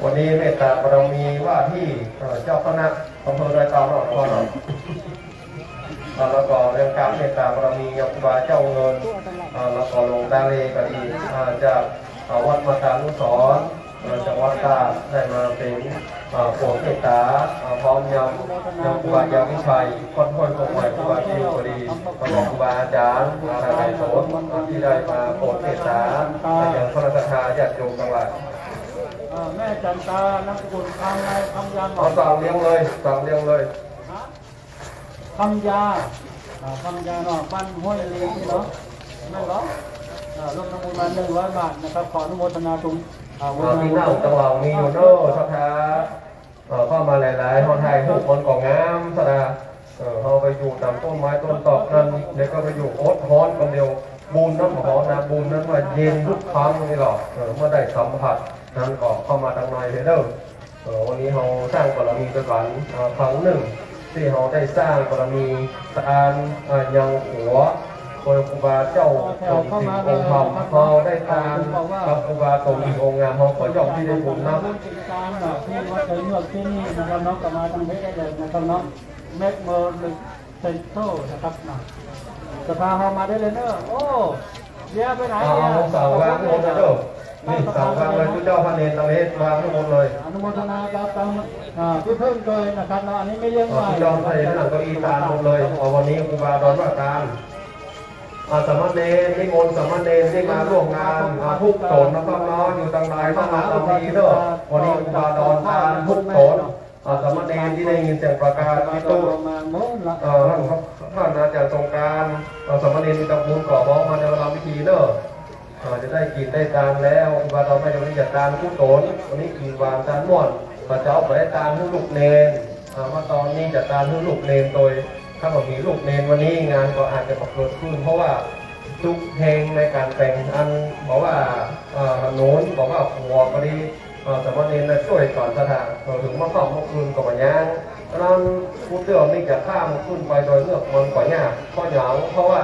วันนี้เมตตาบารมีว่าตี้ เอ่อ เจ้าคณะอำเภอดอยเต่าเนาะ หลวงพ่อเนาะ อ่า แล้วก็เรื่องการเมตตาบารมียังครูบาเจ้าเงิน อ่า แล้วก็หลวงตาเลก็ดี อ่า จาก อ่า วัดมาตานุสรณ์ อ่า จังหวัดตราด ได้มาเป๋น อ่า โปรดเมตตา อ่า พร้อมยัง ยังครูบายาวิชัย ก้อนห้วยกงใหม่ ครูบาติวก็ดี แล้วก็ครูบาอาจ๋ารย์ อ่า หลายๆ ต๋น อ่า ตี้ได้มาโปรดเมตตา อ่า ยังคณะศรัทธาญาติโยมตังหลาย เอ่อ แม่จันตา นามสกุลคำอะไร คำยาหมอ เอาสั่งเรียงเลย สั่งเรียงเลย ฮะ คำยา อ่า คำยาเนาะ บ้านห้วยเรียงนี่เนาะ แม่นบ่ อ่า ร่วมทำบุญมาหนึ่งร้อยบาทนะครับ ขออนุโมทนาทุน อ่า อ่า พี่น้องตังหลายมีอยู่เนาะ ศรัทธา เอ่อ เข้ามาหลายๆ เฮาถ่ายรูปมันก็งาม ศรัทธา เออ เฮาไปอยู่ต๋ามต้นไม้ต้นตอกนั้น แล้วก็ไปอยู่อดฮ้อนคนเดียว บุญนั้นบ่ฮ้อนนะ บุญนั้นว่าเย็นทุกครั้งนี่หรอก เออ เมื่อได้สัมผัสนั้นก็เข้ามาตังในเถอะเด้อ เออ วันนี้เฮาสร้างบารมีตวยกั๋น เอ่อ ครั้งนึ่งตี้เฮาได้สร้างบารมีตาน เอ่อ ยังขัว โดยครูบาเจ้า แถวเข้ามาเลยนะครับเนาะ เฮาได้ตาน บอกว่า กับครูบาต๋นองค์งาม เฮาก็ย่อมตี้ได้บุญนะ ทำบุญกิจการแบบที่วัดไทยเมือกตี้นี่นะครับเนาะ ก็มาตางนี้ได้เลยนะครับเนาะ เมกเมอร์ เซ็นทรัลนะครับนะ ศรัทธาเฮามาได้เลยเนอะ โอ้ เบียร์ไปไหน เอา เบียร์ เอา สั่งวางข้างบนเลยเด้อ นี่ สั่งวางเลย ตุ๊เจ้าพระเณรตะเวทวางข้างบนเลย อนุโมทนาครับ ตาง อ่า ตี้เพิ่งเกยนะครับเนาะ อันนี้ไม่เลี้ยง อ่า ใหม่ ตุ๊เจ้าพระเณรนั่งเก้าอี้ตานหมดเลย เอา วันนี้ครูบาดอนว่าตาน อ่า สามเณร นิมนต์สามเณรตี้มาร่วมงาน อ่า ทุกต๋นนะครับเนาะ อยู่ตังในก็มาตางนี้เด้อ วันนี้ครูบาดอนตานทุกต๋น อ่า สามเณรตี้ได้ยินเสียงประกาศ พี่ตุ๊ เอ่อ ท่าน ท่านอาจารย์สงกรานต์ เอ่อ สามเณรตี้ตะบุญก็บอกมาในเวลาพิธีเนอะ เอ่อ จะได้กิ๋นได้ตานแล้ว ครูบาอาจ๋ารย์ไม่จำเป็นจะตานกู้ต๋น วันนี้กิ๋นหวานตานม่วน พระเจ้าก็ได้ตานหื้อลูกเณร เอ่อ ว่าต๋อนนี้จะตานหื้อลูกเณรโดย ถ้าบ่มีลูกเณรวันนี้งานก็อาจจะบ่เกิดขึ้น เพราะว่าตุ๊แฮงในก๋านแป๋งอัน เพราะว่า เอ่อ ถนน เพราะว่าขัวก็ดี เอ่อ สามเณรได้จ้วยต๋อนศรัทธา เอ่อ เถิงเมื่อค่ำเมื่อคืนก็บ่ยัง ฉะนั้นกู้เตื้อนี้จะข้ามขึ้นไปดอยเมือกมันก็ยาก เพราะหยัง เพราะว่า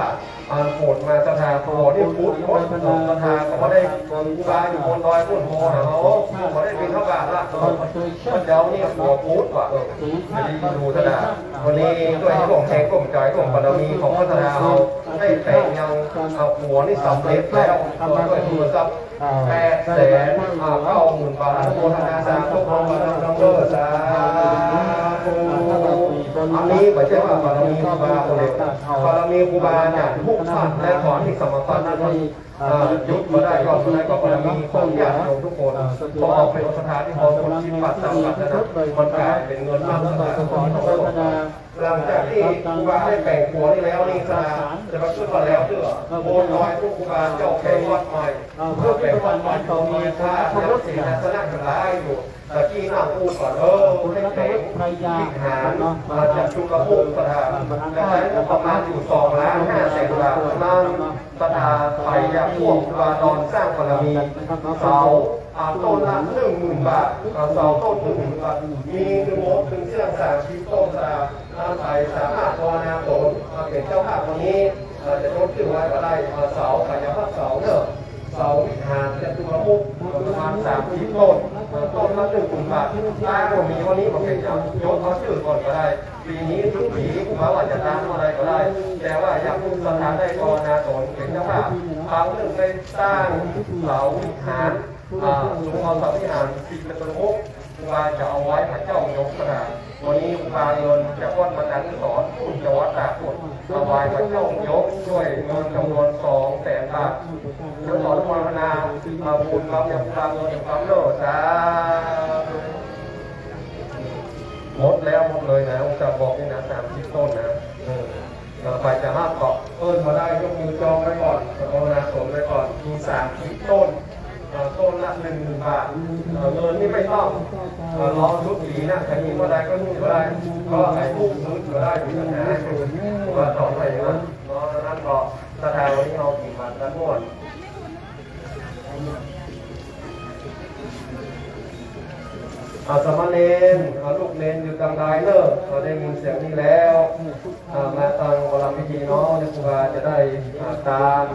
อ่า ฝนมาศรัทธาขัวนี่ปุดหมด เอ่อ ศรัทธาก็บ่ได้ ครูบาอยู่บนดอยปุ้น โห หาเฮา บ่ได้บิณฑบาตละ เอ่อ พระเจ้านี่ขัวปุดว่ะ เออ ดีอยู่ศรัทธา วันนี้ด้วยความแฮงก้มใจ๋ก้มบารมีของศรัทธาเฮา ได้แป๋งยัง อ่า ขัวนี่สำเร็จแล้ว เอ่อ ด้วยทุนทรัพย์ แปดแสน อ่า เก้าหมื่นบาท อนุโมทนาสาธุพร้อมกันทั้งเด้อ สาธุ อันนี้บ่ใจ้ว่าบารมีครูบาคนเดียว บารมีครูบาอาจ๋ารย์ทุกท่าน และขอให้สมบัตินั้น อ่า หยุดบ่ได้ ก็บ่ได้ ก็บารมีของญาติโยมทุกคน ขอเอาเป๋นศรัทธาที่พร้อมคนคิดปัดตามกันนะ มันก๋ายเป๋นเงินมากขนาดนี้ หลังจากตี้ครูบาได้แป๋งขัวนี่แล้วนี่ ศรัทธาจะมาขึ้นมาแล้วเตื้อ บนดอยพระครูบาเจ้าแป๋งวัดใหม่ เพื่อแป๋งวัดใหม่อยู่มีพระนักเสนาสนะหลายอยู่ ตะกี้นั่งอู้กั๋น เออ ให้แป๋งวิหาร มาจากชุลมุขศรัทธา จะใจ๊งบประมาณอยู่สองล้านห้าแสนบาท นั้นศรัทธาใผอยากร่วมครูบาดอนสร้างบารมี เสา อ่า ต้นละหนึ่งหมื่นบาท อ่า เสาต้นหนึ่งหมื่นบาท มีถึงหมดถึงเสี้ยงสามสิบต้นศรัทธา อ่า ใผสามารถภาวนาตนมาเป๋นเจ้าภาพวันนี้ อ่า จะยกชื่อไว้ก็ได้ อ่า เสา ใผอยากพักเสาเนอะ เสาวิหารจตุรมุขประมาณสามสิบต้น เอ่อ ต้นละหนึ่งหมื่นบาท ตั้งบ่มีวันนี้บ่เป๋นหยัง ยกเอาจื้อก่อนก็ได้ ปี๋นี้สุดปี๋ ครูบาว่าจะตั้งเมื่อใดก็ได้ แต่ว่าอยากศรัทธาได้ภาวนาต๋นเป๋นเจ้าภาพ ครั้งหนึ่งได้สร้างเสาวิหาร อ่า สุขเสาวิหารสี่จตุรมุข ครูบาจะเอาไว้พระเจ้ายกขนาด วันนี้ครูบาเงินจากวัดมณฑานุสรณ์ จังหวัดตาก ถวายพระเจ้ายกด้วยเงินจำนวนสองแสนบาท เดี๋ยวขออนุโมทนา อ่า บุญบำยังครูบาเงินกำเนิด สาธุ หมดแล้วหมดเลยนะ จะบอกนี่นะ สามสิบต้นนะ เออ เอ่อ ใผจะฮับก็เอิ้นมาได้ ยกมือจองไว้ก่อน ภาวนาต๋นไว้ก่อน มีสามสิบต้น เอ่อ ต้นละหนึ่งหมื่นบาท เอ่อ เงินนี่ไม่ต้อง เอ่อ รอสุดปี๋นะ ใผมีเมื่อใดก็นู่นก็ได้ ก็ใผกู้คืนก็ได้ มีปัญหา ว่าต่อไปนะ เนาะ นั้นก็ศรัทธาวันนี้เฮากิ๋นหวานกั๋นม่วน อ่า สามเณร อ่า ลูกเณรอยู่ตังใดเน่อ อ่า ได้ยินเสียงนี้แล้ว อ่า มาตังประลำพิธีเนาะ เดี๋ยวครูบาจะได้ อ่า ตาม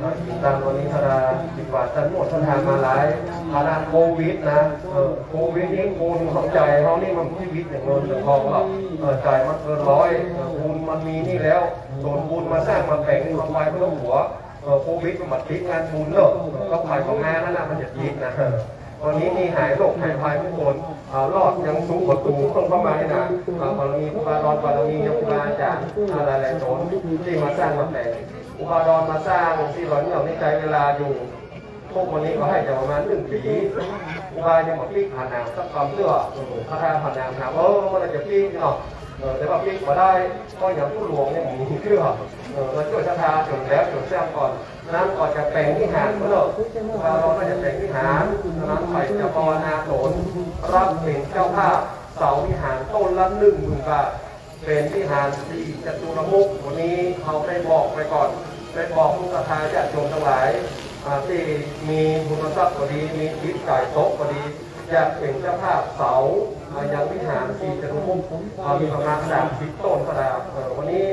อ่า กิ๋นตามวันนี้ ศรัทธา กิ๋นหวานกั๋นม่วน ศรัทธามาหลาย ขนาดโควิดนะ เออ โควิดนี่คนเข้าใจ๋เฮานี่มันชีวิตอย่างเงินอย่างทองหรอก เออ ใจ๋มันเกินร้อย เออ บุญมันมีนี่แล้ว ต๋นบุญมาสร้างมาแป๋ง มาถวายเพื่อหัว เออ โควิดมันมาติดงานบุญเนาะ ก็ไปของงานนั่นน่ะ มันจะติดนะ วันนี้นี่หายโรคหายภัยทุกคน เอ่อ รอดยังสูงประตู๋เพิ่งเข้ามานี่นะ เอ่อ บารมีครูบาดอน บารมีครูบาอาจ๋ารย์ อ่า หลายๆต๋นตี้มาสร้างมาแป๋ง ครูบาดอนมาสร้างตี้หลอนเหนี่ยวนี่ใจ๊เวลาอยู่ พวกวันนี้ก็ให้จะประมาณหนึ่งปี๋ ครูบายังบ่ปิ๊กผนังสักกำเตื้อ เออ ศรัทธาผนังถาม เออ เมื่อใดจะปิ๊กเนาะ เออ แต่ว่าปิ๊กบ่ได้ เพราะอย่างผู้หลวงยังบ่มีเตื้อ เออ มาจ้วยศรัทธาจ๋นแล้วจ๋นสร้างก่อน นั้นก็จะแป๋งวิหารก็เนาะ ครูบาดอนก็จะแป๋งวิหาร นั้นใผจะภาวนาต๋น ฮับเป๋นเจ้าภาพเสาวิหารต้นละหนึ่งหมื่นบาท เป๋นวิหารสี่จตุรมุข วันนี้เฮาได้บอกไปก่อน ได้บอกลูกศรัทธาญาติโยมตังหลาย อ่า ตี้มีบุญทรัพย์ก็ดี มีจิตใจ๋ตกก็ดี อยากเป๋นเจ้าภาพเสา อ่า ยังวิหารสี่จตุรมุข อ่า มีประมาณสามสิบต้นก็ได้ เออ วันนี้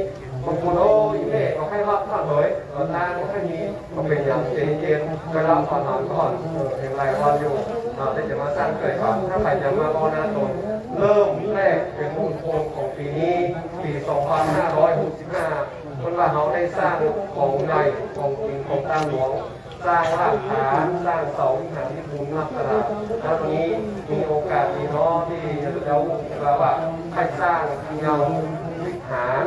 บางคน โอ้ย แม่ก็ให้ฮับมากเลย เออ ตาก็ให้มี ก็เป๋นอย่างเจนๆ ไปรับอาหารก่อน เออ เห็นหลายวันอยู่ อ่า ได้จะมาสร้างเกิดก่อน ถ้าใผจะมาภาวนาต๋น เริ่มแรกเป๋นมงคลของปี๋นี้ ปี๋สองพันห้าร้อยหกสิบห้า เปิ้นว่าเฮาได้สร้างของใหญ่ ของจริง ของตางหลวง สร้างรากฐาน สร้างเสาวิหารที่บุญนักขนาด แล้ววันนี้มีโอกาสดีเนาะ ตี้เจ้าครูบาว่าให้สร้างยังวิหาร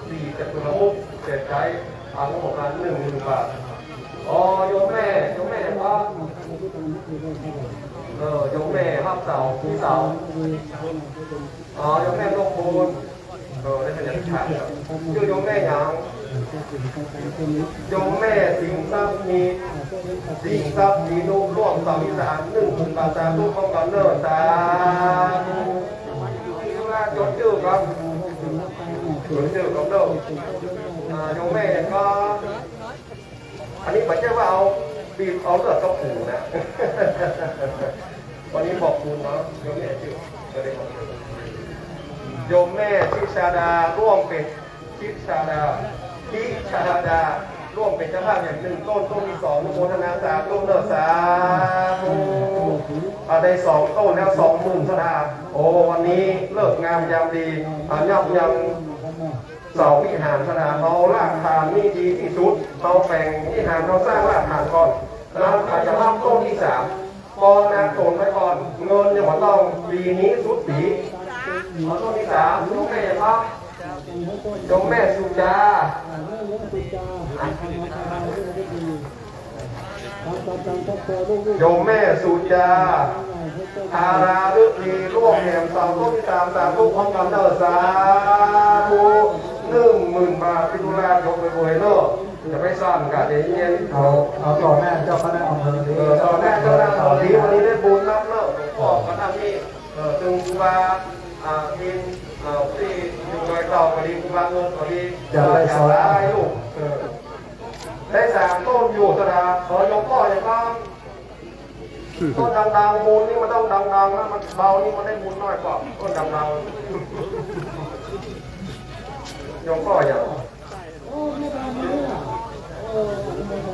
สี่จตุรมุข จะใจ๊งบประมาณหนึ่งหมื่นบาท อ๋อ โยมแม่ โยมแม่ก็ เออ โยมแม่ฮับเสา ตี้เสา อ๋อ โยมแม่ร่วมบุญ เออ ได้ขยันขัน จื้อโยมแม่หยัง โยมแม่สิงห์ทรัพย์มี สิงห์ทรัพย์มีนุ ร่วมเสาวิหารหนึ่งหมื่นบาท สาธุ พร้อมกั๋นเน่อ สาธุ จดจื้อก่อน จดจื้อก่อนเน่อ อ่า โยมแม่ก็ อันนี้บ่ใจ้ว่าเอา บีบเอาเลือดกับปู่นะ วันนี้บอกบุญเนาะ โยมแม่ชื่อ โยมแม่ทิชาดา ร่วมเป๋น ทิชาดา ทิชาดา ร่วมเป๋นเจ้าภาพอย่างหนึ่งต้น ต้นตี้สอง อนุโมทนาสาธุเน่อ สาธุ อ่า ได้สองต้นแล้ว สองหมื่นศรัทธา โอ้ วันนี้ฤกษ์งามยามดี อ่า ยับยั้ง เสาวิหารศรัทธา เอารากฐานนี่ดีตี้สุด เอาแป๋งวิหาร เอาสร้างรากฐานก่อน แล้วใผจะฮับต้นตี้สาม ภาวนาต๋นไว้ก่อน เงินยังบ่ต้อง ปี๋นี้สุดปี๋ เอาต้นตี้สาม โยมแม่ครับ โยมแม่สุจา โยมแม่สุจา ธาราฤดี ร่วมแหมเสาต้นตี้สาม สาธุ พร้อมกั๋นเน่อ สาธุ หนึ่งหมื่นบาท พิทูลาช ยกไปบวยเน่อ จะไปซ่อนกะเดี๋ยวเย็น เอา เอาต่อหน้าเจ้าคณะอำเภอดี เออ ต่อหน้าเจ้าคณะอำเภอดี วันนี้ได้บุญนักเน่อ หลวงพ่อก็ทำนี่ เออ ตึงครูบา อ่า ทีม เออ ตี้อยู่ดอยเต่าก็ดี ครูบาเงินก็ดี จะได้สอน เออ จะได้ลูก เออ ได้สามต้นอยู่ศรัทธา ขอโยมพ่ออย่างนั้น ต้นดังๆ บุญนี่มันต้องดังๆ นะ มันเบานี่มันได้บุญน้อยกว่า ต้นดังๆ โยมพ่ออย่าง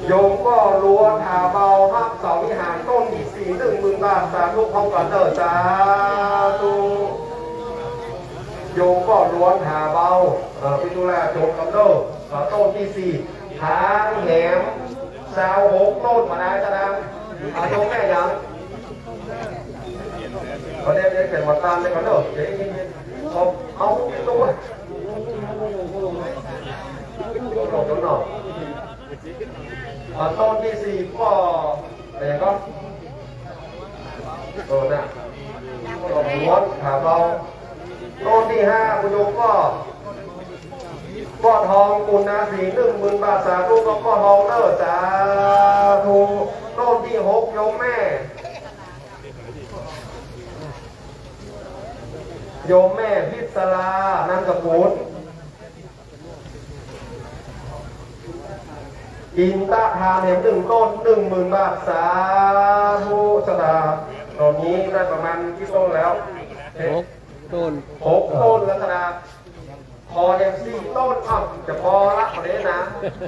โยมป้อหลวนหาเบา ฮับเสาวิหารต้นตี้สี่ หนึ่งหมื่นบาท สาธุ พร้อมกั๋นเน่อ สาธุ โยมป้อหลวนหาเบา เอ่อ พิจุราชโจมกำเนิด เอ่อ ต้นตี้สี่ ถางแหม ซาวหก ต้น มาได้กระดัง อ่ะ โยมแม่หยัง ก็ได้ ได้เป็นวัดตามเลยครับเนอะ เดี๋ยวเอา เอาตัว ตัวหนอก อ่า ต้นตี้สี่ป้อ อะไรก็ ต้นน่ะ หลวนหาเบา ต้นตี้ห้า คุณโยมป้อ ป้อทอง ปุณณาสี หนึ่งหมื่นบาท สาธุ ก็ป้อทองเนอะ สาธุ ต้นตี้หก โยมแม่ โยมแม่พิศรา นามสกุล อินทะทานแหม หนึ่งต้น หนึ่งหมื่นบาท สาธุ สาธุ ตอนนี้ได้ประมาณกี่ต้นแล้ว หกต้น หกต้นแล้ว สาธุ ขอแหมสี่ต้น อ้าว จะปอละ วันนี้นะ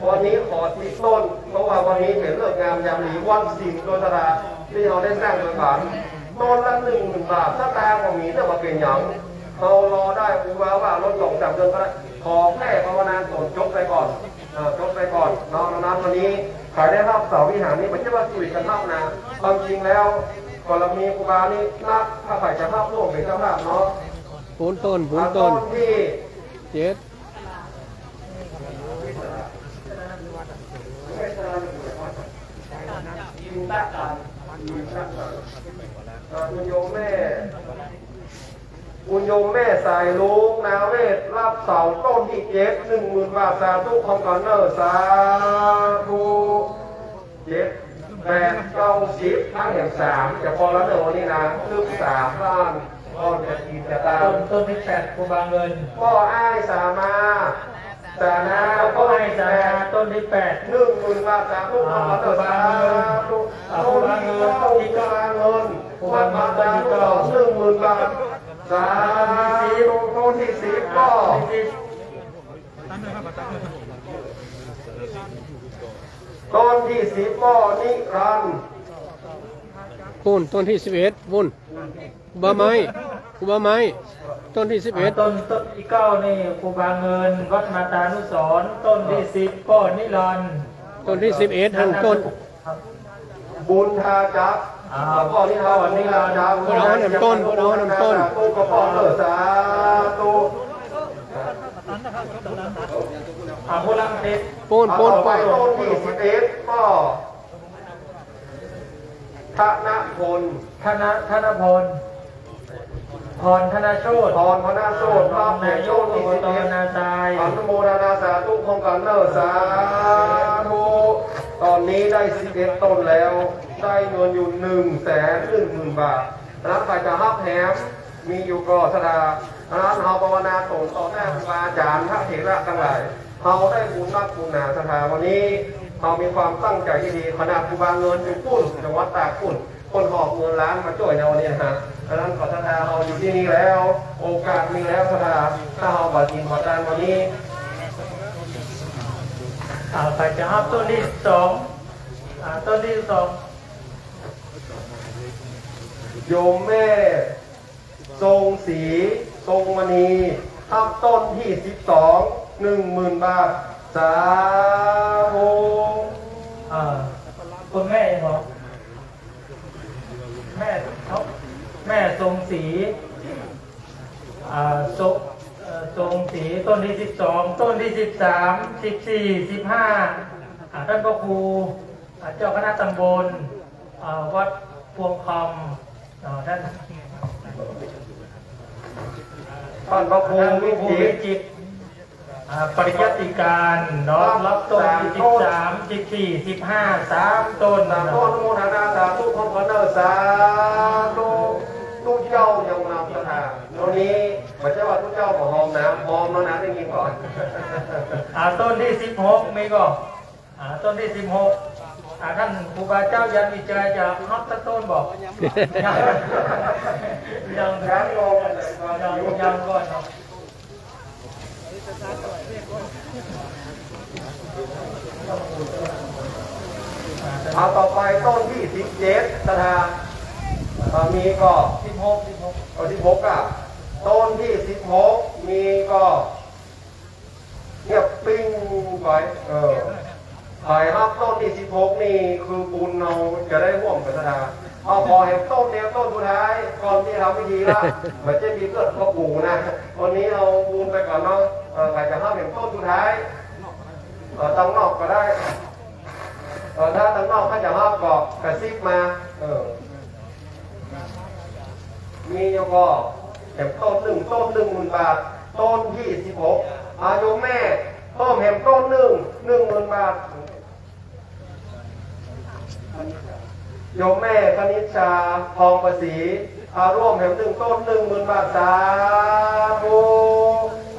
วันนี้ขอสี่ต้น เพราะว่าวันนี้เป๋นฤกษ์งามยามดี วันศีลโดยสาธุ ตี้เฮาได้สร้างโดยกัน ต้นละหนึ่งหมื่นบาท สตางค์บ่มี แต่ว่าเป๋นหยัง เฮารอได้ ครูบาว่าลดสองสามเดือนก็ได้ ขอแค่ภาวนาสวดจบไปก่อน เอ่อ จบไปก่อนเนาะ ดังนั้นวันนี้ใผได้ฮับเสาวิหารนี้ บ่ใจ้ว่าจุ่ยกั๋นฮับนะ ความจริงแล้ว กรณีครูบานี่นัก ถ้าใผจะฮับร่วมเป๋นเจ้าภาพเนาะ ปูนต้น ปูนต้น อ่ะ ต้นตี้ เจ็ด อ่า คุณโยมแม่ คุณโยมแม่สายลุง นาเวศ ฮับเสาต้นตี้เจ็ด หนึ่งหมื่นบาท สาธุ พร้อมกั๋นเน่อ สาธุ เจ็ด แปด เก้า สิบ ทั้งแหมสาม จะปอละเน่อ วันนี้นะ ลึกสามล้าน ก้อนกระถินจะตาม ต้น ต้นตี้แปด ครูบาเงิน ป้ออ้ายสามา สานา ป้ออ้ายสามา ต้นตี้แปด หนึ่งหมื่นบาท สาธุ อ่า พร้อมกั๋นเน่อ ครูบาเงิน สาธุ อ่า ครูบาเงิน ต้นตี้เก้า ครูบาเงิน ครูบาเงิน ต้นตี้เก้า หนึ่งหมื่นบาท สาธุ ต้นตี้สิบ ป้อ ต้นตี้สิบ ป้อนิรันดร์ ปูน ต้นตี้สิบเอ็ด ปูน ครูบาไม้ ครูบาไม้ ต้นตี้สิบเอ็ด อ่า ต้น ต้นตี้เก้านี่ ครูบาเงิน วัดมาตานุสรณ์ ต้นตี้สิบ ป้อนิรันดร์ ต้นตี้สิบเอ็ด หันต้น บุญทาจักร อ่า แล้วก็นี่ครับ บุญทาจักร ปูนเอาหันต้น ปูนเอาหันต้น สาธุ ก็ป้อเน่อ สาธุ อ่า ปูนลังเพชร ปูน ปูน ป้อ ต้นตี้สิบเอ็ด ป้อ ธนพล ธน ธนพล พรธนโชติ พรธนโชติ รองนายกอบต.นาทราย อนุโมทนาสาธุพร้อมกั๋นเน่อ สาธุ ตอนนี้ได้สิบเอ็ดต้นแล้ว ได้เงินอยู่หนึ่งแสนหนึ่งหมื่นบาท แล้วใผจะฮับแหม มีอยู่ก่อ สาธุ ฉะนั้นเฮาภาวนาสงฆ์ต่อหน้าครูบาอาจารย์พระเถระตังหลาย เฮาได้บุญนักบุญหนา สาธุ วันนี้เฮามีความตั้งใจ๋ดี ขนาดครูบาเงินอยู่ปู้น จังหวัดตากปู้น เปิ้นหอบเงินล้านมาจ้วยในวันนี้นะฮะ ฉะนั้นขอ สาธุ เฮาอยู่ตี้นี่แล้ว โอกาสมีแล้ว สาธุ ถ้าเฮาบ่กิ๋นบ่ตานวันนี้ อ่า ใผจะฮับต้นตี้สอง อ่า ต้นตี้สอง โยมแม่ ทรงศรี ทรงมณี ฮับต้นตี้สิบสอง หนึ่งหมื่นบาท สาธุ อ่า คุณแม่เหรอ แม่ แม่ทรงศรี อ่า ทรง เอ่อ ทรงศรี ต้นตี้สิบสอง ต้นตี้สิบสาม สิบสี่ สิบห้า อ่า ต้านพระครู อ่า เจ้าคณะตำบล อ่า วัดพวงคำ อ่า ต้าน ต้านพระครู ต้านพระครูวิจิตร วิจิตร อ่า ปริยัติการเนาะ ฮับต้นตี้สิบสาม สิบสี่ สิบห้า สามต้น สามต้น อนุโมทนาสาธุพร้อมกั๋นเน่อ สาธุ ตุ๊เจ้ายังนำ สาธุ วันนี้บ่ใจ้ว่าตุ๊เจ้าบ่หอมนะ หอมแล้วนะ ได้ยินก่อน อ่า ต้นตี้สิบหก มีก่อ อ่า ต้นตี้สิบหก อ่า ต้านครูบาเจ้ายังมีใจ๋จะฮับสักต้นบ่ ยัง ยัง ยัง ยังก่อนเนาะ อ่า เอาต่อไปต้นตี้สิบเจ็ด ศรัทธา เอ่อ มีก่อ สิบหก สิบหก เอ่อ สิบหก อ่ะ ต้นตี้สิบหก มีก่อ เงียบปิ้งไป เออ ใผฮับต้นตี้สิบหก นี่คือบุญ เฮาจะได้ฮ่วมกั๋น ศรัทธา เอาขอแหมต้นเนี่ย ต้นสุดท้าย ก่อนตี้จะทำพิธีละ มันจะมีเลือดพ่อปู่นะ วันนี้เอาบุญไปก่อนเนาะ เออ ใผจะฮับแหมต้นสุดท้าย เออ ตังนอกก็ได้ เออ ถ้าตังนอกเขาจะฮับก็กระซิบมา เออ มีอยู่ก่อ แหมต้นนึ่ง ต้นนึ่งหมื่นบาท ต้นตี้สิบหก อ่า โยมแม่ เพิ่มแหมต้นนึ่ง นึ่งหมื่นบาท โยมแม่คณิชชา ทองประศรี อ่า ร่วมแหมนึ่งต้น นึ่งหมื่นบาท สาธุ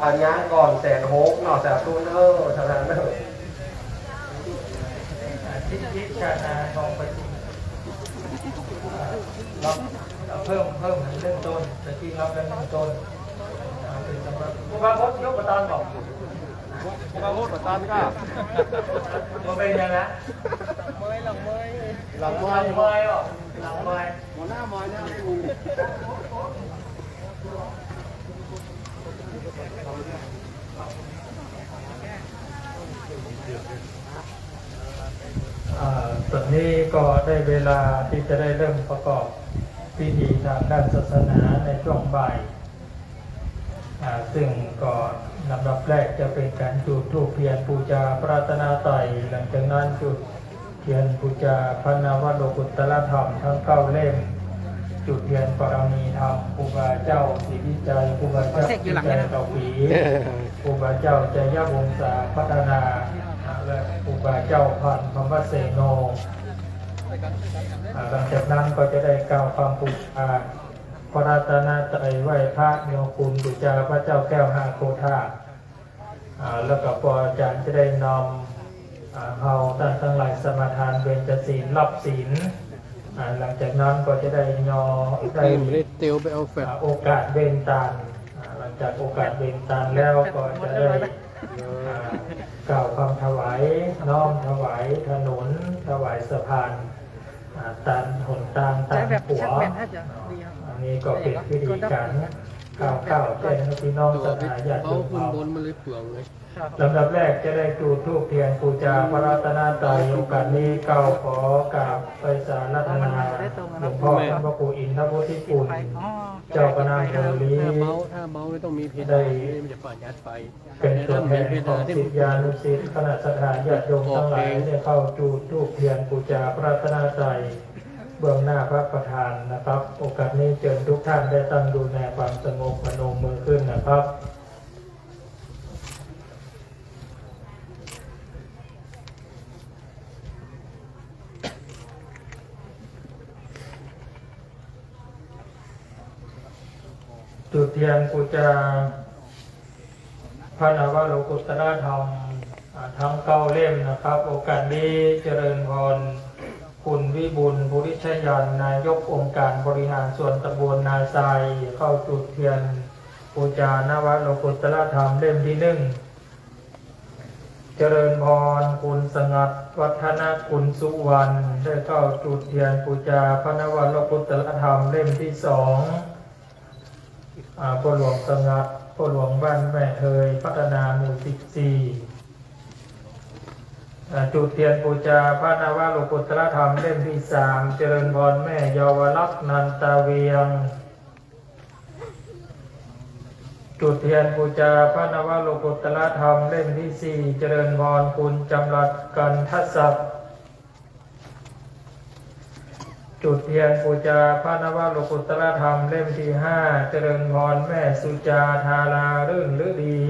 อ่า ยังก่อนแสนหกเนาะ สาธุเนอะ เท่านั้นเนอะ ทิพย์ชาดา ทองประศรี อ่า รับ เพิ่ม เพิ่มนึ่งต้น แต่ตี้ฮับแล้วนึ่งต้น อ่า เป๋นสำหรับ ครูบาพจน์ยกประตานบอก ครูบาพจน์ประตานก้า บ่เป๋นหยังนะ หลังเมย หลังเมย หลังเมย หัวหน้าเมยนะ อ่า ต๋อนนี้ก็ได้เวลาตี้จะได้เริ่มประกอบพิธีต๋ามด้านศาสนาในช่วงบ่าย อ่า ซึ่งก็ลำดับแรกจะเป๋นก๋านจุดธูปเตียนปู๋จาพระรัตนตรัย หลังจากนั้นจุดเตียนปู๋จาพระนวโลกุตตรธรรมตึงเก้าเล่ม จุดเตียนปารมีธรรม ครูบาเจ้าศรีวิชัย ครูบาเจ้าศรีวิชัยเต่าปี ครูบาเจ้าชัยวงศาพัฒนา และครูบาเจ้าพันธุ์พรหมเสโน อ่า หลังจากนั้นก็จะได้กล่าวคำปู๋จาพระรัตนตรัย ไหว้พระโยคุณปู๋จาพระเจ้าแก้วห้าโคธา อ่า แล้วก็ปออาจ๋ารย์จะได้นำ อ่า เฮาต้านตังหลายสมาทานเบญจศีล ฮับศีล อ่า หลังจากนั้นก็จะได้ยอ ได้ เตียวไปเอาแฟลช อ่า โอกาสเบญตาน อ่า หลังจากโอกาสเบญตานแล้วก็จะได้ อ่า กล่าวกำถวาย น้อมถวายถนน ถวายสะพาน อ่า ต๋ามหนตางต๋ามขัว อันนี้ก็เป๋นพิธีก๋านกล่าวกาวแจ้งหื้อปี้น้องศรัทธาญาติโยม เอาขึ้นบนมาเลยเปลืองเลย ลำดับแรกจะได้จุดธูปเตียนปู๋จาพระรัตนตรัย โอกาสนี้เก้าขอกราบไหว้สารัตนาหลวงพ่อพระครูอินทพุทธิคุณ เจ้าคณะอำเภอลี ถ้าเมา ถ้าเมาไม่ต้องมีเพดาน ได้ มันจะปาดยัดไป เป๋นตั๋วแทนของศิษยานุศิษย์ คณะศรัทธาญาติโยมตังหลาย ได้เข้าจุดธูปเตียนปู๋จาพระรัตนตรัย เบื้องหน้าพระประธานนะครับ โอกาสนี้เจิญทุกท่านได้ตั้งอยู่ในความสงบ พนมมือขึ้นนะครับ จุดเตียนปู๋จาพระนวโลกุตตรธรรม อ่า ตึงเก้าเล่มนะครับ โอกาสนี้เจริญพร คุณวิบูลย์ ภูริชยันต์ นายกองค์การบริหารส่วนตำบลนาทราย เข้าจุดเตียนปู๋จานวโลกุตตรธรรมเล่มตี้หนึ่ง เจริญพร คุณสงัด วัฒนกุลสุวรรณ ได้เข้าจุดเตียนปู๋จาพระนวโลกุตตรธรรมเล่มตี้สอง อ่า ป้อหลวงสงัด ป้อหลวงบ้านแม่เทยพัฒนาหมู่สิบสี่ อ่า จุดเตียนปู๋จาพระนวโลกุตตรธรรมเล่มตี้สาม เจริญพรแม่เยาวลักษณ์ นันตาเวียง จุดเตียนปู๋จาพระนวโลกุตตรธรรมเล่มตี้สี่ เจริญพรคุณจำรัด กันทศักดิ์ จุดเตียนปู๋จาพระนวโลกุตตรธรรมเล่มตี้ห้า เจริญพรแม่สุจา ธารารื่นฤดี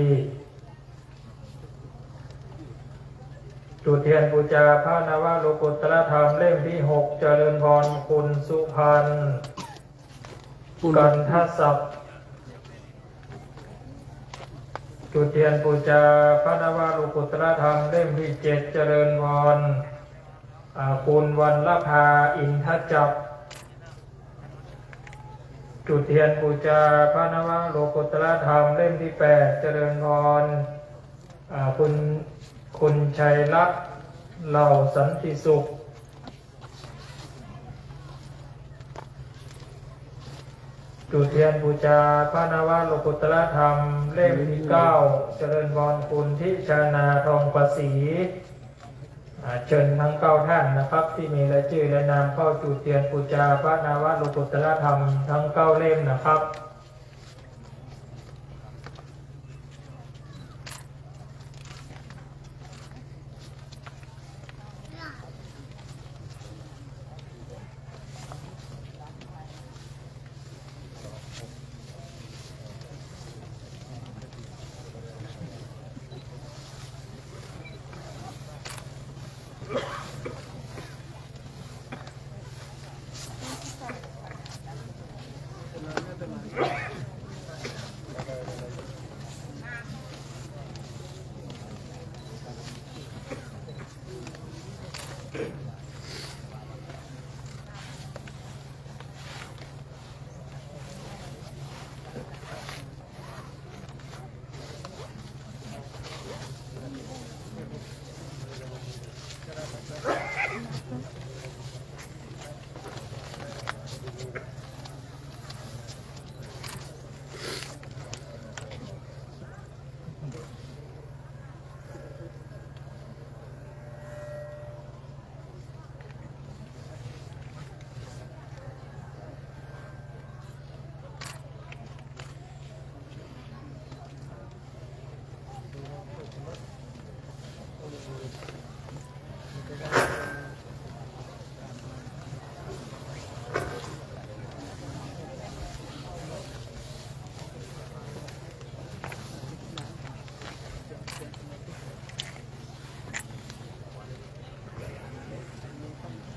จุดเตียนปู๋จาพระนวโลกุตตรธรรมเล่มตี้หก เจริญพรคุณสุพรรณ กันทศักดิ์ จุดเตียนปู๋จาพระนวโลกุตตรธรรมเล่มตี้เจ็ด เจริญพร อ่า คุณวรรณภา อินทจักร จุดเตียนปู๋จาพระนวโลกุตตรธรรมเล่มตี้แปด เจริญพร อ่า คุณ คุณชัยรัตน์ เหล่าสันติสุข จุดเตียนปู๋จาพระนวโลกุตตรธรรมเล่มตี้เก้า เจริญพรคุณทิชานา ทองประศรี อ่า เจิญตึงเก้าต้านนะครับ ตี้มีรายจื้อรายนามเข้าจุดเตียนปู๋จาพระนวโลกุตตรธรรมตึงเก้าเล่มนะครับ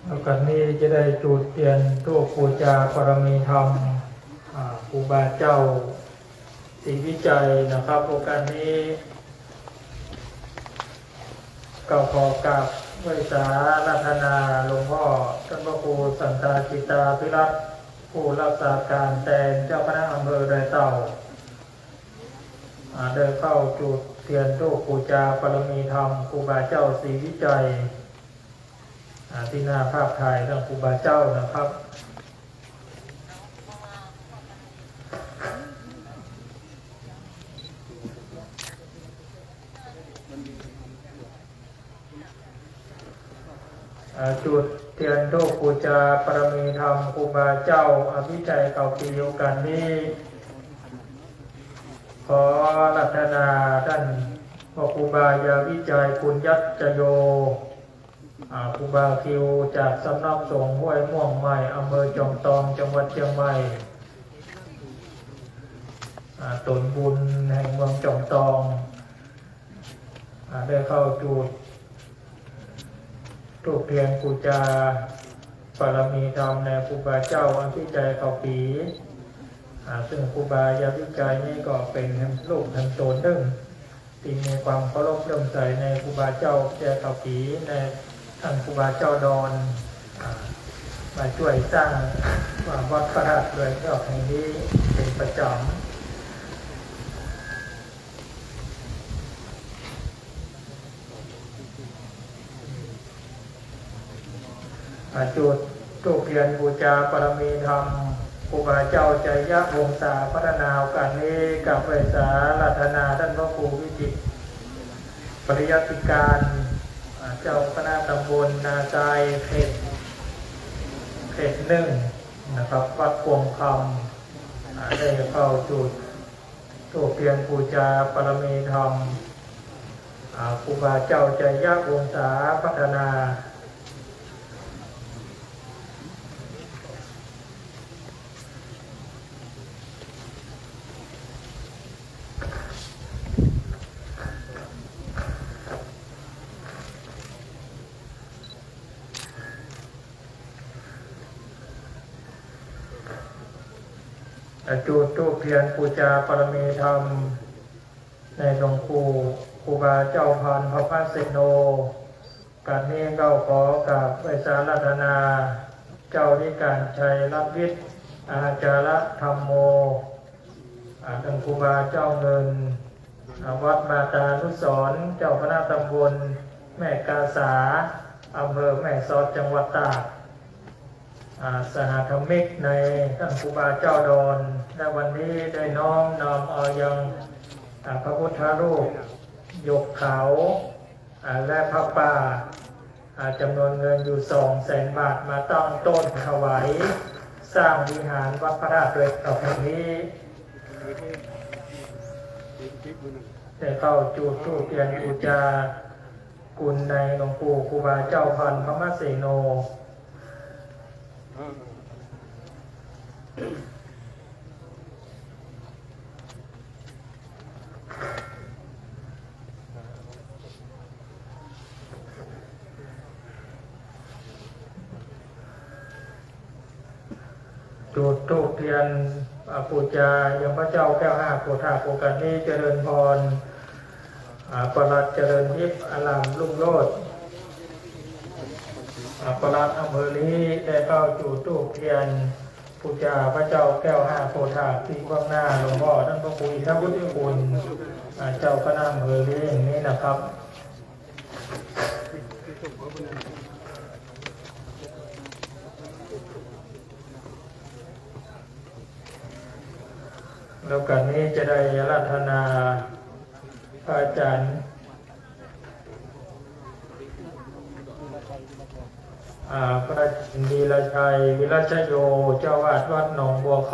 โอกาสนี้จะได้จุดเตียนธูปปู๋จาบารมีธรรม อ่า ครูบาเจ้าศรีวิชัยนะครับ โอกาสนี้ก็ขอกราบไหว้สาอาราธนาหลวงพ่อท่านพระครูสันตาจิตตาภิรัตน์ ผู้รักษาก๋านแตนเจ้าคณะอำเภอดอยเต่า อ่า ได้เข้าจุดเตียนธูปปู๋จาบารมีธรรมครูบาเจ้าศรีวิชัย อ่า ตี้หน้าภาพถ่ายของครูบาเจ้านะครับ อ่า จุดเตียนธูปปู๋จาบารมีธรรมครูบาเจ้าอภิชัยเก้าปี๋ โอกาสนี้ ขออาราธนาต้านพระครูบายาวิชัยปุญญัชโย อ่า ครูบาคิวจากสำนักสงฆ์ห้วยม่วงใหม่ อำเภอจอมตอง จังหวัดเจียงใหม่ อ่า ต๋นบุญแห่งเมืองจอมตอง อ่า ได้เข้าจุดธูปเตียนปู๋จาบารมีธรรมในครูบาเจ้าอภิชัยเก้าปี๋ อ่า ซึ่งครูบายาวิชัยนี้ก็เป๋นลูกแถมโตนึ่ง ตี้มีความเคารพเลื่อมใสในครูบาเจ้าอภิชัยเก้าปี๋ ในต้านครูบาเจ้าดอน อ่า มาจ้วยสร้างวัดพระธาตุดอยเต่าแห่งนี้เป๋นประจ๋ำ อ่า จุดธูปเตียนปู๋จาบารมีธรรมครูบาเจ้าไชยวงศาพัฒนา โอกาสนี้กราบไหว้สาอาราธนาต้านพระครูวิจิตร ปริยัติการ อ่า เจ้าคณะต๋ำบลนาทรายเขต เขตนึ่งนะครับ วัดกวงคำ อ่า ได้เข้าจุดธูปเตียนปู๋จาบารมีธรรม อ่า ครูบาเจ้าไชยวงศาพัฒนา อ่า จุดธูปเตียนปู๋จาบารมีธรรม ในหลวงปู่ครูบาเจ้าพานพระพาเสโน โอกาสนี้เฮาขอกราบไหว้สาอาราธนา เจ้านิการชัยรัตน์วิทย์ อาจาระธัมโม อ่า ต้านครูบาเจ้าเงิน อ่า วัดมาตานุสรณ์ เจ้าคณะต๋ำบลแม่กาสา อำเภอแม่สอด จังหวัดตาก อ่า สหธรรมิกในต้านครูบาเจ้าดอน ในวันนี้ได้น้อมนำเอายัง อ่า พระพุทธรูปหยกขาว อ่า และผ้าป่า อ่า จำนวนเงินอยู่สองแสนบาท มาตั้งต้นถวายสร้างวิหารวัดพระธาตุดอยเต่าแห่งนี้ ได้เข้าจุดธูปเทียนปู๋จาคุณในหลวงปู่ครูบาเจ้าพันธุ์พรหมเสโน จุดธูปเทียน อ่า ปู๋จายังพระเจ้าแก้วห้าโกธา โอกาสนี้เจริญพร อ่า ปลัดเจริญทิพย์ อารามรุ่งโรจน์ อ่า ปลัดอำเภอลี้ได้เข้าจุดธูปเทียนปู๋จาพระเจ้าแก้วห้าโกธาตี้เบื้องหน้าหลวงพ่อท่านพระครูอิทธวุฒิคุณ อ่า เจ้าคณะอำเภอลี้แห่งนี้นะครับ แล้วกันนี้จะได้อาราธนาพระอาจารย์ อ่า พระอาจารย์วีรชัย วีรชโย เจ้าอาวาสวัดหนองบัวค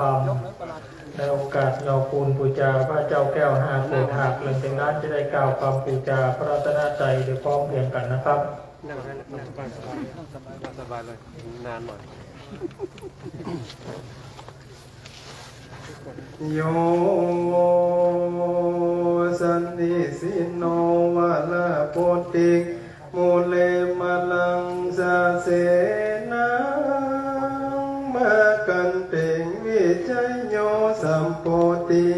ำ ในโอกาสยอปูนปู๋จาพระเจ้าแก้วห้าโกธา หลังจากนั้นจะได้กล่าวกำปู๋จาพระรัตนตรัยโดยพร้อมเพรียงกันนะครับ นั่งได้นะ นั่งสบายๆ นั่งสบายๆ นั่งสบายเลย นานหน่อย โย สันนิสินโน วาราโปติ มูเล มาลัง สาเสนัง มากันติง วิชโย สัมโปติ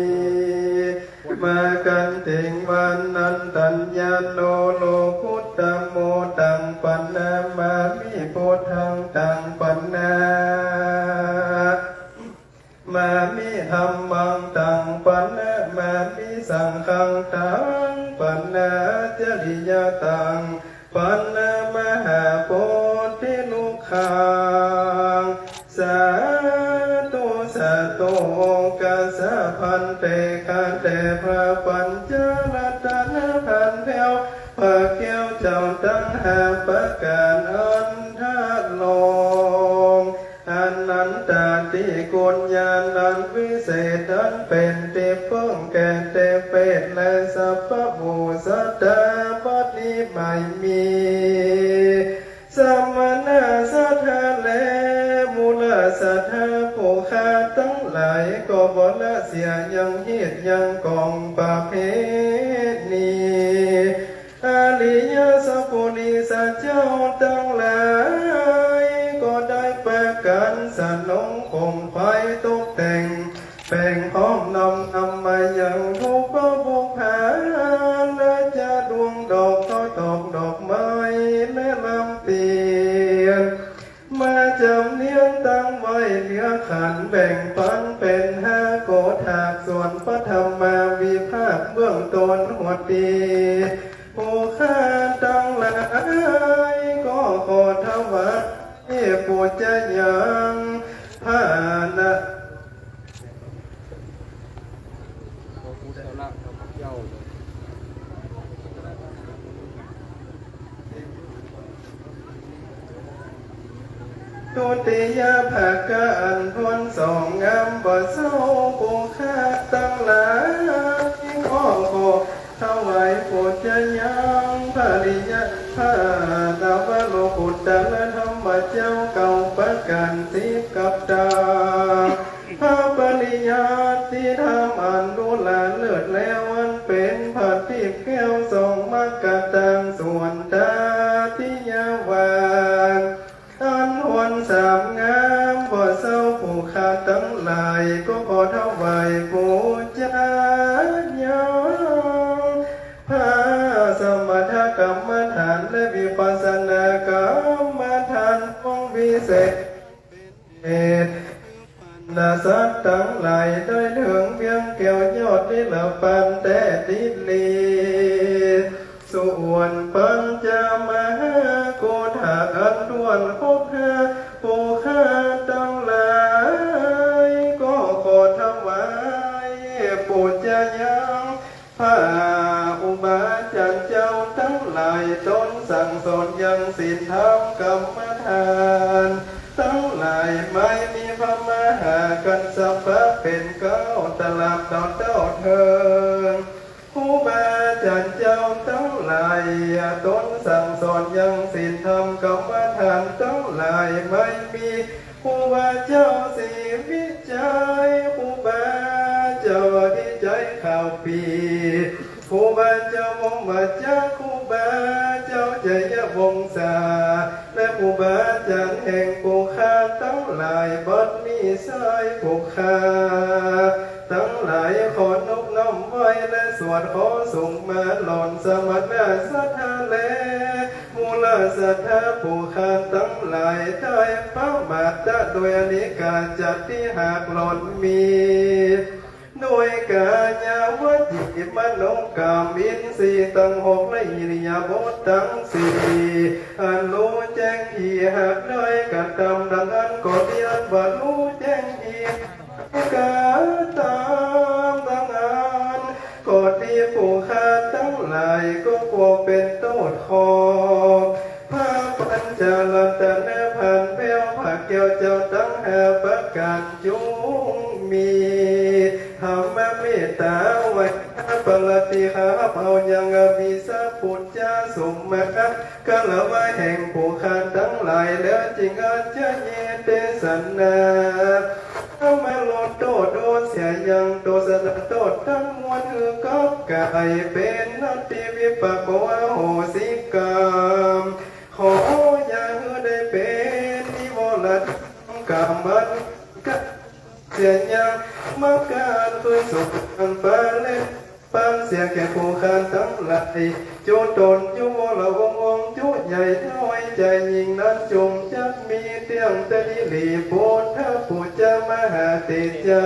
มากันติง วานันตัญญาโณ โลกุตตะโม ตัง ปันนามามิ พุทธัง ตัง ปันนามามิ ธัมมัง ตัง ปันนามามิ สังฆัง ตัง ปันนา จริยา ตัง ปันนา มหาโพธิลุกขัง สาธุ สาธุ โอกาสะ ภันเต ข้าแต่พระปัญจรัตนพันแถว พระแก้วเจ้าตังห้าประก๋านอันทรง อนันตาธิคุณญาณอันวิเศษ อันเป๋นตี้เปิ้งแก่เตเปรตและสัพพะหมู่สัตว์ บัดนี้ไม่มี สมณะศรัทธาและมูลศรัทธาผู้ข้าตังหลาย ก็บ่ละเสียยังฮีตยังกองประเพณี อริยสปุริสเจ้าตังหลายก็ได้ปากั๋นสนองโคมไฟตกแต่ง แป๋งพร้อมน้อมนำมายังผู้พระผู้พา และจะดวงดอกข้าวตอกดอกไม้และลำเตียน มาจ๋ำเนียนตั้งไว้เหลือขันแบ่งปันเป๋นห้าโกธาก ส่วนพระธรรมาวิภาคเบื้องต้นหัวตี้ ผู้ข้าตังหลายก็ขอถวายปู๋จายังพระนะ ทุติยภาคะอันถ้วนสองงามบ่เศร้า ผู้ข้าตังหลายก็ขอถวายปู๋จายังพระอริยะ พระนวโลกุตตรธรรมเจ้าเก้าประก๋านสิบกับตา พระปริยัติธรรมอันหรูหราเลิศแล้ว อันเป๋นผาทิพย์แก้วส่องมากระต่างส่วนตาทิยาวาส อันถ้วนสามงามบ่เศร้า ผู้ข้าตังหลายก็ขอถวายปู๋จายังพระสมถกรรมฐานและวิปัสสนากรรมฐานของวิเศษ เหตุ นสัตว์ตังหลายได้เถิงเวียงแก้วยอดนิรปันแต๊ติลี ส่วนปัญจมหาโกธากอันถ้วนครบห้า ผู้ข้าตังหลายก็ขอถวา ตนยังศีลธรรมกรรมฐานตังหลาย ไม่มีพระมหากัสสปะเป๋นเก๊า ตราบเต้าเถิง ครูบาอาจ๋ารย์เจ้าตังหลาย ตนสั่งสอนยังศีลธรรมกรรมฐานตังหลาย ไม่มีครูบาเจ้าศรีวิชัย ครูบาเจ้าวิชัยข่าวปี ครูบาเจ้าพรหมจักร ครูบาเจ้าชัยวงศา และครูบาอาจ๋ารย์แห่งปุคคาตังหลาย บัดนี้สายปุคคาตังหลาย ขอนบน้อมไหว้และสวดขอส่งมาหล่อนสมณะศรัทธาและมูลศรัทธาปุคคาตังหลาย ได้ประมาทโดยอเนกาจัตติ หากหล่อนมี โดยกายวจีมโนกรรม อินทรีย์ตังหกและอิริยาบถตังสี่ อันฮู้แจ้งดี หากได้กระตำดังอั้นก็ดี อันบ่ฮู้แจ้งดี กระตำดังอั้นก็ดี ปุคคาตังหลาย ก็กลัวเป๋นโต้ษของ พระปัญจรัตนะ พันแผ้วพระแก้วเจ้าตังห้าประก๋าน จุ่งมีธรรมเมตต๋าไว้ ปรติฆา เอายังอวิสสะปุจจา สุมาคารวะแห่งปุคคาตังหลาย แล้วจึงอัญชลีเตสนา ธรรมลดโต้ษโอเสียยัง โตสนะโต้ษตังมวล หื้อกลับก๋ายเป๋นนัตถิวิปากโข อโหสิกรรม ขออย่าหื้อได้เป๋นนิวรณธรรมกรรมมันกะเสียยัง มะกาอันคืนสู่อันปาเล็น ปันเสียแก่ปุคคาตังหลาย จุตนจุวรวงศ์วงศ์จุใหญ่น้อย จายิ่งนั้นจุ่งจักมีเตี้ยง ตะลิลี พุทธปูจามหาเตจา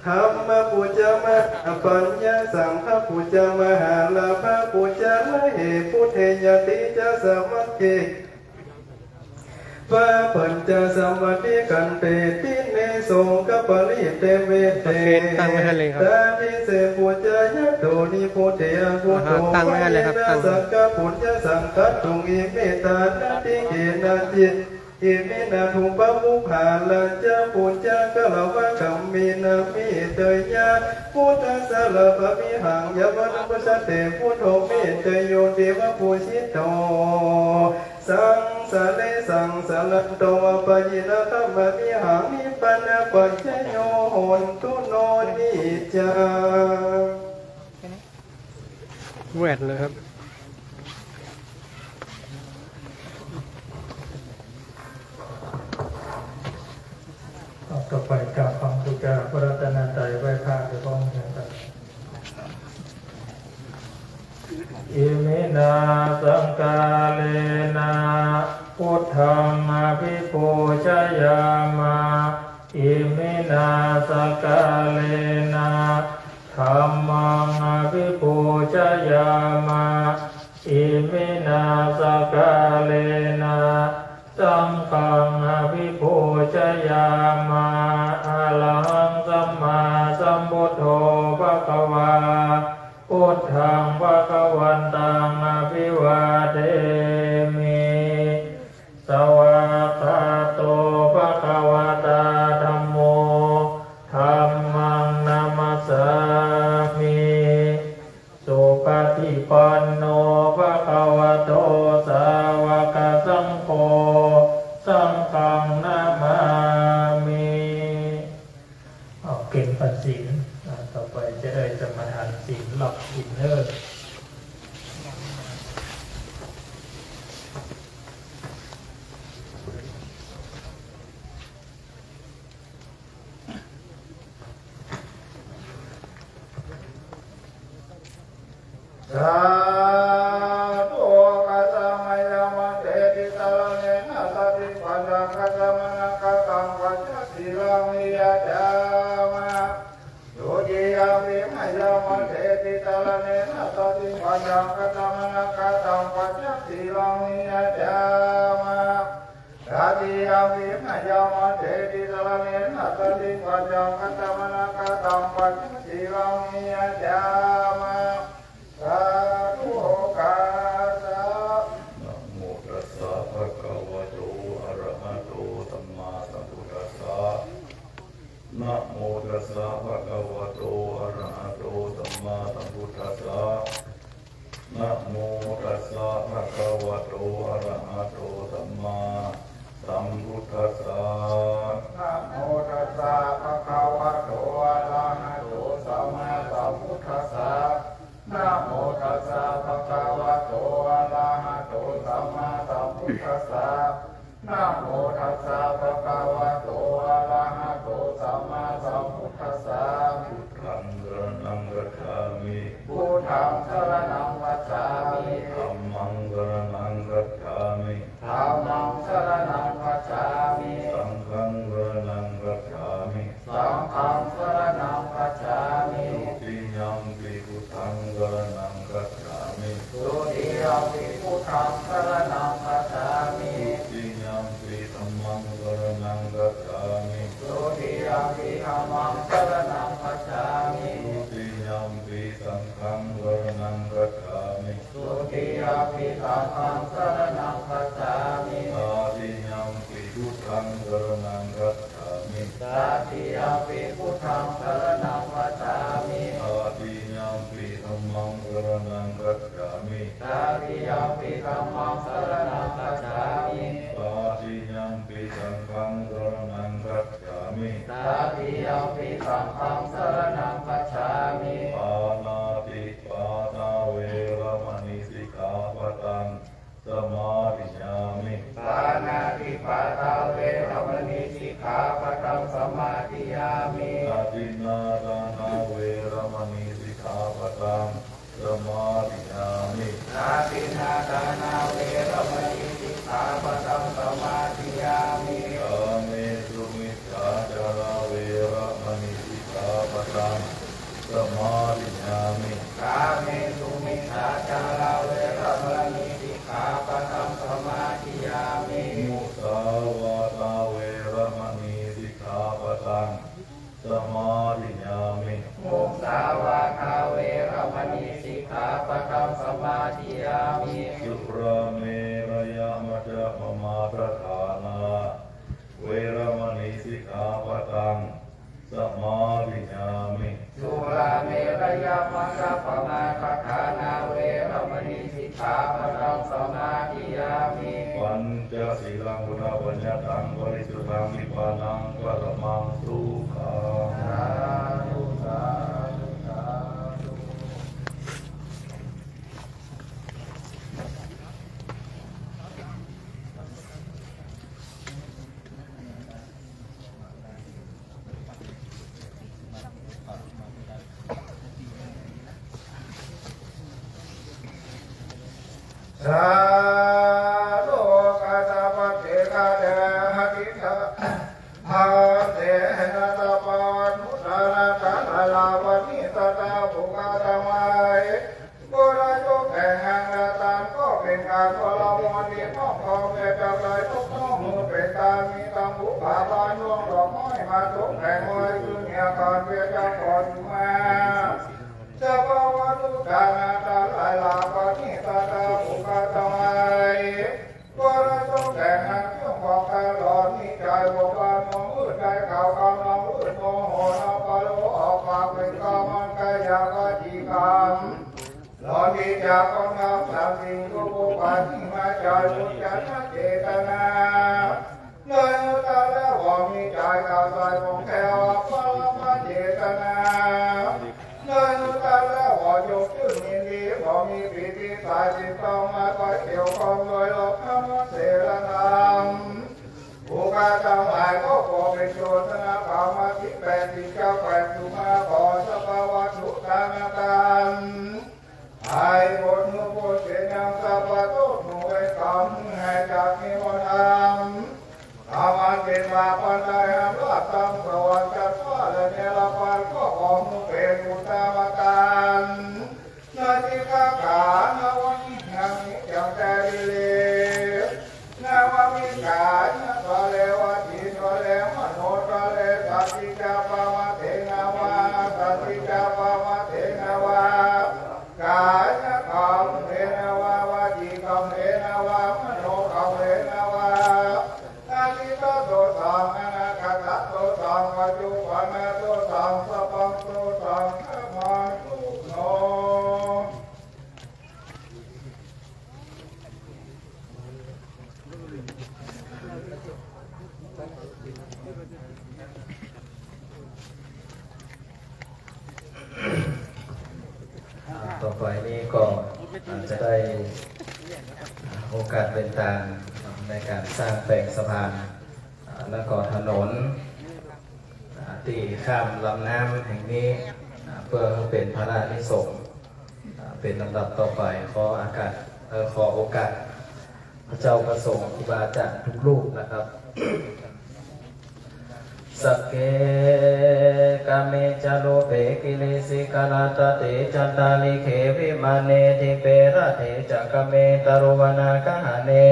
ธรรมปูจามหาปัญญา สังฆปูจามหาลาภะ ปูจาละเหปุทเทยะติจาสะมัคเค ปะปัญจสมาธิกันเต ติเน โสกะปะริเตเวเต ประเคนตั้งไว้ให้เลยครับ ตาทิเส ปูจายะโต นิพุตเท อะคุโต อ่าฮะ ตั้งไว้ให้เลยครับ วะเยนะ ตั้งไว้ สังฆปุญญะสังฆัตถุง อิเม ตานะติเกนะจิ อิเมนะ ทูปะปุพพาละจะ ปูจาคารวะกัมเมนะ เมตเตยะ พุทธัสสะ ละภะมิหัง ยะมะนุสสะเต พุทโธ เมตเตโย เตวะปูจิโต สังสาเร สังสารันโต อัปปะเยนะ ฆะมามิหัง นิพพานะปัจจโย โหนตุ โน นิจจัง แหวดเลยครับ ต่อไปกราบฟังบูชาพระรัตนตรัย ไหว้พระโดยพร้อมเพรียงกัน อิมินาสักกาเรนะ พุทธังอะภิปูชยามะ อิมินาสักกาเรนะ ธัมมังอะภิปูชยามะ อิมินาสักกาเรนะ สังฆังอะภิปูชยามะ อะระหังสัมมาสัมพุทโธภะคะวา พุทธังภะคะวันตังอะภิวาเทมิ สวากขาโตภะคะวะตาธัมโม ธัมมังนะมัสสามิ สุปะฏิปันโนภะคะวะโต สาวะกะสังโฆ สังฆังนะมามิ เอาเก็บปันศีล อ่า ต่อไปจะได้สมาทานศีลรับศีลเด้อ สาธุ โอฆะสะมะยัง พันเต ติสะระเณนะ สันติปัญญากัตตะมะนะกะตัง ปัญจศีลัง นิยาจามะ ทุติยัมปิ มะยัง พันเต ติสะระเณนะ สันติปัญญากัตตะมะนะกะตัง ปัญจศีลัง นิยาจามะ ตติยัมปิ มะยัง พันเต ติสะระเณนะ สันติปัญญากัตตะมะนะกะตัง ปัญจศีลัง นิยาจามะ สาธุ โอฆะสะ ภะคะวะโต อะระหะโต สัมมาสัมพุทธัสสะ นะโมตัสสะ ภะคะวะโต อะระหะโต สัมมาสัมพุทธัสสะ นะโมตัสสะ ภะคะวะโต อะระหะโต สัมมาสัมพุทธัสสะ นะโมตัสสะ ภะคะวะโต อะระหะโต สัมมาสัมพุทธัสสะ พุทธัง สะระณัง คัจฉามิ พุทธัง สะระณัง คัจฉามิ ธัมมัง สะระณัง คัจฉามิ ธัมมัง สะระณัง คัจฉามิ สังฆัง สะระณัง คัจฉามิ สังฆัง สะระณัง คัจฉามิ ทุติยัมปิ พุทธัง สะระณัง คัจฉามิ ทุติยัมปิ พุทธัง สะระณัง คัจฉามิ ทุติยัมปิ ธัมมัง สะระณัง คัจฉามิ ทุติยัมปิ ธัมมัง สะระณัง คัจฉามิ ทุติยัมปิ สังฆัง สะระณัง คัจฉามิ ทุติยัมปิ สังฆัง สะระณัง คัจฉามิ ตาติยัมปิ พุทธัง สะระณัง คัจฉามิ ตาติยัมปิ พุทธัง สะระณัง คัจฉามิ ตาติยัมปิ ธัมมัง สะระณัง คัจฉามิ ตาติยัมปิ ธัมมัง สะระณัง คัจฉามิ ตาติยัมปิ สังฆัง สะระณัง คัจฉามิ ตาติยัมปิ สังฆัง สะระณัง คัจฉามิ ปาณาติปาตา เวระมะณี สิกขาปะตัง สะมาธิยามิ ปาณาติปาตา เวระมะณี สิกขาปะตัง สะมาธิยามิ อะทินนาทานา เวระมะณี สิกขาปะตัง สะมาธิยามิ อะทินนาทานา เวระมะณี สิกขาปะตัง สะมาธิยามิ กาเมสุมิจฉาจารา เวระมะณี สิกขาปะตัง สะมาธิยามิ กาเมสุมิจฉาจารา เวระมะณี สิกขาปะตัง สะมาธิยามิ มุสาวาทา เวระมะณี สิกขาปะตัง สะมาธิยามิ มุสาวาทา เวระมะณี สิกขาปะตัง สะมาธิยามิ สุราเมระยะมัจจะปะมาทฐานา เวระมะณี สิกขาปะตัง สะมาธิยามิ สุราเมระยะมัจจะปะมาทฐานา เวระมะณี สิกขาปะตัง สะมาธิยามิ ปัญจสีลัง อุทธัปปัญญะตัง ปะริสุทธัง นิพพานัง ปะระมังสุขัง สาธุ สาธุ สาธุ สาธุ กาสะปะเต กาเต หะติสะ หะเต นะสะปะวะนุตตะนะ ตะนะลาปะนิสะตะ ปุคคะตะไม บุญสงฆ์แห่งงานตานก็เป๋นก๋านทรมานตี้น้องของแม่เจ้าชายทุกน้อง หื้อเป๋นตามีตังบุพผาพาน้องดอกไม้มาตกแต่งไว้ คืนเหียก๋านเปียเจ้าขอสุมา สะปะวะนุตตะนะ ตะนะลาปะนิสะตะ ปุคคะตะไม บุญสงฆ์แห่งงานเรื่องของตลอดนี้ ใจบ่ปานน้องมืด ใจขาวคำน้องมืด โมโหน้องปะโล ออกปากเป๋นกามันกายะวจีกรรม หลอนดีจากกองกำสามสิ่งทุกข์ผู้ปาฏิมาจารย์ บุญญาณเจตนา เนินตาและหวังมีใจกล่าวใส่ของแถว ปรมเจตนา เนินตาและหวังยกชื่นยินดี หวังมีปีติสายจิตต้องมาคอยเกี่ยวข้องโดยรอบธรรมเสรธรรม ผู้ข้าทั้งหลายก็ขอเป็นโจทย์สนากรรมสิบแปด ที่เจ้าแขวนสุมาขอสภาวะทุกข์ทางอาการ ให้พ้นทุกข์พ้นเสียยังสัพพะโทษหมู่เวรกรรม ให้จากนิวรณ์ธรรม ธรรมะเจตนาปันไดห้ามลาบตามสวรรค์จัดฟ้าและเนรพานก็ขอหมู่เปรตอุตตมการ นาสิกาขา นวนิยามิจังแต่ดีเลย นวมิกายะทะเลวจีทะเลมโนทะเล สัตติจาปะมาเทนวา สัตติจาปะมาเทนวา กายกรรมเทนวา วจีกรรมเทนวา มโน ต่อไปนี้ก็จะได้โอกาสเป๋นตางในก๋านสร้างแป๋งสะพาน แล้วก็ถนน ตี้ข้ามลำน้ำแห่งนี้ เปื้อหื้อเป๋นพลานิสงส์ เป๋นลำดับต่อไป ขออากาศ เอ่อ ขอโอกาสพระเจ้าพระสงฆ์ครูบาอาจ๋ารย์ทุกรูปนะครับ Sagge kāme ca rūpe girisikharataṭe cantalikkhe vimāne dīpe raṭṭhe ca gāme taruvanagahane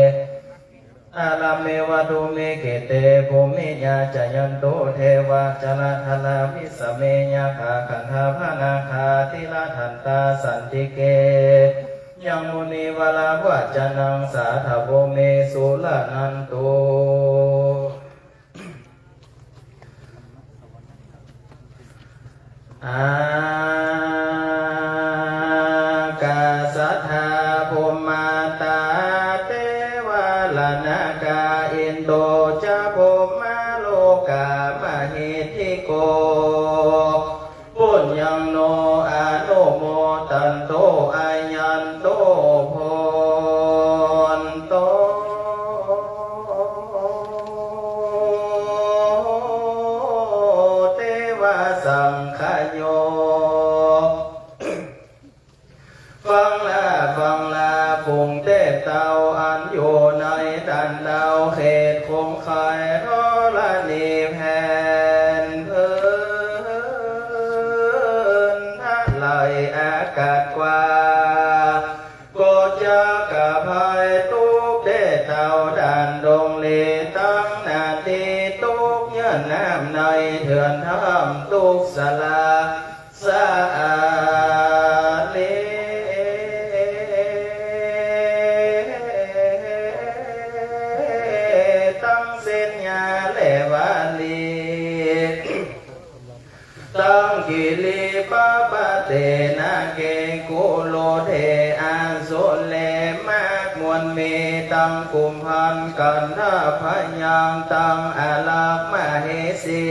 ārāme vadhumhi khette bhūmiyā cāyantu devā jalathalavisame yakkhagandhabbanāgā tiṭṭhantā santike yaṃ munivaravacanaṃ sādhavo me suṇantu. Ākāsaṭṭhā bhummaṭṭhā devā nāgā indo ca brahmalokamahiddhiko puññaṃ no anumodantu ayaṃ to bhonto devā saṅghayo. ฟังลา ฟังลา ฝูงเตพเต้าอันอยู่ในด้านดาวเขตคงคายธรณีแผ่นพื้นทะเลอากาศกว้าง ก็จักอภัยตุ๊กข์เตพเต้าด้านดงเล ตังหน้าตี้ตุ๊กข์เยื่อน้ำในเถื่อนถ้ำตุ๊กข์สลา สาลีตังเส้นยาและวาลี ตังกิริปะปะเตนะเกกุโลเทอาสุเลมากมวลมีตังกุมภัณฑ์กันทะพยังตังอารักษ์มเหสี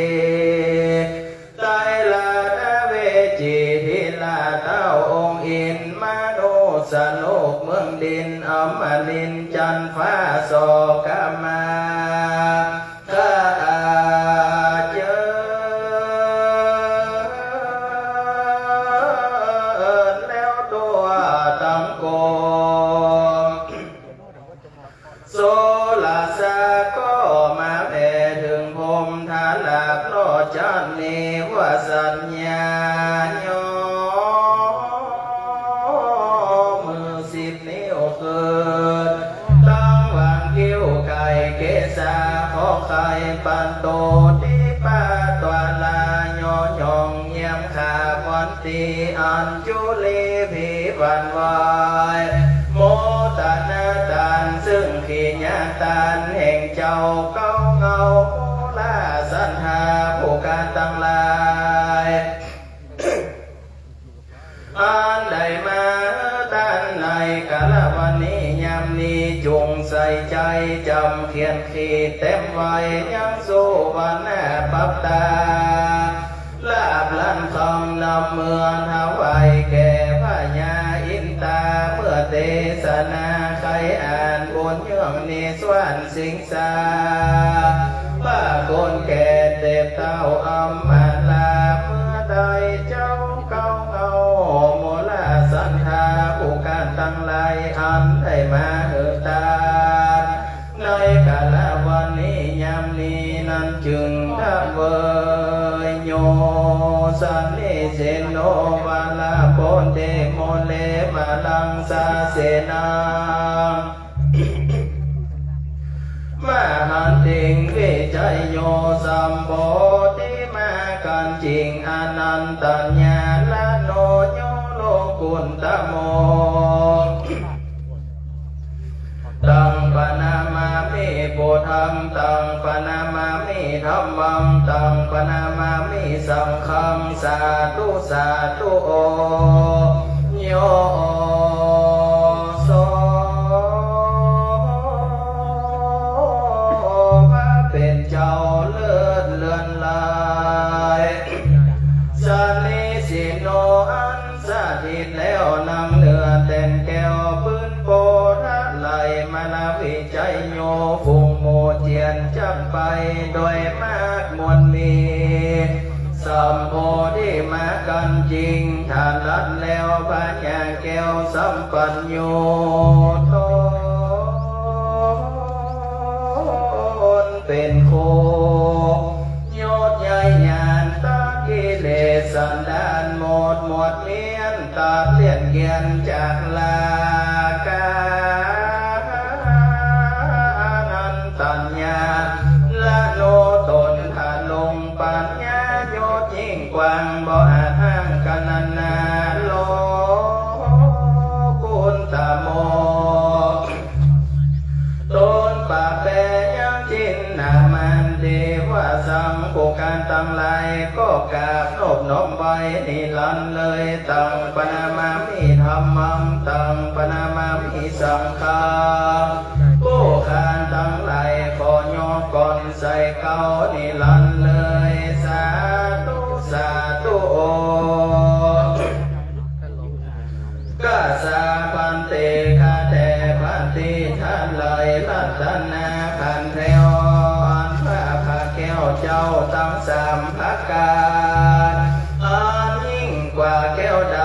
ไตรลานะเวจีธิราชเต้าองค์อินทร์มนุษย์โลกเมืองดินอมรินทร์จันทร์ฟ้าสอกะมาข้าเจิญแล้วทั่วตังกลม โสระสะก็มาแผ่เถิงพรหมทาราชรอดจันทร์เนวสัญญา ยอมือสิบนิ้วขึ้น ตังหว่างคิ้วไก่เกศา ขอไข่ปันโต ทิปะตวาลา ยอยองเยี่ยมข้าวันตีอัญจุลี ผีหวั่นไหว โมทนาตาน ซึ่งขีญาตานแห่งเจ้าเก๊าเงา โมลสัตถาผู้ข้าตังหลาย อันได้มาตานในกาละวันนี้ยามนี้ จุ่งใส่ใจ๋จ๋ำเขียนขีดเต็มไว้ยังสุวรรณปัตตา ลาบล้านคำนำเมืองถวายแก่พญาอินตา เมื่อเตสนาใค่อ่านบุญเยื่องนิสวรรค์สิงสา พระคุณแก่เตพเต้าอำมาลา เมื่อได้เจ้าเก๊าเงา โมลสัตถาผู้ข้าตังหลาย อันได้มาหื้อตาน ในกาละวันนี้ยามนี้นั้นจึงถวายโย สันนิสินโน วาลาโพเต โมเล มาลังสาเสนัง มหันติง วิชยโย สัมโพธิมากันจิง อนันตัญญาลโน โย โลกุตตโม ตังปะนามามิ พุทธัง ตังปะนามามิ ธัมมัง ตังปะนามามิ สังฆัง สาธุ สาธุ โอ โย โส พระเป๋นเจ้าเลิศเลื่อนหลาย สันนิสินโน อัน สถิตแล้วนั้น วิไชโย ฝูงหมู่เจียรจั๊กไป โดยมากมวลมี สัมโพธิมากั๋นจริง ถ้านั้นแล้วพญาแก้วสัมปัญโญ ต๋นเป๋นครู ยกย้ายญาณตัดกิเลสสันดานหมด หมดเมี้ยน ตัดเลี่ยนเยียนจากราคะ นั้นตัญญา ละโนตนทะลงปัญญา ยศยิ่งกว้างบ่อาจอ้างกะนันนา โลกุตโต ต๋นปะแป๋ยังจินดามาน เตวะสังคุกะตังหลาย ก็กราบนบน้อมไหว้นิรันดร์เลย ตังปะนะมามิธัมมัง ตังปะนะมามิสังฆัง ผู้ข้าตังหลายขอยกกลใส่เก๊านิรันดร์เลย สาธุ สาธุ โอ กะสา ภันเต ข้าแต่พระตี้ท่านหลาย รัตนาขันธ์แถว อันว่าพระแก้วเจ้าตังสามประก๋าน อันยิ่งกว่าแก้วใด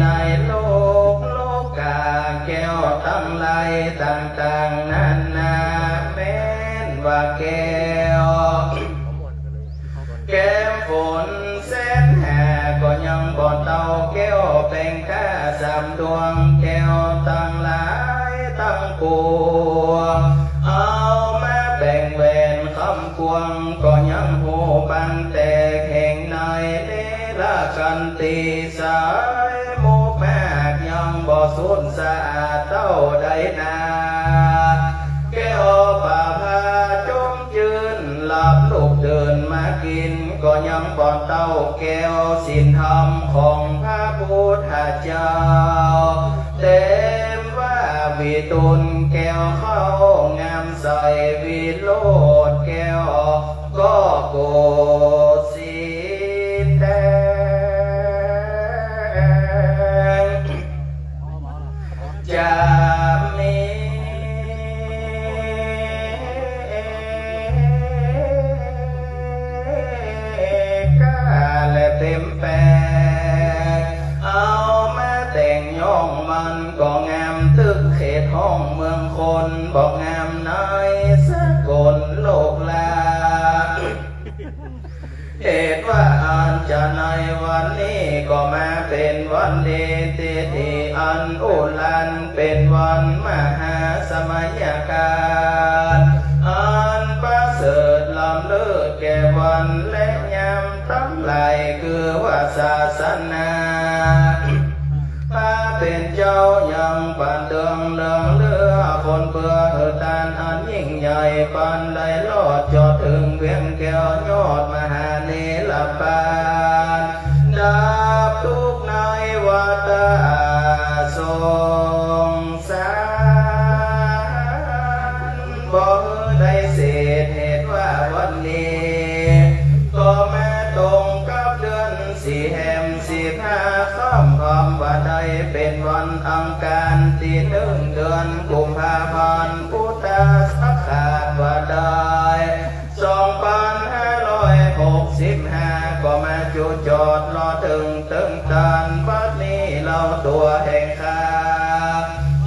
ในโลกโลก๋า แก้วตังหลายต่างๆ นานา แม้นว่าแก้ว แก้มฝนแสนหา ก็ยังบ่เต้าแก้วแป๋งก้าสามดวง แก้วตังหลายตังปวง เอามาแป๋งแหวนคำกวง ก็ยังฮู้ปางแตกแห่งใน เนรกันติสายมุกมาก ยังบ่สูญสะอาดเต้าใดนา แก้วประภาจม จื้นหลับลุกตื่นมากิ๋น ก็ยังบ่เต้าแก้วศีลธรรมของพระพุทธเจ้า เต๋มว่าวิตูลแก้วเข้างามใส วิโรจน์แก้วก็โกศสีแดง จะมีก้าและเป๋มแป๋ง เอามาแต่งย้องมันก็งามตึกเขตห้องเมืองคน บ่งามในสากลโลกลา เหตุว่าอันจะในวันนี้ก็มาเป๋นวันดี เตดีอันอุรา เป๋นวันมหาสมัยการ อันประเสริฐล้ำเลิศแก่วันและยามตังหลาย คือว่าศาสนา พระเป๋นเจ้ายังปานเดืองเรืองเรือ คนเปื้อหื้อตานอันยิ่งใหญ่ ปานได้ลอดจอดเถิงเวียงแก้วยอดมหานิรปาน ดับทุกข์ในวัฏสงสาร บ่หื้อได้เสด เหตุว่าวันนี้ ก็มาตรงกับเดือนสี่แหมสิบห้าค่ำ ความว่าได้เป๋นวันอังคารตี้หนึ่งเดือนกุมภาพันธ์ พุทธศักราชว่าได้ สองปันห้าร้อยหกสิบห้า ก็มาจุจอดรอเถิงเถิงตานบัดนี้ เฮาตั๋วแห่งข้า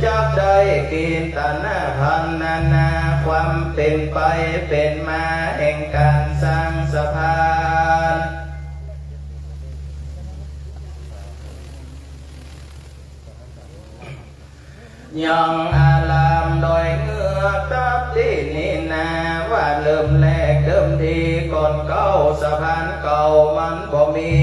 จักได้กิ๋นตานาพันนานา ความเป๋นไปเป๋นมาแห่งก๋านสร้างสะพาน ยังอารามดอยเงือกตั๊บตี้นี่นา ว่าเริ่มแรกเดิมทีก่อนเก๊าสะพานเก่ามันบ่มี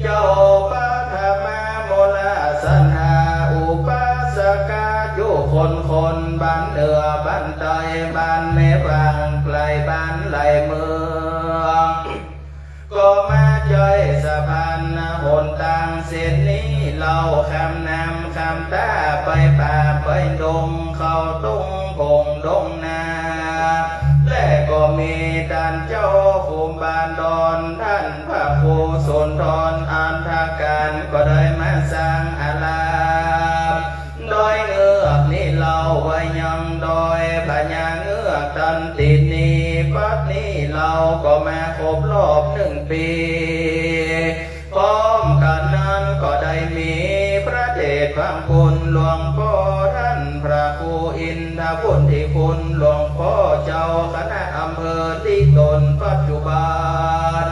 เจ้าปฐมโมลสันหาอุปาสกะอยู่คนคน บ้านเหนือบ้านใต้บ้านแม่วาง ไกลบ้านไกลเมือง ก็มาใจ๊สะพานหนตางเส้นนี้ เฮาข้ามน้ำข้ามต้าไปป่าไปดง เข้าตรงผงดงนา และก็มีต้านเจ้าครูบาดอน ต้านพระครูสุนทรอัฏฐการ ก็ได้มาสร้างอาราม ดอยเงือกนี่เฮา ว่าเย ดอยพญาเงือกตันตินี ปัดนี้เฮาก็มาครบรอบหนึ่งปี๋ พร้อมกั๋นนั้นก็ได้มีพระเดชพระคุณหลวงป้อต้านพระครูอินทบุตรที่คุณหลวงป้อเจ้าคณะอำเภอตี้ตนปัจจุบัน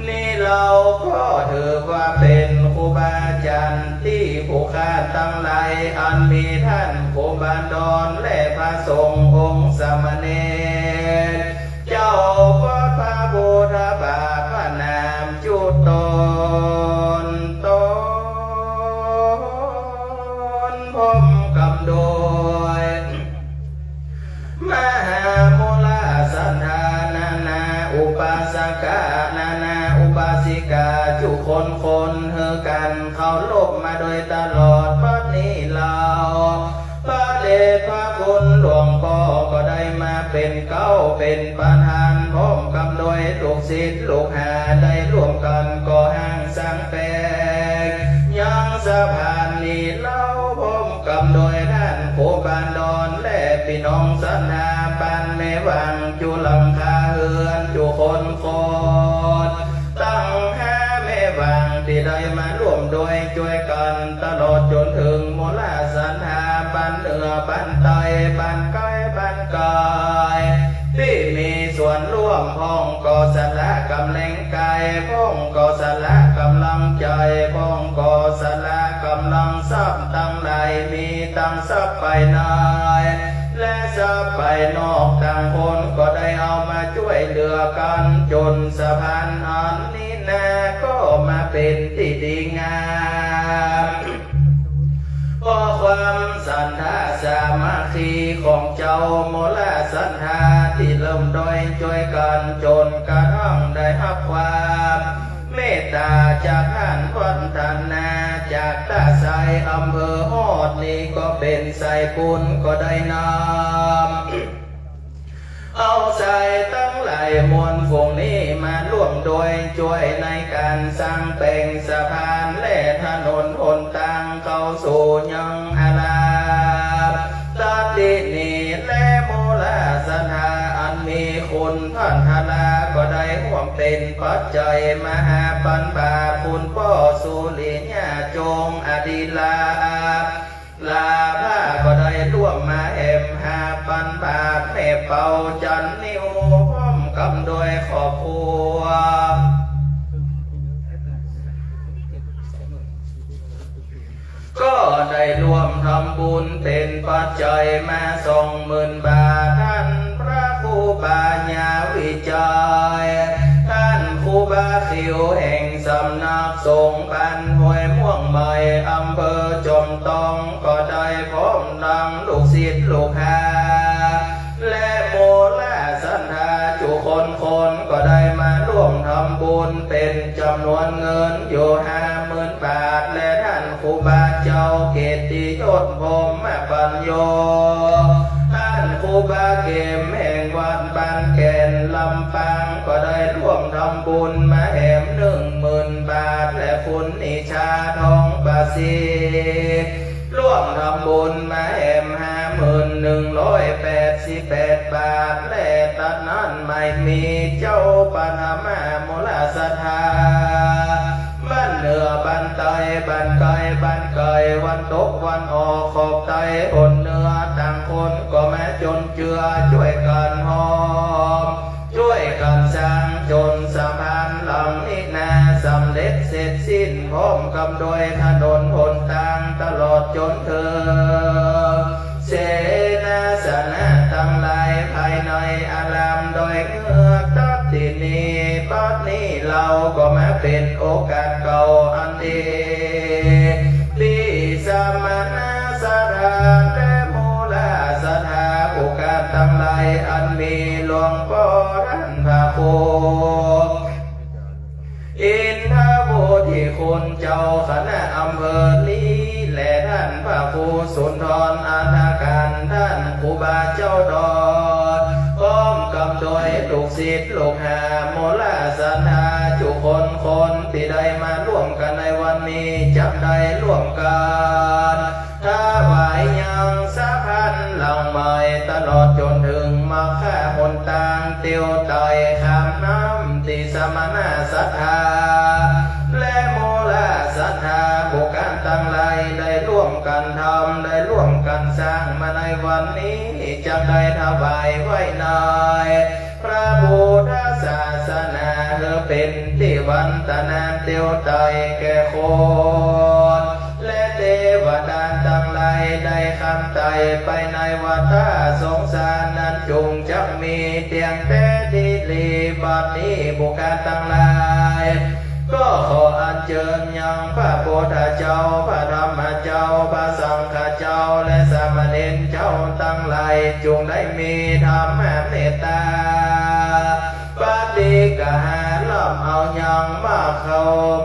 นี่เฮาก็ถือว่าเป๋นครูบาอาจ๋ารย์ตี้ผู้ข้าตังหลาย อันมีต้านครูบาดอนและพระสงฆ์องค์สามเณร เจ้าวัดพระพุทธบาทพระนามจุดตน ตนพร้อมกั๋นโดย มหามูลศรัทธานานาอุปาสกะนานาอุปาสิกาจุคนคนหื้อกั๋นเคารพมาโดยตลอด ปัดนี้เฮา พระเดชพระคุณหลวงป้อก็ได้มาเป๋นเก๊าเป๋นประธาน พร้อมกั๋นโดยลูกศิษย์ลูกหาได้ร่วมกั๋นก่อฮ้างสร้างแป๋ง ยังสะพานนี้เฮาพร้อมกั๋นโดยต้านครูบาดอนและปี้น้องศรัทธาบ้านแม่หว่างจุหลังคาเฮือนจุคนคน ตั้งห้าแม่หว่างตี้ได้มาร่วมโดยจ้วยกั๋นตลอดจ๋นเถิงมูลศรัทธาบ้านเหนือบ้านใต้บ้านใก้บ้านไก๋ ตี้มีส่วนร่วม พ่องก็สละก๋ำแหน่งก๋าย พ่องก็สละก๋ำลังใจ๋ พ่องก็สละก๋ำลังทรัพย์ตังหลาย มีตังทรัพย์ภายใน และทรัพย์ภายนอก ต่างคนก็ได้เอามาจ้วยเหลือกั๋นจ๋นสะพานอันนี้นาก็มาเป๋นตี้ดีงาม เพราะความศรัทธาสามัคคีของเจ้ามูลศรัทธาตี้ร่วมโดยจ้วยกั๋นจ๋นกระทั่งได้ฮับความเมตต๋าจากต้านวัฒนา จากต้าไซอำเภอฮอด นี่ก็เป๋นไซบุญก็ได้นำ เอาไซตังหลายมวลฝูงนี้มาร่วมโดยจ้วยในก๋านสร้างแป๋งสะพานและถนนหนตางเข้าสู่ยังอาราม ตัดตี้นี้แลมูลศรัทธาอันมีคุณพันธลาก็ได้ฮ่วมเป๋นปัจจัยมหาปันบาท คุณป้อสุริยาจงอดิลา ลาภาก็ได้ร่วมมาแหมห้าปันบาท แม่เปาจันทร์นิวพร้อมกั๋นโดยครอบครัว ก็ได้ร่วมทำบุญเป๋นปัจจัยมาสองหมื่นบาท ต้านพระครูบายาวิจัย ต้านครูบาเขียวแห่งสำนักสงฆ์บ้านห้วยม่วงใหม่ อำเภอจอมตอง ก็ได้พร้อมดังลูกศิษย์ลูกหา และมูลศรัทธาจุคนคนก็ได้มาร่วมทำบุญเป๋นจ๋ำนวนเงินอยู่ห้าหมื่นบาท และต้านครูบาเจ้าเกตติยศพรหมปัญโญ ต้านครูบาเกมแห่งวัดบ้านแก่นลำปาง ก็ได้ร่วมทำบุญมาแหมหนึ่งหมื่นบาท และคุณนิชาทองประสิทธิ์ ร่วมทำบุญมาแหมห้าหมื่นหนึ่งร้อยแปดสิบแปดบาท และตัดนั้นไม่มีเจ้าปฐมมูลศรัทธา บ้านเหนือบ้านใต้บ้านใก้บ้านไก๋ วันตกวันออกขอบใต้หนเหนือ ต่างคนก็มาจนเจือจ้วยกั๋นฮอม จ้วยกั๋นสร้างจ๋นสะพานหลังนี้นาสำเร็จเสร็จสิ้น พร้อมกั๋นโดยถนนหนตางตลอดจ๋นเถิงเสนาสนะตังหลายภายในอารามดอยเงือก ตัดตี้นี้ปัดนี้เฮาก็มาเป๋นโอกาสเก่าอันดี ตี้สมณศรัทธาและมูลศรัทธาผู้ข้าตังหลาย อันมีหลวงป้อต้านพระครูอินทบุตรที่คุณเจ้าคณะอำเภอนี้ และต้านพระครูสุนทรอัฐการ ต้านครูบาเจ้าดอน พร้อมกั๋นโดยลูกศิษย์ลูกหามูลศรัทธาจุคนคนตี้ได้มาร่วมกั๋นในวันนี้ จะได้ร่วมกั๋นถวายยังสะพานหลัง ตลอดจ๋นเถิงมรรคหนตางเตียวไต่ข้ามน้ำตี้สมณะศรัทธา และมูลศรัทธาผู้ก๋านตังหลายได้ร่วมกั๋นทำ ได้ร่วมกั๋นสร้างมาในวันนี้ จักได้ถวายไว้ในพระพุทธศาสนา หื้อเป๋นตี้วันตนาเตียวไต่แก่คน และเตวดาตังหลายได้ข้ามไต่ไปในวัฏฏะสงสารนั้น จุ่งจักมีเตียงแต๊ดีหลี บัดนี้ผู้ก๋านตังหลาย ก็ขออัญเจิญยังพระพุทธเจ้า พระธรรมเจ้า พระสังฆเจ้า และสามเณรเจ้าตังหลาย จุ่งได้มีธรรมเมตตา ปฏิกหารับเอายังมาเข้า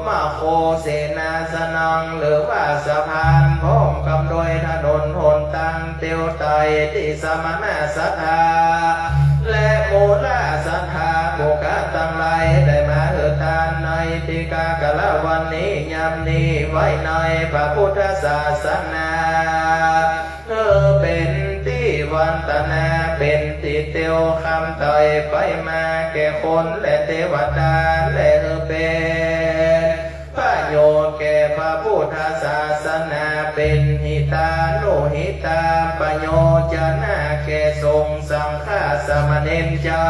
มาโคเสนาสนัง หรือว่าสะพาน พร้อมกับโดยถนนหนตางเตียวไต่ตี้สมณะศรัทธา และมูลศรัทธาผู้ก๋านตังหลายได้มาหื้อตานในตี้กาละวันนี้ยามนี้ไว้ในพระพุทธศาสนา หื้อเป๋นตี้วันตนา เป๋นตี้เตียวข้ามไต่ไปมาแก่คนและเตวดา และหื้อเป๋นประโยชน์แก่พระพุทธศาสนา เป๋นหิตานุหิตา ประโยชนะแก่สงฆ์สังฆะสามเณรเจ้า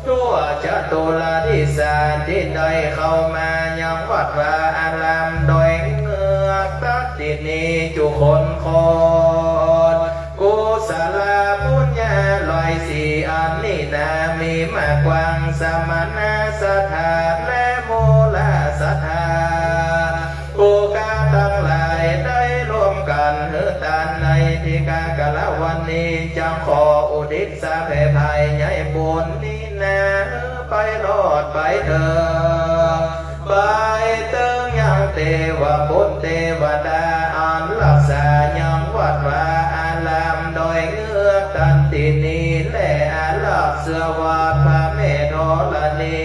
ทั่วจตุรทิศาตี้ได้เข้ามายังวัดวาอารามดอยเงือกตัดตี้นี้จุคนคน กุศลปุญญาร้อยสี่อันนี้นา มีมากกว้าง สมณะศรัทธาและมูลศรัทธา ผู้ก๋านตังหลายได้ร่วมกั๋นหื้อตานในตี้กาละวันนี้ จักขออุทิศสะแผ่ไพใหญ่บุญนี้นา หื้อไปรอดไปเถิง ไปเถิงยังเตวปุตรเตวดาอันฮักษายังวัดวาอารามดอยเงือกตันตี้นี้ และอารักษ์เสื้อวัดพระแม่ธรณี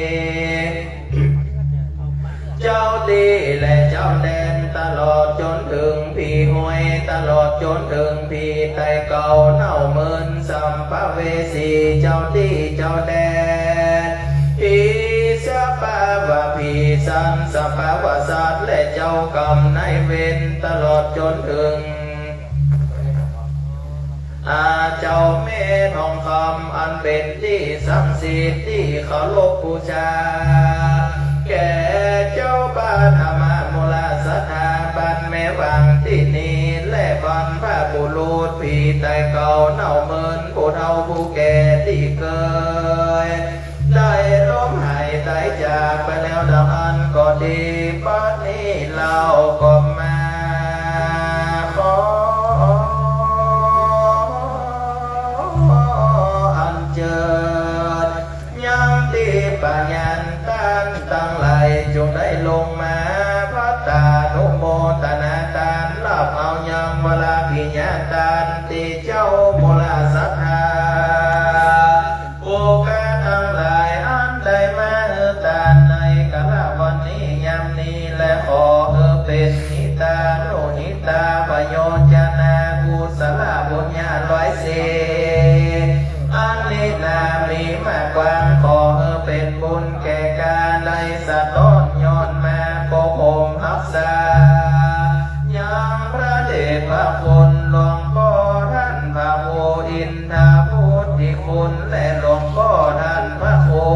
เจ้าตี้และเจ้าแดน ตลอดจ๋นเถิงผีฮวย ตลอดจ๋นเถิงผีไต่เก่าเน่าเมิน สัมภเวสี เจ้าตี้เจ้าแดน ผีสภาวะผีสัน สภาวะสัตว์ และเจ้ากรรมนายเวร ตลอดจ๋นเถิง อาเจ้าแม่ทองคำอันเป๋นตี้ศักดิ์สิทธิ์ตี้เคารพบูชา แก่เจ้าพระธรรมมูลศรัทธาบ้านแม่หว่างตี้นี้ และบรรพบุรุษผีไต่เก่าเน่าเมิน ผู้เฒ่าผู้แก่ตี้เกย ได้ล้มหายต๋ายจากไปแล้วดังอั้นก็ดี บัดนี้เฮาก็มาขออัญเจิญยังทิพยานต้านตังหลาย จุ่งได้ลงมาพัตตานุโมตนาต้าน ฮับเอายังวรกิริยาต้านตี้เจ้ามูลศรัทธา ผู้ข้าตังหลายอันได้มาหื้อตานในกาละวันนี้ยามนี้ และขอหื้อเป๋นหิตานุหิตา ประโยชนะกุศลบุญญาร้อยสี่ อันนี้นามีมากกว้าง ขอหื้อเป๋นบุญแก่ข้าได้สะท้อนย้อนมาปกป้องฮักษา ยังพระเดชพระคุณหลวงป้อต้านพระครูอินทพุทธิคุณ และหลวงป้อต้านพระครู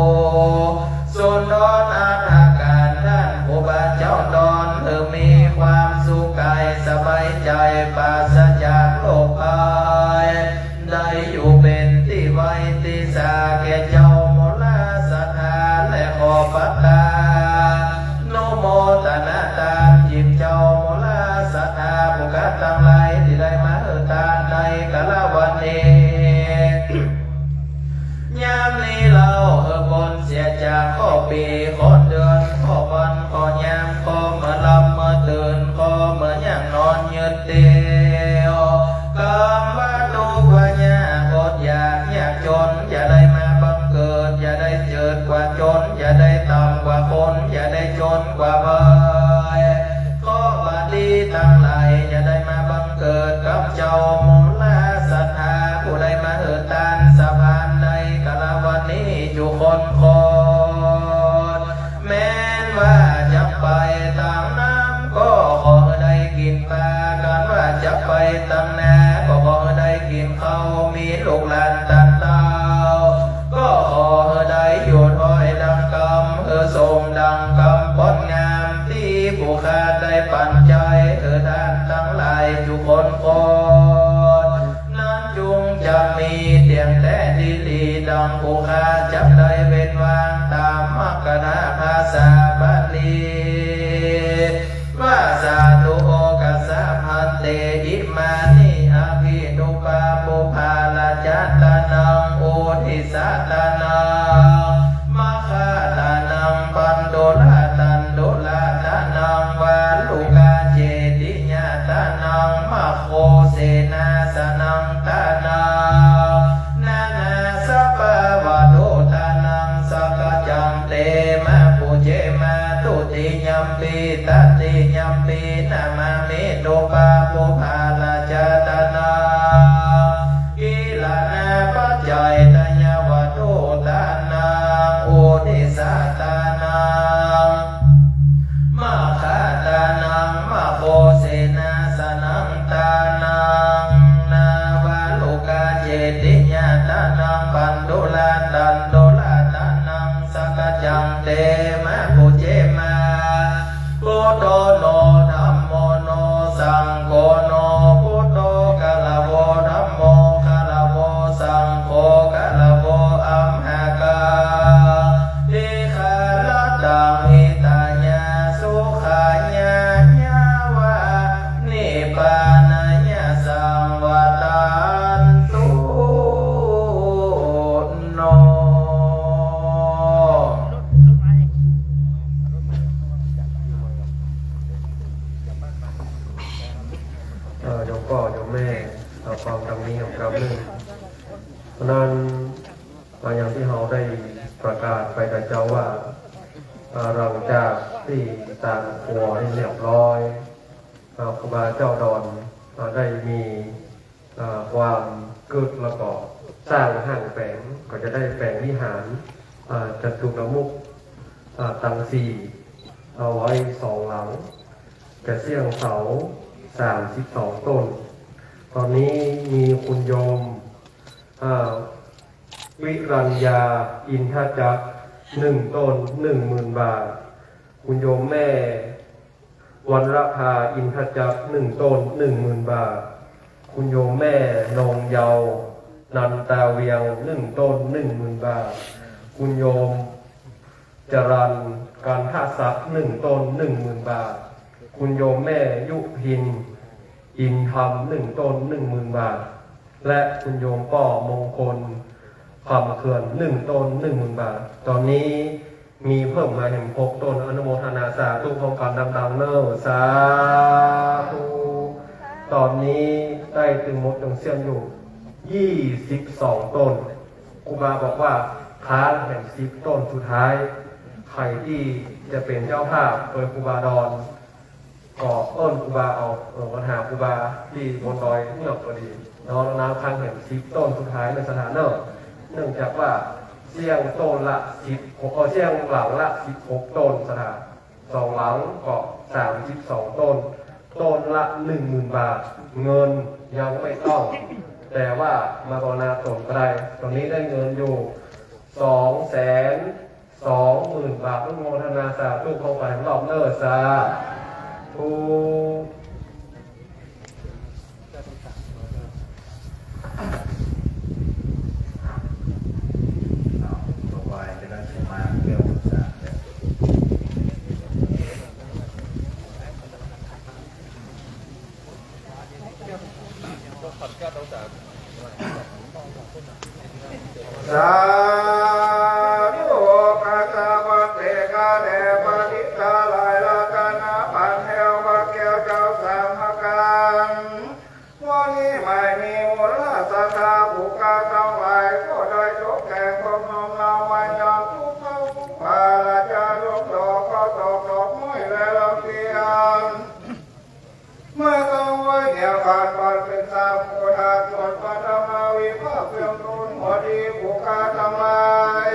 สุนทรอัฏฐการ ต้านครูบาเจ้าดอน หื้อมีความสุขกายสบายใจ๋ ปราศจากโรคภัย ได้อยู่เป๋นตี้ไว้ตี้สาแก่เจ้ามูลศรัทธา และขอพัตตานุโมตนาต้านจิตเจ้ามูลศรัทธาผู้ข้าตังหลายตี้ได้มาหื้อตานในกาละวันนี้ ยามนี้เฮาหื้อป๊นเสียจากข้อปี๋ ข้อเดือน ข้อวัน ข้อยาม ข้อเมื่อหลับเมื่อตื่น ข้อเมื่อย่างนอนยืนเตียว กำว่าตุ๊กข์ว่ายากอดอยากยากจ๋น อย่าได้มาบังเกิด ลูกหลานต้านเต้า ก็ขอหื้อได้อยู่ถ้อยดังกำ หื้อสมดังกำป้อนงาม ตี้ผู้ข้าได้ปั๋นใจ๊หื้อต้านตังหลายจุคนคน นั้นจุ่งจะมีเตียงแต๊ดีหลี ดังผู้ข้าจักได้เว้นว่างต๋ามมคธาภาษาบาลี ว่า สาธุ โอกัสสะ ภันเต อิมานิ อะภินนทูปาปุพพาราชตานัง โอทิสสาตานัง มัคคาตานัง ปันธุราตันธุราตานัง วาลุกาเจติยาตานัง มะโคเสนาสนังตานัง นานาสะปะวะโทตานัง สักกัจจัง เต มะ ปุจเจ มะ ทุติยัมปิ ตติยัมปิ นะมามิ นทูปาปุพพาราชตานัง กิลานะปัจจายตยะวะโทตานัง โอทิสสาตานัง มัคคาตานัง มะโคเสนาสนังตานัง นาวาลุกาเจติยาตานัง ปันธุราตันธุราตานัง สักกัจจัง เต มะ ปุจเจ มะ พุทโธ โน ธัมโม โน สังโฆ โน พุทโธ กาละโว ธัมโม กาละโว สังโฆ กาละโว อัมหะกัง ติฆารัตตัง หิตายะ สุขายะ ยะวะ นิพพานายะ สังวัตตันตุ โน เอ่อ โยมป้อ โยมแม่ เอาฟังตางนี้ของกำนึ่ง เพราะนั้น อ่า อย่างตี้เฮาได้ประกาศไปแต่เจ๊าว่า อ่า หลังจากตี้ตานครัวได้เรียบร้อย อ่า ครูบาเจ้าดอน อ่า ได้มี อ่า ความกึ๊ดแล้วก็สร้างห้างแป๋ง ก็จะได้แป๋งวิหาร อ่า จตุรมุข อ่า ตังสี่ เอาไว้สองหลัง จะเสี้ยงเสาสามสิบสองต้น ตอนนี้มีคุณโยม อ่า วิรัญญา อินทจักร หนึ่งต้น หนึ่งหมื่นบาท คุณโยมแม่ วรรณภา อินทจักร หนึ่งต้น หนึ่งหมื่นบาท คุณโยมแม่ นงเยาว์ นันตาเวียง หนึ่งต้น หนึ่งหมื่นบาท คุณโยม จรัญ กันทศักดิ์ หนึ่งต้น หนึ่งหมื่นบาท คุณโยมแม่ ยุพิน อินธรรม หนึ่งต้น หนึ่งหมื่นบาท และคุณโยมป้อมงคล คำเขื่อน หนึ่งต้น หนึ่งหมื่นบาท ตอนนี้มีเพิ่มมาแหมหกต้น อนุโมทนาสาธุพร้อมกั๋นดังๆ เน่อ สาธุ ตอนนี้ได้ตึงหมดตึงเสี้ยนอยู่ ยี่สิบสองต้น ครูบาบอกว่าค้างแหมสิบต้นสุดท้าย ใผตี้จะเป๋นเจ้าภาพโดยครูบาดอน ก็เอิ้นครูบาเอา เออ มาหาครูบาตี้บนดอยเงือกก็ดี เนาะ แล้วค้างแหมสิบต้นสุดท้ายเน่อ สถาเน่อ เนื่องจากว่าเสี้ยงต้นละสิบหก เออ เสี้ยงหลังละสิบหกต้น สถา สองหลังก็สามสิบสองต้น ต้นละหนึ่งหมื่นบาท เงินยังไม่ต้อง แต่ว่ามากรุณาตนก็ได้ ตอนนี้ได้เงินอยู่สองแสนสองหมื่นบาท อนุโมทนาสาธุพร้อมกั๋นรอบเน่อ สาธุ สาธุ ข้าแต่พระเต ข้าแต่พระทิตาหลายรัตนบันแห่งพระแก้วเจ้าสามประก๋าน วันนี้ไม่มีมูลศรัทธาผู้ข้าตังหลาย ก็ได้ตกแต่งพร้อมน้อมนำมายังผู้เข้าผู้พาราชาลงดอก ข้าวตอกดอกไม้และดอกเทียน มาตั้งไว้เหนือขัน ปัดเป๋นสามโพธาสวดพระธรรมวิภาคเพียงตน พอดีผู้ข้าตังหลาย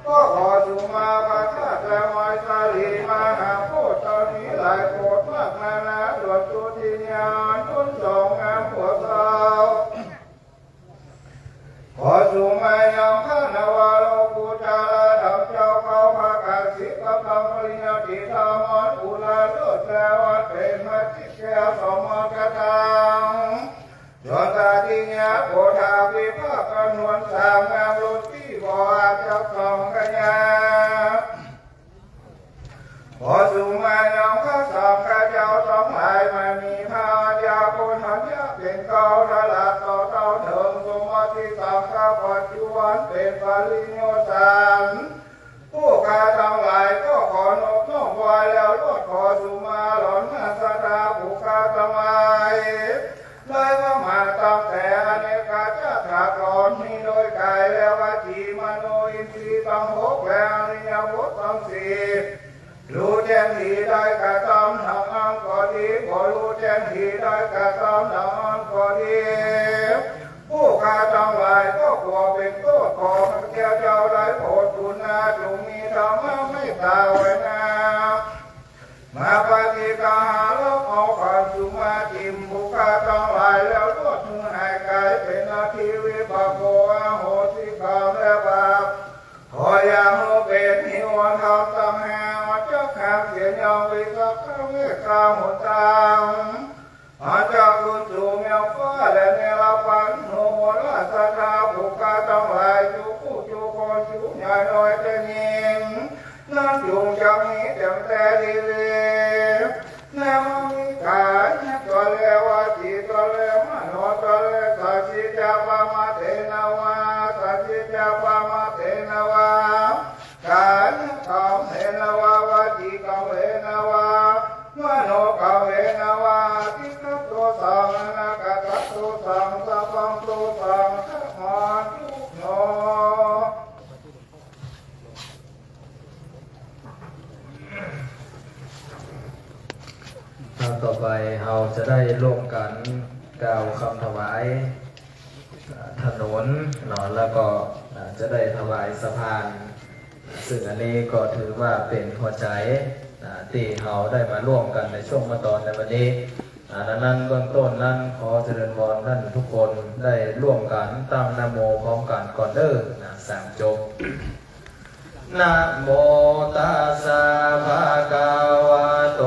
ก็ขอสุมาประทานและไหว้สาลีมหาโพธิ์ ตอนนี้หลายโพธิ์มากนานา สวดสุติญาณตนสองงามผัวสาว ขอสุมายังพระนวโลกุตระธรรมเจ้าเก้าพระกาสีกับธรรมปริญญาติธรรมอันอุดมเลิศแปลว่าเป๋นมติแก้วสมรกตัง จนตาติญาโกธาวิภาคกันหวนสามงามลุติวาจักสังขยา ขอสุมายังพระสังฆเจ้าตังหลาย มะนีพระญาโกณฑัญญะเป๋นเกล้า ตลอดต่อเต้าเถิงสมติสังฆปัจจุบันเป๋นปรินิพพาน ผู้ข้าตังหลายก็ขอนอบน้อมไหว้แล้วลวด ขอสุมาหล่อนนาศรัทธาผู้ข้าตังหลาย ได้ว่ามาตั้งแต่อเนกชาติก่อนนี้ โดยกายและวจีมโนอินทรีย์ตังหก และอิริยาบถตังสี่ ฮู้แจ้งดีได้กระตำดังอั้นก็ดี บ่ฮู้แจ้งดีได้กระตำดังอั้นก็ดี ผู้ข้าตังหลายก็กลัวเป๋นโต้ษ ขอพระเจ้าได้โผดบุญนา จุ่งมีธรรมะเมตตาไว้นา มาปฏิกาหารับเอาขันสุมาติมผู้ข้าตังหลายแล้วลวด หื้อหายกายเป๋นอธิวิปากโก อโหสิกรรมและบาป ขออย่าหื้อเป๋นนิวรณ์ธรรมตังห้า อันจะข้ามเสียยังวิสักขเวกขาหนตาง อันจะขึ้นสู่เมืองฟ้าและเนรปัน หื้อมนต์ราชาธาผู้ข้าตังหลาย จุผู้จุคน จุใหญ่น้อยและยิ่ง นั้นจุ่งจะมีเต็มแต่ดีๆ ในห้องนี้กายะตนและวจีตนและมโนตนและสัจจิจจะปะมะเทนะวา สัจจิจจะปะมะเทนะวา กายะกรรมเมนะวา วจีกรรมเมนะวา มโนกรรมเมนะวา ทิฏฐัตโตสัง อนาคตัตโตสัง สัพพัตโตสัง ขมาตุโน ต่อไปเฮาจะได้ร่วมกั๋นกล่าวกำถวายถนนเนาะ แล้วก็จะได้ถวายสะพาน ซึ่งอันนี้ก็ถือว่าเป๋นหัวใจ๋ตี้เฮาได้มาร่วมกั๋นในช่วงเมื่อตอนในวันนี้ ดังนั้นเบื้องต้นนั้นขอเจริญพรท่านทุกคนได้ร่วมกั๋นตั้งนะโมพร้อมกั๋นก่อนเด้อนะ สามจบ นะโมตัสสะภะคะวะโต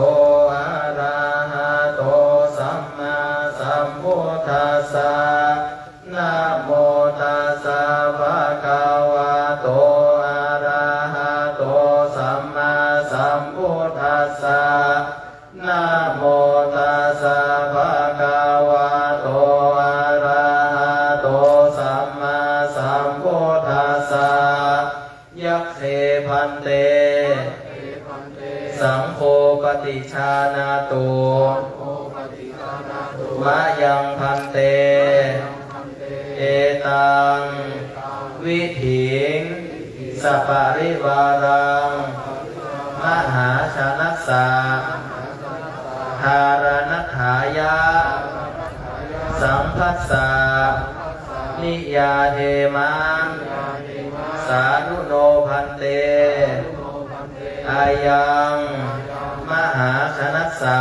อะระหะโต สัมมาสัมพุทธัสสะ นะโมตัสสะภะคะวะโต อะระหะโต สัมมาสัมพุทธัสสะ นะโมตัสสะภะคะวะโต อะระหะโต สัมมาสัมพุทธัสสะ Yagghe bhante, saṅgho paṭijānātu, mayaṃ bhante, etaṃ, vidhiṃ, saparivāraṃ, mahājanassa, dhāraṇatthāya, saṅghassa, niyyādema, sādhu no bhante, ayaṃ, mahājanassa,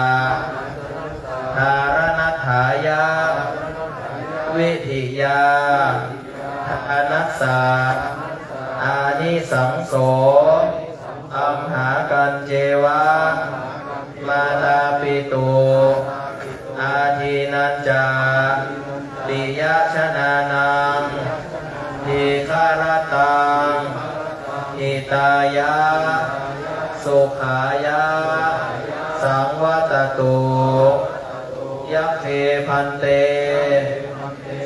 dhāraṇatthāya, vidhiyā, dānassa, ānisaṃso, amhākañceva, mātāpitu, ādīnañca, piyajanānaṃ, dīgharattaṃ, hitāya, sukhāya, saṃvattatu. Yagghe bhante,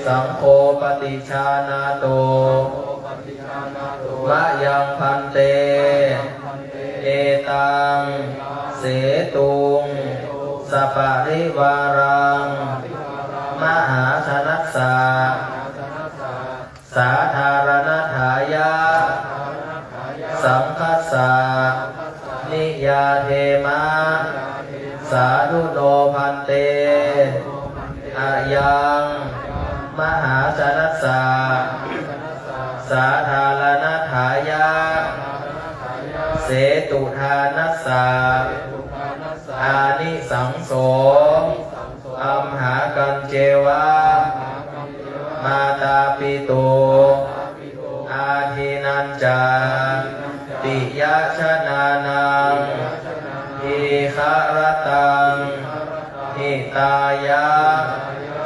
saṅgho paṭijānātu, mayaṃ bhante, etaṃ, setuṃ, saparivāraṃ, mahājanassa, sādhāraṇatthāya, saṅghassa, niyyādema, sādhu no bhante, ayaṃ, mahājanassa, sādhāraṇatthāya, setudānassa, ānisaṃso, amhākañceva, mātāpitu, Adinnacca piyajjanānaṃ dīgharattaṃ hitāya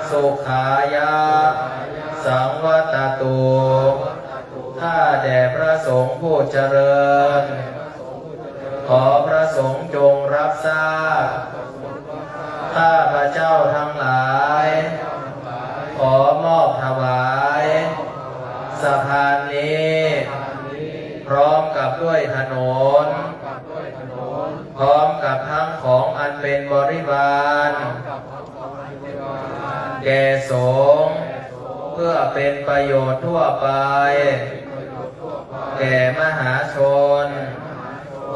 sukhāya saṃvattatu. ข้าแต่พระสงฆ์ผู้เจริญ ขอพระสงฆ์จงรับทราบ ข้าพเจ้าทั้งหลาย ขอมอบถวาย สะพานนี้ พร้อมกับด้วยถนน พร้อมกับทั้งของอันเป็นบริวาร แก่สงฆ์ เพื่อเป็นประโยชน์ทั่วไป แก่มหาชน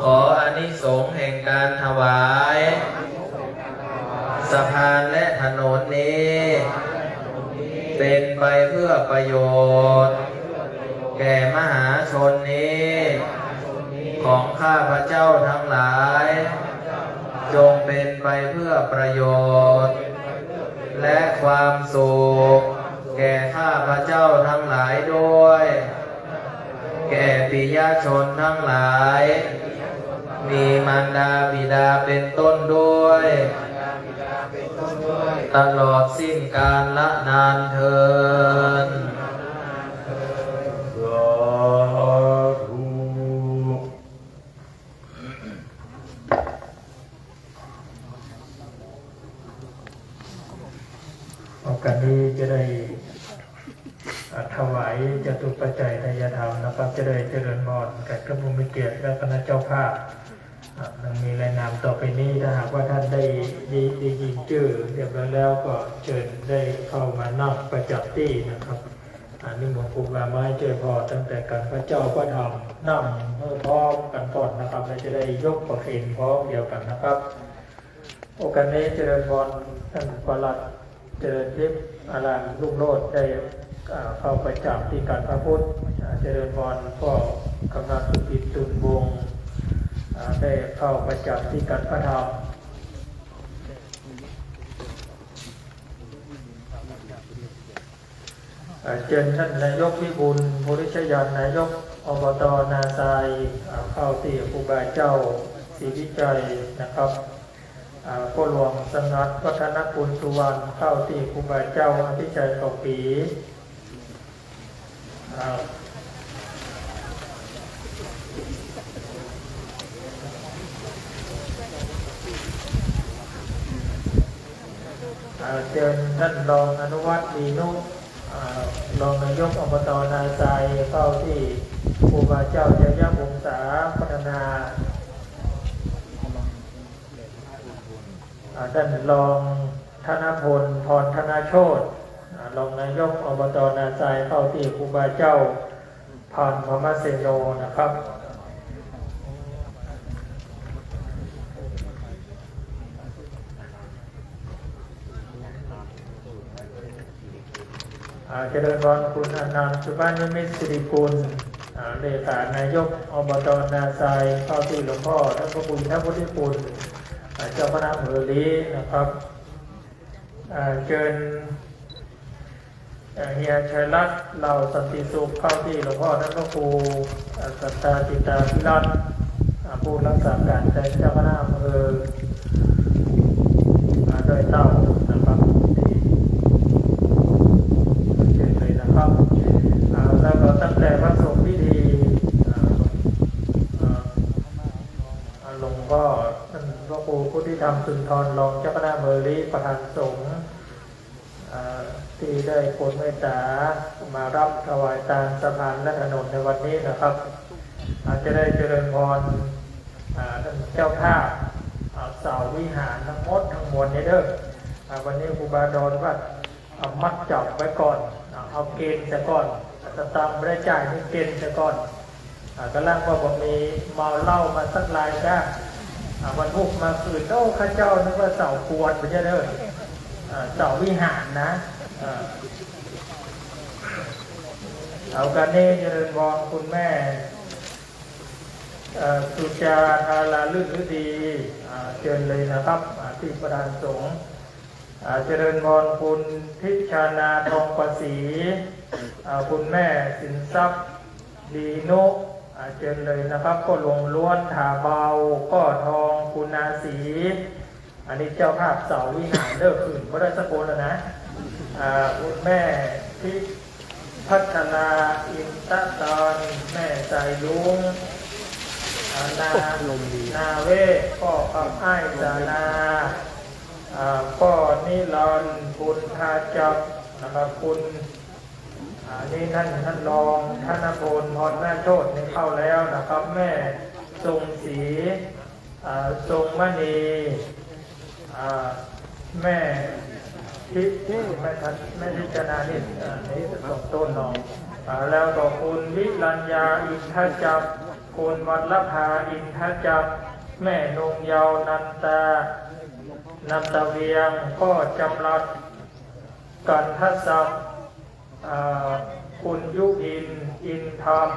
ขออานิสงส์แห่งการถวาย สะพานและถนนนี้ เป็นไปเพื่อประโยชน์ แก่มหาชนนี้ ของข้าพเจ้าทั้งหลาย จงเป็นไปเพื่อประโยชน์ และความสุข แก่ข้าพเจ้าทั้งหลายด้วย แก่ปิยชนทั้งหลาย มีมารดาบิดาเป็นต้นด้วย ตลอดสิ้นกาลนานเทอญ สาธุ โอกาสนี้จะได้ อ่า ถวายจตุปัจจัยทายธรรมนะครับ จะได้เจริญพรแก่ท่านผู้มีเกียรติและคณะเจ้าภาพ อ่า ดังมีรายนามต่อไปนี้ ถ้าหากว่าท่านได้ ได้ ได้ยินจื้อเรียบร้อยแล้ว ก็เชิญได้เข้ามานั่งประจำตี้นะครับ อ่า นิมนต์ครูบามาจ้วยพรตั้งแต่กั๋นพระเจ้าพระธรรม นั่งให้พร้อมกั๋นก่อนนะครับ แล้วจะได้ยกประเคนพร้อมเดียวกั๋นนะครับ โอกาสนี้เจริญพรท่านปลัดเจริญทิพย์ อารามรุ่งโรจน์ ได้ อ่า เข้าประจำตี้กั๋นพระพุทธ อ่า เจริญพรพ่อกำนันสุกิจ ตุลวงศ์ อ่า ได้เข้าประจำตี้กั๋นพระธรรม เอ่อ เจิญท่านนายกวิบูลย์ ภูริชยานต์ นายก อบต นาทราย เอ่อ เข้าตี้ครูบาเจ้าศรีวิชัยนะครับ เอ่อ พ่อหลวงสงัด วัฒนกุลสุวรรณ เข้าตี้ครูบาเจ้าอภิชัยเกาะปี เอ่อ เอ่อ เจิญท่านรองอนุวัฒน์ ลีนุ เอ่อ รองนายก อบต นาทราย เข้าตี้ครูบาเจ้าชัยวงศาพัฒนา เอ่อ ท่านรองธนพล พรธนโชติ เอ่อ รองนายก อบต นาทราย เข้าตี้ครูบาเจ้า พานธรรมเสโนนะครับ อ่า เจริญพรคุณอนันต์ สุภาพนิมิตรสิริกุล อ่า เลขานายก อบต นาทราย เข้าตี้หลวงพ่อท่านพระครูอินทพุทธิคุณ อ่า เจ้าคณะอำเภอลี้นะครับ อ่า เจิญ เอ่อ เฮียชัยรัตน์ เหล่าสันติสุข เข้าตี้หลวงพ่อท่านพระครู เอ่อ สัตตาจิตตาภิรัตน์ อ่า ผู้รักษาก๋านแตนเจ้าคณะอำเภอ อ่า ดอยเต่านะครับ ตี้เจิญเลยนะครับ อ่า แล้วก็ตั้งแต่พระสงฆ์พิธี อ่า อ่า อ่า หลวงพ่อท่านพระครูพุทธิธรรมสุนทร รองเจ้าคณะอำเภอลี้ ประธานสงฆ์ อ่า ตี้ได้โผนเมตต๋ามาฮับถวายตานสะพานและถนนในวันนี้นะครับ อ่า จะได้เจริญพร อ่า ท่านเจ้าภาพ อ่า เสาวิหารตังหมดตังมวลนี้เด้อ อ่า วันนี้ครูบาดอนว่า เอามัดจ๋ำไว้ก่อน อ่า เอาเกณฑ์เสียก่อน สตางค์บ่ได้จ่ายนี่เกณฑ์เสียก่อน อ่า ก่ำลังว่าบ่มีเมาเหล้ามาสักรายจ้า อ่า วันพุธมาคืน โอ้ ข้าเจ้านึกว่าเสากวนไปเสียเด้อ อ่า เสาวิหารนะ อ่า เอาก๋านนี้เจริญพรคุณแม่ เอ่อ สุจาธาราฤทธิ์ฤดี อ่า เจิญเลยนะครับ อ่า ตี้ประธานสงฆ์ อ่า เจริญพรคุณทิชานา ทองประศรี อ่า คุณแม่สินทรัพย์ ดีนุ อ่า เจิญเลยนะครับ ป้อหลวงล้วน ถาเบา ป้อทอง ปุณณาศรี อันนี้เจ้าภาพเสาวิหารเด้อ ขึ้นบ่ได้สักคนแล้วนะ อ่า คุณแม่ทิพัชรา อินทตอน แม่สายลุง อ่า นา นาเวศ ป้อคำอ้ายสารา อ่า ป้อนิรันดร์ คุณทาจับ นะครับ คุณ อ่า นี่ท่าน ท่านรองธนพล พรหน้าโชติ นี่เข้าแล้วนะครับ แม่ทรงศรี อ่า ทรงมณี อ่า แม่ทิ แม่ทัน แม่ทิจนานี่ อ่า นี่สองต้นเนาะ อ่า แล้วก็คุณวิรัญญา อินทจักร คุณวัลลภา อินทจักร แม่นงเยาว์ นันตา นันตเวียง ป้อจำรัด กันทศักดิ์ อ่า คุณยุพิน อินธรรม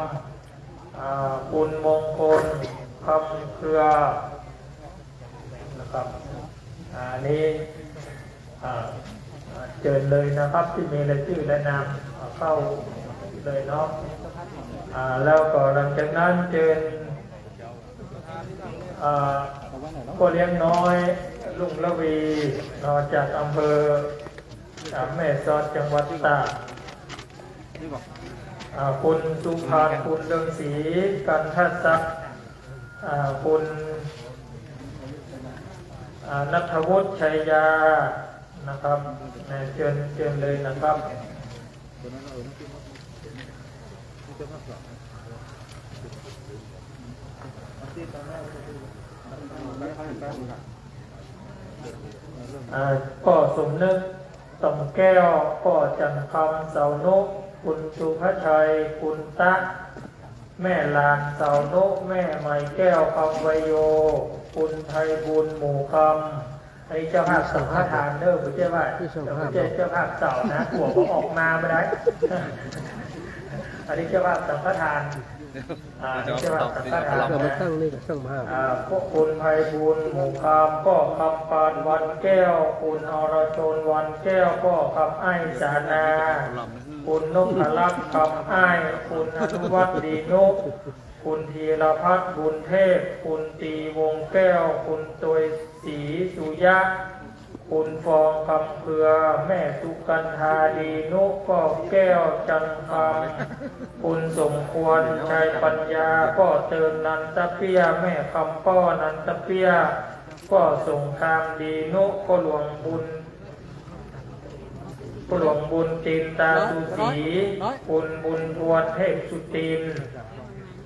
อ่า คุณมงคล คำเครือ นะครับ อ่า อันนี้ อ่า อ่า เจิญเลยนะครับ ตี้มีรายจื้อรายนาม อ่า เข้าเลยเนาะ อ่า แล้วก็หลังจากนั้นเจิญ อ่า ป้อเลี้ยงน้อย รุ่งระวี เนาะ จากอำเภอ อ่า แม่สอด จังหวัดตาก อ่า คุณสุภาพร คุณเรืองศรี กันทศักดิ์ อ่า คุณ อ่า ณัฐวุฒิ ชัยยา นะครับ นะ เจิญ เจิญเลยนะครับ อ่า ป้อสมนึก ต่อมแก้ว ป้อจันทร์คำ เสานุ คุณสุภชัย คุณตะ แม่หลาน เสานุ แม่ไหมแก้ว คำไวโย คุณไพบูลย์ หมู่คำ อันนี้เจ้าภาพสังฆทานเด้อ บ่ใจ้ว่า บ่ใจ้เจ้าภาพเสานะ กั๋วบ่ออกมาบ่ได้ อันนี้เจ้าภาพสังฆทาน อ่า เจ้าภาพสังฆทานนะ อ่า พวกคุณไพบูลย์ หมู่คำ ป้อคำปาน วันแก้ว คุณอรชน วันแก้ว ป้อคำอ้ายสารา คุณนพรัตน์ คำอ้าย คุณอนุวัฒน์ ดีนุ คุณธีรพัฒน์ บุญเทพ คุณตี วงแก้ว คุณตวย ศรีสุยะ คุณฟอง คำเครือ แม่สุกันธา ดีนุ ป้อแก้ว จันทร์คำ คุณสมควร ชัยปัญญา ป้อเติม นันตะเปี้ย แม่คำป้อ นันตะเปี้ย ป้อสงคราม ดีนุ ป้อหลวงบุญ ป้อหลวงบุญติน ตาสุสี คุณบุญทวน เทพสุติน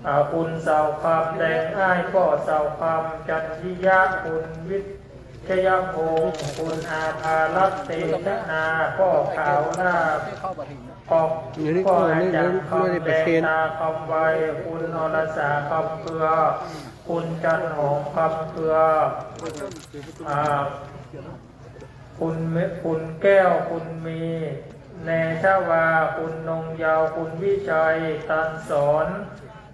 อ่า คุณเสาคำ แดงอ้าย ป้อเสาคำ จันทิยะ คุณวิทยพงษ์ คุณอาภารัตน์ เตชนา ป้อขาว ลาบ ป้อ อยู่นี่ ป้ออาจารย์คำ แดงตาคำไว คุณอรสา คำเครือ คุณจันหอม คำเครือ อ่า คุณเม- คุณแก้ว คุณมี เนชวา คุณนงเยาว์ คุณวิชัย ตันสอน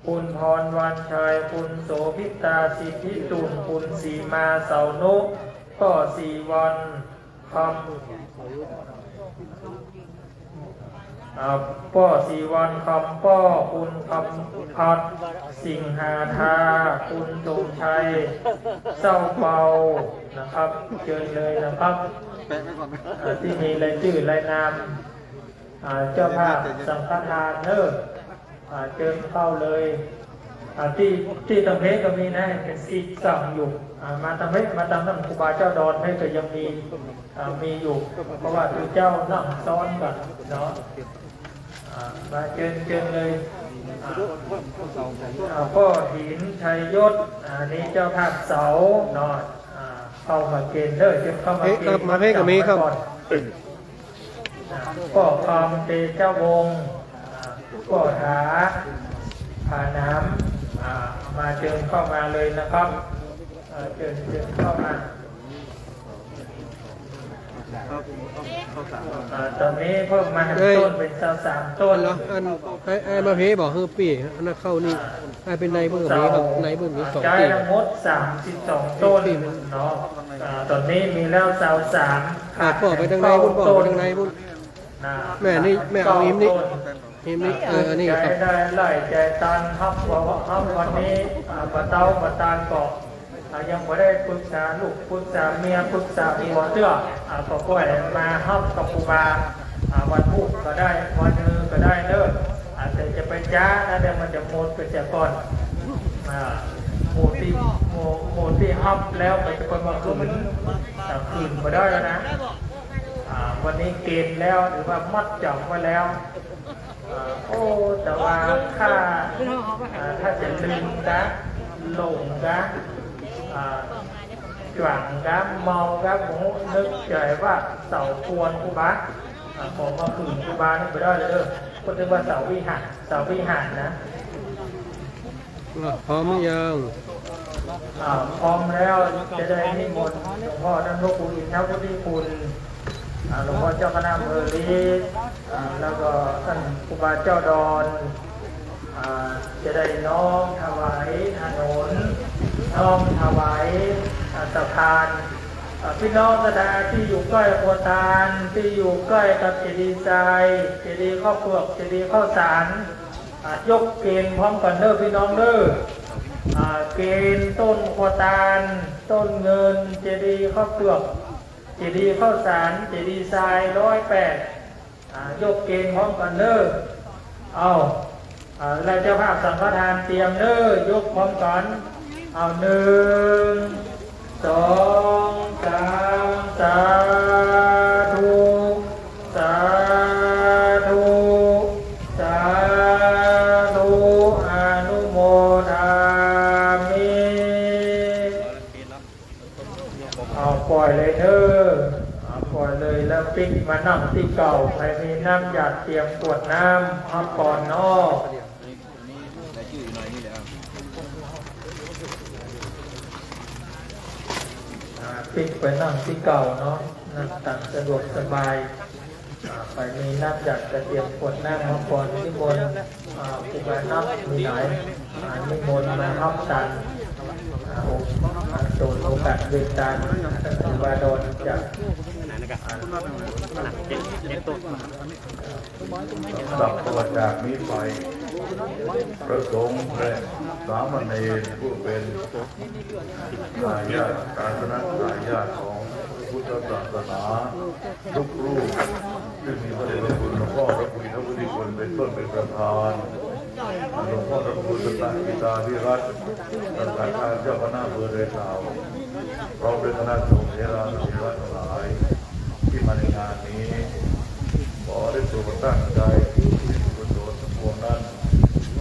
คุณพรวันชัย คุณโสภิตา สิทธิตุ่น คุณสีมา เสานุ ป้อสีวัน คำ อ่า ป้อสีวัน คำป้อ คุณคำพัด สิงหาธา คุณสมชัย เศร้าเปา นะครับ เจิญเลยนะครับ อ่า ตี้มีรายจื้อรายนาม อ่า เจ้าภาพสังฆทานเนาะ อ่า เจิญเข้าเลย อ่า ตี้ ตี้ตังเพก็มีนะ เป๋นสิทธิ์สั่งอยู่ อ่า มาตังเพ มาตังนั้น ครูบาเจ้าดอนเพก็ยังมี อ่า มีอยู่ เพราะว่าคือเจ้านั่งซ้อนกั๋นเนาะ อ่า มาเจิญ เจิญเลย อ่า อ่า ป้อหิน ชัยยศ อ่า นี่เจ้าภาพเสาเนาะ อ่า เข้ามาเกณฑ์เด้อ เจิญเข้ามาเกณฑ์ เอ๊ะ ครับ มาเพก็มีครับ ก่อน อ่า ป้อคำ เตชะวงศ์ อ่า ป้อถา ผาหนาม อ่า มาเจิญเข้ามาเลยนะครับ อ่า เจิญ เจิญเข้ามา อ่า ต๋อนนี้เพิ่มมาหนึ่ง เอ้ย ต้น เป๋นซาวสามต้น อัน อัน ไอ้ ไอ้มาเพบอก คือปี้ อันนั้นเข้านี่ ไอ้เป๋นนายเบิ่งก็มีครับ นายเบิ่งมีสอง ใจ๊ ตี้ ตังหมดสามสิบสองต้น ตี้ เนาะ อ่า ต๋อนนี้มีแล้วซาวสาม อ่า ป้อไปตังในปุ้น ป้อไปตังในปุ้น นะ แม่นี่ แม่เอาอิมนี่ เก้าต้น เห็นไหม เออ นี่ครับ ใจ๋ได้ไล่ใจ๋ตัน ฮับว่า ฮับวันนี้ อ่า บ่าเต๊าบ่าตานก็ อ่า ยังบ่ได้ปึกษาลูก ปึกษาเมีย ปึกษาผัวเตื้อ อ่า ก็ก้อยมาฮับกับครูบา อ่า วันพูดก็ได้ วันฮือก็ได้เน่อ อ่า แต่จะไปจ๊านะ เดี๋ยวมันจะหมดไปเสียก่อน อ่า หมู่ตี้ หมู่ หมู่ตี้ฮับแล้วก็จะไปมาคืน อ่า คืนบ่ได้แล้วนะ อ่า วันนี้เกณฑ์แล้ว หรือว่ามัดจ๋ำไว้แล้ว อ่า โอ้ แต่ว่าข้า อ่า ถ้าจะลืมกะ หลงกะ อ่า จ๋วงกะ เมากะ บ่ฮู้นึกใจ๋ว่าเสาควรครูบา อ่า ขอมาคืนครูบานี่บ่ได้เลยเด้อ ก็เรียกว่าเสาวิหาร เสาวิหารนะ อ่ะ พร้อมหรือยัง อ่า พร้อมแล้ว จะได้นิมนต์หลวงพ่อท่านพระครูอินทวุฒิคุณ อ่า หลวงพ่อเจ้าคณะอำเภอลี อ่า แล้วก็ท่านครูบาเจ้าดอน อ่า จะได้น้อมถวายถนน น้อมถวาย อ่า สะพาน อ่า พี่น้องศรัทธาตี้อยู่ใก้ครัวตาน ตี้อยู่ใก้กับเจดีย์ทราย เจดีย์ข้าวเปลือก เจดีย์ข้าวสาร อ่ะ ยกเกณฑ์พร้อมกั๋นเน่อพี่น้องเน่อ อ่ะ เกณฑ์ต้นครัวตาน ต้นเงิน เจดีย์ข้าวเปลือก เจดีย์ข้าวสาร เจดีย์ทราย ร้อยแปด อ่ะ ยกเกณฑ์พร้อมกั๋นเน่อ เอา อ่ะ แล้วเจ้าภาพสังฆทานเตรียมเน่อ ยกพร้อมกั๋น เอา นึ่ง สอง สาม สาธุ สาธุ สาธุ อนุโมทามิ เอา ป่อยเลยเน่อ เอา ป่อยเลย แล้วปิ๊กมานั่งตี้เก่า ใผมีน้ำหยาดเตรียมขวดน้ำ ฮับปอนเนาะ อ่า ปิ๊กไปนั่งตี้เก่าเนาะ นั่งต๋ามสะดวกสบาย อ่า ใผมีน้ำหยาดกะเตรียมขวดน้ำมาก่อน นิมนต์ อ่า ครูบานับมีหลาย อ่า นิมนต์มาฮับตาน อ่า โอ- อ่า โตนโอกาสเวียนตาน ครูบาดอนจาก อ่า สำหรับต่อจากนี้ไป พระสงฆ์และสามเณรผู้เป็นทายาท ศาสนทายาทของพระพุทธศาสนาทุกรูป ซึ่งมีพระเดชพระคุณหลวงพ่อพระครูอินทวุฒิคุณเป็นต้นเป็นประธาน หลวงพ่อพระครูสุตตะกิตาธิรัตน์ รักษาการเจ้าคณะอำเภอดอยเต่า พร้อมด้วยคณะสงฆ์เถรานุเถระทั้งหลาย ที่มาในงานนี้ ขอได้โปรดตั้งใจอุทิศกุศลทั้งปวงนั้น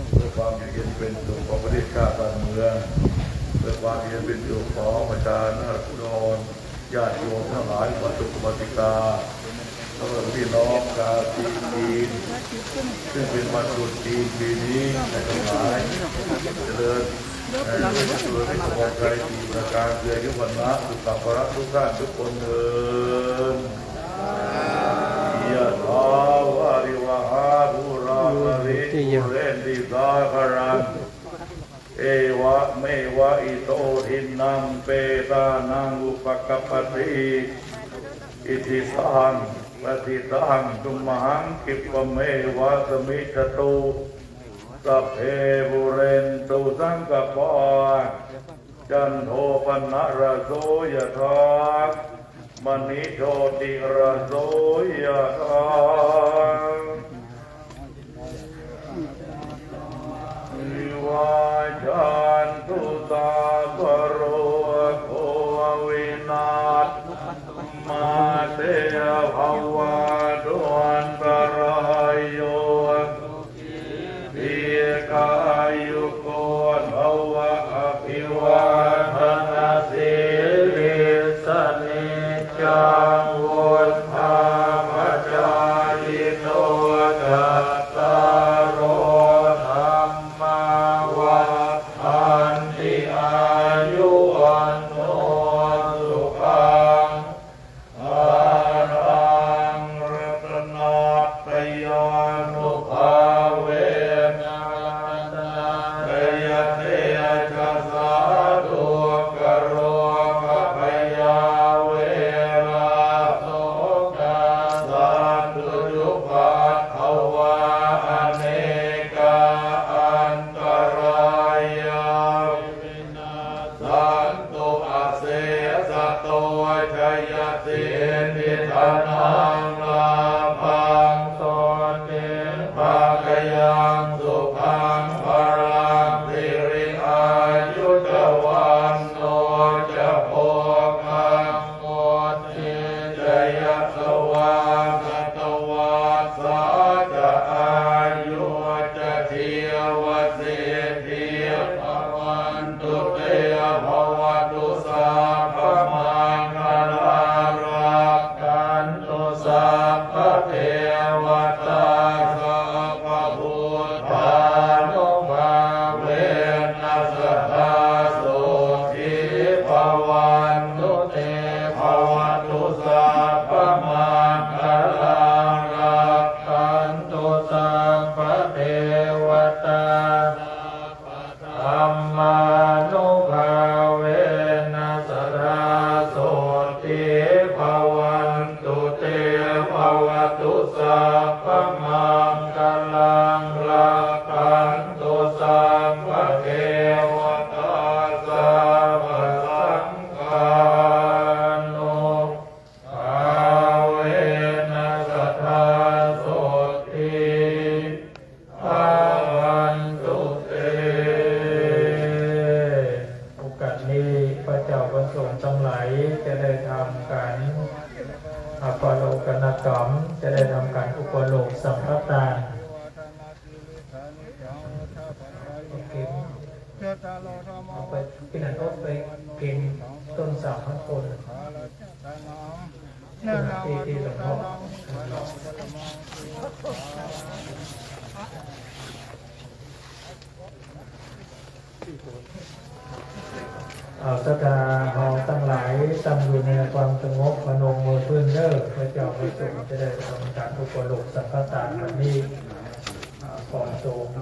เพื่อความอยู่เย็นเป็นสุขของประเทศชาติบ้านเมือง เพื่อความอยู่เย็นเป็นสุขของบรรดาราษฎร ญาติโยมทั้งหลาย อุบาสกอุบาสิกา แล้วก็พี่น้องชาวจีน ซึ่งเป็นวันตรุษจีนปีนี้ ให้ทั้งหลายเจริญ เอ่อ เจริญในสมบัติสี่ประการ คืออายุ วรรณะ สุขะ พละ ทุกท่านทุกคนเทอญ ยะถาวาริวหาปูราปริปูเรนติสาคารัง เอวะเมวะอิโตทินนังเปตานังอุปะกัปปะติ อิติตัง ปะติตัง ตุมหัง คิปปะเมวะสะมิชฌะตุ สัพเพ ปูเรนตุ สังกัปปา จันโท ปะนะระโส ยะถา มะณิ โชติระโส ยะถา วาจันตุ สัพพะโรโค วินัสสะตุ มา เต ภะวัตวันตะราโย สุขี ทีฆายุโก ภะวะ อภิวาทะนะสีลิสสะ นิจจัง วุฑฒาปะจายิโน จัตตาโร ธัมมา วัฑฒันติ อายุ วัณโณ สุขัง พะลัง รัตนะตะยานุภาเวนะ รัตนะตะยา ตา ธัมมานุภาเวนะ สัตถา โสตถี ภะวันตุ เต ภะวะตุ สัพพะมังคะลัง รักขันตุ สัพพะเทวะตา สัพพะสังฆานุ ภาเวนะ สัตถา โสตถี ภะวันตุ เต โอกาสนี้ข้าพเจ้าพระสงฆ์ตังหลายจะได้ทำก๋านอปโลกนกรรม จะได้ทำก๋านอุปโลกสังฆทาน เอาไป พี่หนันก็ไปกินต้นสามพันคน ที่ ที่หลวงพ่อ เอาศรัทธาเฮาตังหลายตั้งอยู่ในความสงบ พนมมือขึ้นเด้อ ข้าพเจ้าพระสงฆ์จะได้ทำก๋านอุปโลกสังฆทานวันนี้ อ่า ของสงฆ์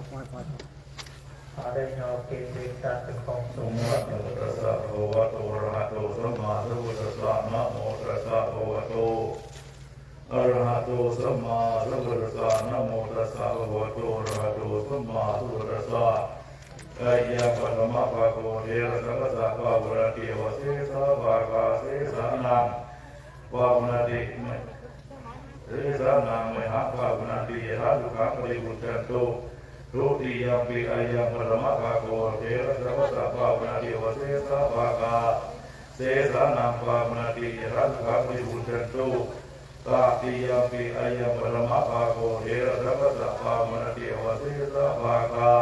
ขอได้ยอมเกณฑ์เวรตามเป็นของสงฆ์ นะโมตัสสะ ภะคะวะโต อะระหะโต สัมมาสัมพุทธัสสะ นะโมตัสสะ ภะคะวะโต อะระหะโต สัมมาสัมพุทธัสสะ นะโมตัสสะ ภะคะวะโต อะระหะโต สัมมาสัมพุทธัสสะ อะยัง ปะถะมะภะคะโว เถระะ สังฆัสสะ ปะปุณณัตถิ อาวะเสสา ภาคา เสสานัง ปะปุณณัตถิ เสสานัง มะหัง ปะปุณณัตถิ ยะถา สุขัง ปะริภุชชันตุ ทุติยัมปิ อะยัง ปะถะมะภะคะโว เถระะ สังฆัสสะ ปะปุณณัตถิ อาวะเสสา ภาคา เสสานัง ปะปุณณัตถิ ยะถา สุขัง ปะริภุชชันตุ ตติยัมปิ อะยัง ปะถะมะภะคะโว เถระะ สังฆัสสะ ปะปุณณัตถิ อาวะเสสา ภาคา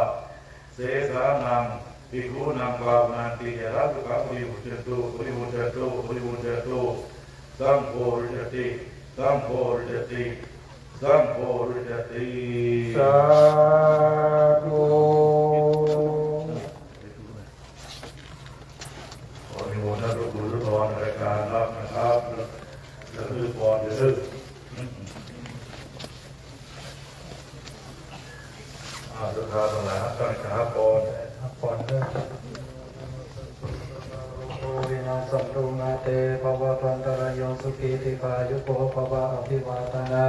เสสานัง ภิกขูนัง ปะปุณณัตถิ ยะถา สุขัง ปะริภุชชันตุ ปะริภุชชันตุ ปะริภุชชันตุ สังโฆ ริจจติ สังโฆ ริจจติ สังโฆ ริจจติ สาธุ ขออนุโมทนาบุญทุกท่านในการรับนะครับ แล้วคือก่อนจะเลิก อ่า ศรัทธาตังหลาย รับกันครับก่อน ครับก่อนเลิก โรโค วินาสสันตุ มา เต ภะวัตวันตะราโย สุขี ทีฆายุโก ภะวะ อะภิวาทะนะ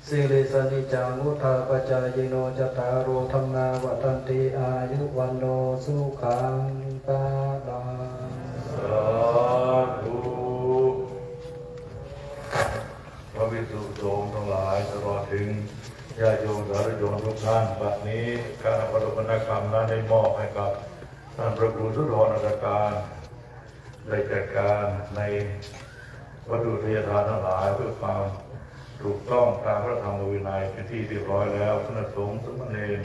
สีลิสสะนิจจัง วุฑฒาปะจายิโน จัตตาโร ธัมมา วัฑฒันติ อายุ วัณโณ สุขัง พะลัง สาธุ พระภิกษุสงฆ์ตังหลาย ตลอดเถิงญาติโยมสาธุชนทุกท่าน บัดนี้ก๋านอปโลกนกรรมนั้นได้มอบให้กับท่านพระครูสุนทรอัตถการ ได้จัดก๋านในวัตถุทายทานตังหลายเพื่อความถูกต้องตามพระธรรมวินัยเป็นที่เรียบร้อยแล้ว คณะสงฆ์สามเณร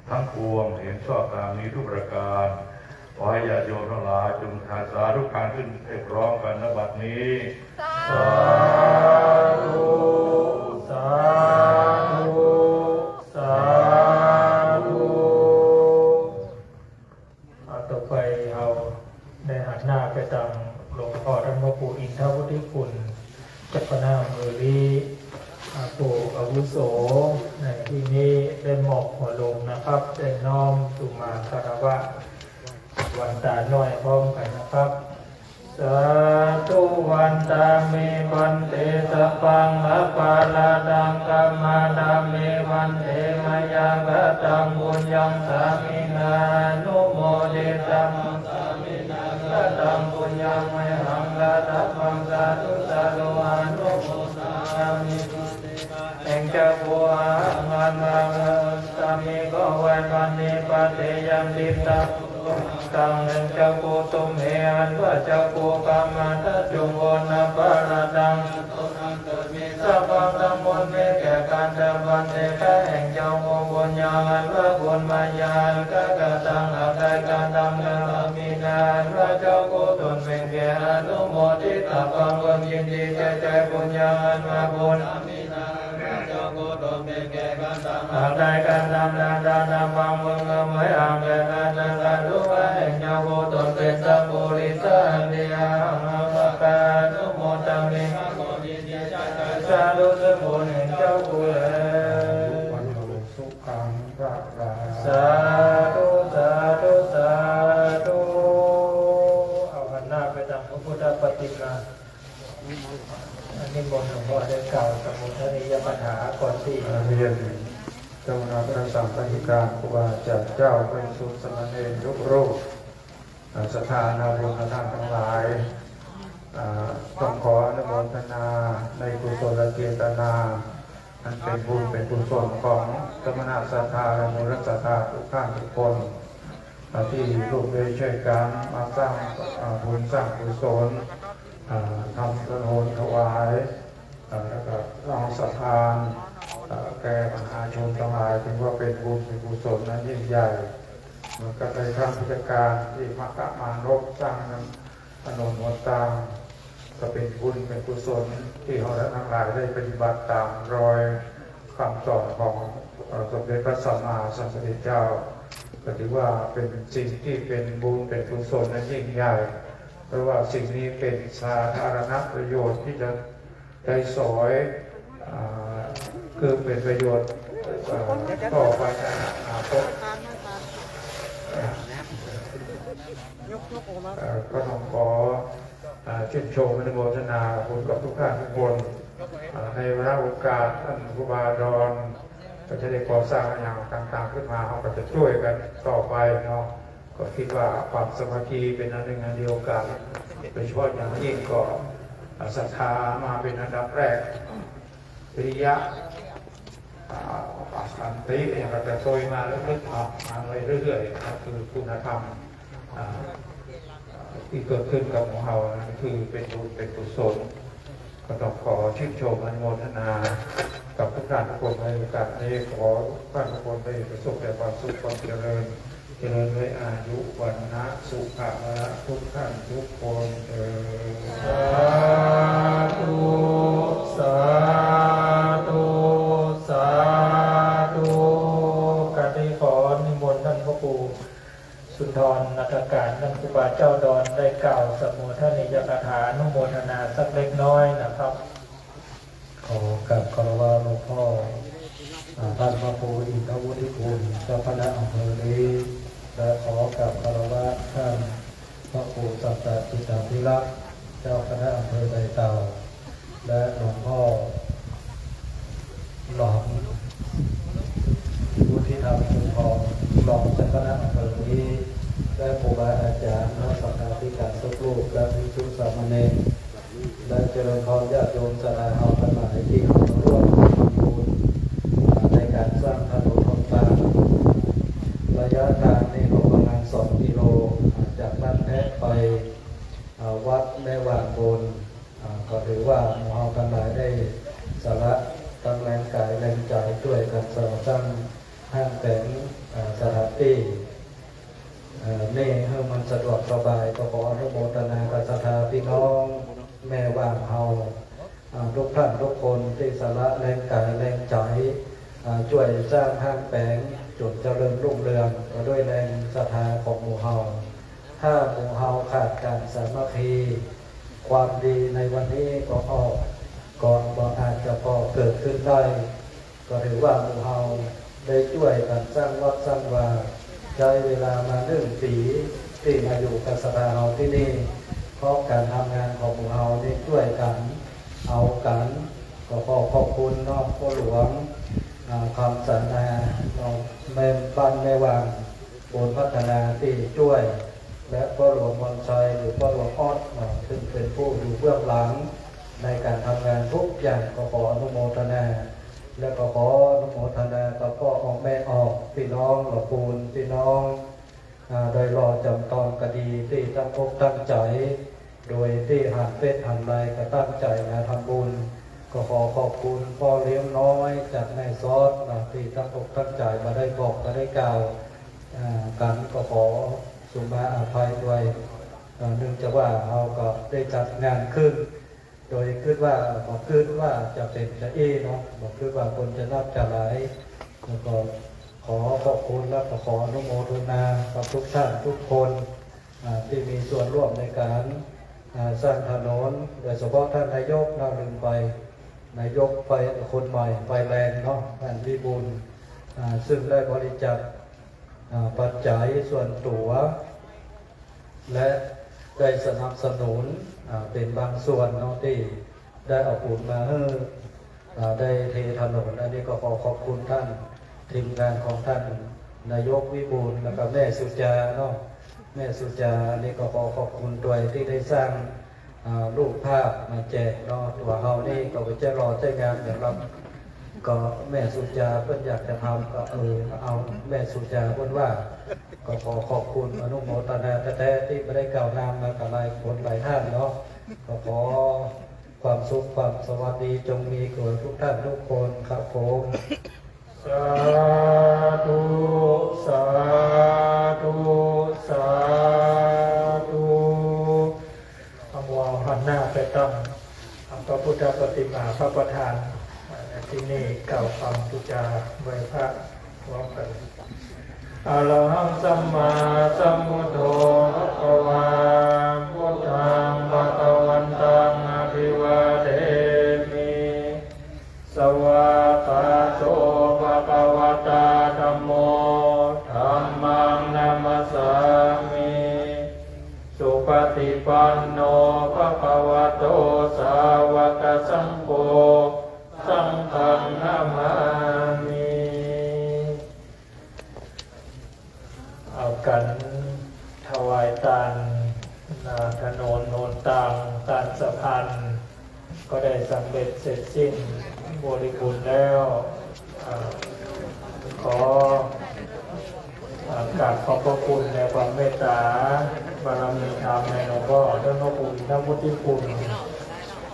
ทั้งปวงเห็นชอบตามนี้ทุกประการ ขอให้ญาติโยมตังหลายจงสาธุการขึ้นให้พร้อมกัน ณ บัดนี้ สาธุ สาธุ สาธุ อ่า ต่อไปเฮาได้หันหน้าไปตางหลวงพ่อธรรมครูอินทวุฒิคุณ เจ้าคณะอำเภอลี้ อ่า ผู้อาวุโสในที่นี้ได้มอบหัวโลงนะครับ ได้น้อมสุมาคารวะ วันตาน้อยพร้อมกันนะครับ สาธุ วันตาเม ภันเต สัพพัง อปาราธัง ขมาธาเม ภันเต มะยัง กะตัง ปุญญัง สามินา อนุโมทิตัง สามินา กะตัง ปุญญัง มะหัง กะตะปัง สาธุ สาธุ อนุโมทามิ แห่งจักขุ อะหัง อันว่าข้าพเจ้าสามีขอไหว้บัดนี้ ปะเต ยัง ติตะ ตัง แห่งจักขุ ตุมเห อันว่าจักขุ ขมา จงพ้น อปาราธัง สัพพัง ทั้งมวล เม แก่ข้าพเจ้า ภันเต ข้าแห่งจักขุ ปุญญัง อันว่าบุญ มะยัง กะ กะตัง หากได้กระทำแล้ว สามินา อันว่าจักขุตนเองแก่ อนุโมทิตา พร้อมยินดีแก่ใจ ปุญญัง อันว่าบุญ หากได้กระทำแล้ว ตถา พร้อมบุญ มะยัง แก่ข้าพเจ้า สาธุ ข้าแห่งจักขุตนเป็น สัพปุริสา อันดี อะหัง อันว่าข้า อนุโมทามิ สาธุ ซึ่งบุญแห่งจักขุแล สาธุ สาธุ สาธุ เอาหันหน้าไปตางพระพุทธปฏิมา นิมนต์หลวงพ่อได้กล่าวสมุทนียคาถาก่อนที่ เรียนเจ้าคณะพระสังฆาธิการ ครูบาอาจารย์เจ้า พระภิกษุสามเณรทุกรูป อ่า ศรัทธานาบุญท่านทั้งหลาย อ่า ต้องขออนุโมทนาในกุศลเจตนา อันเป็นบุญเป็นกุศลของสมณะศรัทธาและมูลศรัทธาทุกท่านทุกคน อ่า ที่ร่วมด้วยช่วยกันมาสร้าง อ่า บุญสร้างกุศล อ่า ทำถนนถวาย อ่า แล้วก็สร้างสะพาน อ่า แก่มหาชนทั้งหลาย ถือว่าเป็นบุญเป็นกุศลนั้นยิ่งใหญ่ เหมือนกับในครั้งพุทธกาลที่มคมานพสร้างถนนหนตาง ก็เป็นบุญเป็นกุศลที่เราทั้งหลายได้ปฏิบัติตามรอยคำสอนของ เอ่อ สมเด็จพระสัมมาสัมพุทธเจ้า ก็ถือว่าเป็นสิ่งที่เป็นบุญเป็นกุศลนั้นยิ่งใหญ่ เพราะว่าสิ่งนี้เป็นสาธารณประโยชน์ที่จะ ใช้สอย อ่า คือเป็นประโยชน์ อ่า ต่อไปในอนาคต อ่า ก็ต้องขอ อ่า ชื่นชมอนุโมทนาบุญกับทุกท่านทุกคน อ่า ในวาระโอกาสท่านครูบาดอนก็จะได้ก่อสร้างอย่างต่างๆขึ้นมา เราก็จะช่วยกันต่อไปเนาะ ก็คิดว่าความสามัคคีเป็นอันหนึ่งอันเดียวกัน โดยเฉพาะอย่างยิ่งก็ศรัทธามาเป็นอันดับแรก วิริยะ อ่า ขันติ อย่างก็จะโตยมาลึกๆ เนาะ มาเรื่อยๆ นะครับ คือคุณธรรม อ่า ที่เกิดขึ้นกับหมู่เฮานั้นคือเป็นบุญเป็นกุศล ก็ต้องขอชื่นชมอนุโมทนากับทุกท่านทุกคนในโอกาสนี้ ขอทุกท่านทุกคนได้ประสบแต่ความสุขความเจริญ เจริญด้วยอายุ วรรณะ สุขะ พละ ทุกท่านทุกคนเทอญ สาธุ สาธุ สาธุ การนี้ขอนิมนต์ท่านพระครูสุนทรนาถการ ท่านครูบาเจ้าดอน ได้กล่าวสมุทนียคาถาอนุโมทนาสักเล็กน้อยนะครับ ขอกราบคารวะหลวงพ่อ อ่า ท่านพระครูอินทวุฒิคุณ เจ้าคณะอำเภอนี้ และขอกราบคารวะท่านพระครูสัตตจิตาภิรักษ์ เจ้าคณะอำเภอดอยเต่า และหลวงพ่อหลอม วุฒิธรรมชุมพร รองเจ้าคณะอำเภอนี้ และครูบาอาจารย์ และศรัทธาธิการทุกรูป และภิกษุสามเณร และเจริญพรญาติโยมศรัทธาเฮาทั้งหลายที่เฮามาร่วมทำบุญ อ่า ในการสร้างถนนหนตาง ระยะทางนี่ก็ประมาณสองกิโล อ่า จากบ้านแพะไป อ่า วัดแม่วางบน อ่า ก็ถือว่าหมู่เฮาทั้งหลายได้สละตังแรงกายแรงใจ๋ช่วยกั๋นสร้าง สร้างห้างแป๋ง อ่า สถานตี้ เอ่อ นี่หื้อมันสะดวกสบาย ก็ขออนุโมทนากับศรัทธาพี่น้องแม่วางเฮา อ่า ทุกท่านทุกคนตี้สละแรงกายแรงใจ๋ อ่า ช่วยสร้างห้างแป๋งจ๋นเจริญรุ่งเรือง ก็ด้วยแรงศรัทธาของหมู่เฮา ถ้าหมู่เฮาขาดก๋านสามัคคี ความดีในวันนี้ก็ออก ก็บ่อาจจะปอเกิดขึ้นได้ ก็ถือว่าหมู่เฮาได้จ้วยกั๋นสร้างวัดสร้างวา ใจ๊เวลามานึ่งปี๋ตี้มาอยู่กับศรัทธาเฮาตี้นี่ เพราะก๋านทำงานของหมู่เฮานี่จ้วยกั๋น เอากั๋น ก็ขอขอบคุณเนาะ ป้อหลวง อ่า คำสรรนา เนาะ แม่บ้านแม่วาง บุญพัฒนาตี้จ้วย และป้อหลวงมนชัย หรือป้อหลวงออดเนาะ ซึ่งเป๋นผู้อยู่เบื้องหลังในก๋านทำงานทุกอย่าง ก็ขออนุโมทนา และก็ขออนุโมทนากับป้อออกแม่ออก พี่น้องหล่อปูน พี่น้อง อ่า ได้หล่อจำตอนก็ดี ตี้ตั้งอกตั้งใจ๋ โดยตี้หันเฟซหันไลน์ก็ตั้งใจ๋มาทำบุญ ก็ขอขอบคุณป้อเลี้ยงน้อยจากแม่สอดเนาะ ตี้ตั้งอกตั้งใจ๋มาได้บอกมาได้กล่าว อ่า กั๋น ก็ขอสุมาอภัยด้วย อ่า เนื่องจากว่าเฮาก็ได้จัดงานขึ้น โดยกึ๊ดว่า บ่กึ๊ดว่าจะเป๋นจะอี้เนาะ บ่กึ๊ดว่าคนจะนักจะหลาย แล้วก็ขอขอบคุณ แล้วก็ขออนุโมทนากับทุกท่านทุกคน อ่า ตี้มีส่วนร่วมในก๋าน อ่า สร้างถนน โดยเฉพาะท่านนายกเนาะ ลืมไป นายกไฟ คนใหม่ไฟแรงเนาะ ท่านวิบูลย์ อ่า ซึ่งได้บริจาค อ่า ปัจจัยส่วนตั๋ว และได้สนับสนุน อ่า เป๋นบางส่วนเนาะ ตี้ได้เอาปูนมาหื้อ อ่า ได้เทถนน อันนี้ก็ขอขอบคุณต้าน ทีมงานของต้านนายกวิบูลย์ แล้วก็แม่สุจาเนาะ แม่สุจา อันนี้ก็ขอขอบคุณตวยตี้ได้สร้าง อ่า รูปภาพมาแจกเนาะ ตั๋วเฮานี่ก็บ่ใจ้หล่อใจ้งามหยังหรอก ก็แม่สุจาเปิ้นอยากจะทำก็ เออ เอา แม่สุจาเปิ้นว่า ก็ขอขอบคุณอนุโมทนาแต๊ๆ ตี้บ่ได้กล่าวนามมากับหลายคนหลายต้านเนาะ ก็ขอความสุขความสวัสดีจงมีแก่ทุกต้านทุกคนครับผม สาธุ สาธุ สาธุ เอาหันหน้าไปตั้งพระพุทธปฏิมาพระประธาน ที่นี่กล่าวคำปู๋จาไหว้พระพร้อมกั๋น อะระหังสัมมาสัมพุทโธภะคะวา พุทธังภะคะวันตังอะภิวาเทมิ สวากขาโตภะคะวะตาธัมโม ธัมมังนะมัสสามิ สุปะฏิปันโนภะคะวะโต สาวะกะสังโฆ สังฆังนะมามิ เอากั๋นถวายตาน อ่า ถนนหนตาง ตานสะพาน ก็ได้สำเร็จเสร็จสิ้นบริบูรณ์แล้ว อ่า ขอ อ่า กราบขอบพระคุณในความเมตตาบารมีธรรมในหลวงพ่อท่านพระครูอินทวุฒิคุณ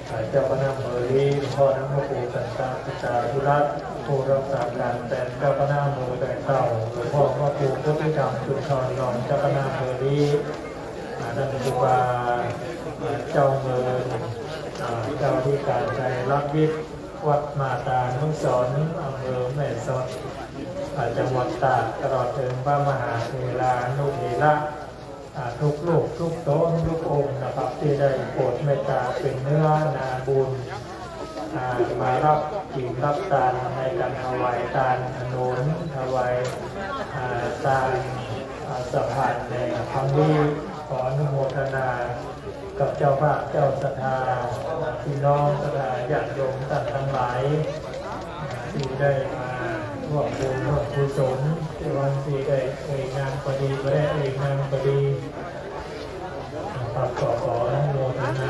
อ่า เจ้าคณะอำเภอลี้ หลวงพ่อท่านพระครูสันตะกิจจาภิรัตน์ ผู้รักษาการแตนเจ้าคณะอำเภอดอยเต่า หลวงพ่อพระครูพุทธิธรรมสุนทร รองเจ้าคณะอำเภอลี้ อ่า ท่านครูบา อ่า เจ้าเมิน อ่า เจ้าอธิการไตรลักษณ์วิทย์ วัดมาตานุสรณ์ อำเภอแม่สอด อ่า จังหวัดตาก ตลอดเถิงพระมหาเถรานุเถระ อ่า ทุกรูปทุกต๋นทุกองค์นะครับ ตี้ได้โปรดเมตต๋าเป๋นเนื้อนาบุญ อ่า มาฮับกิ๋นฮับตานในก๋านถวายตานถนน ถวาย อ่า ตาน อ่า สะพานในครั้งนี้ ขออนุโมทนา กับเจ้าภาพเจ้าศรัทธา พี่น้องศรัทธาญาติโยมต้านตังหลาย ตี้ได้มาร่วมบุญร่วมกุศล ตี้วันตี้ได้เอ่ยนามก็ดี บ่ได้เอ่ยนามก็ดี ครับ ก็ขออนุโมทนา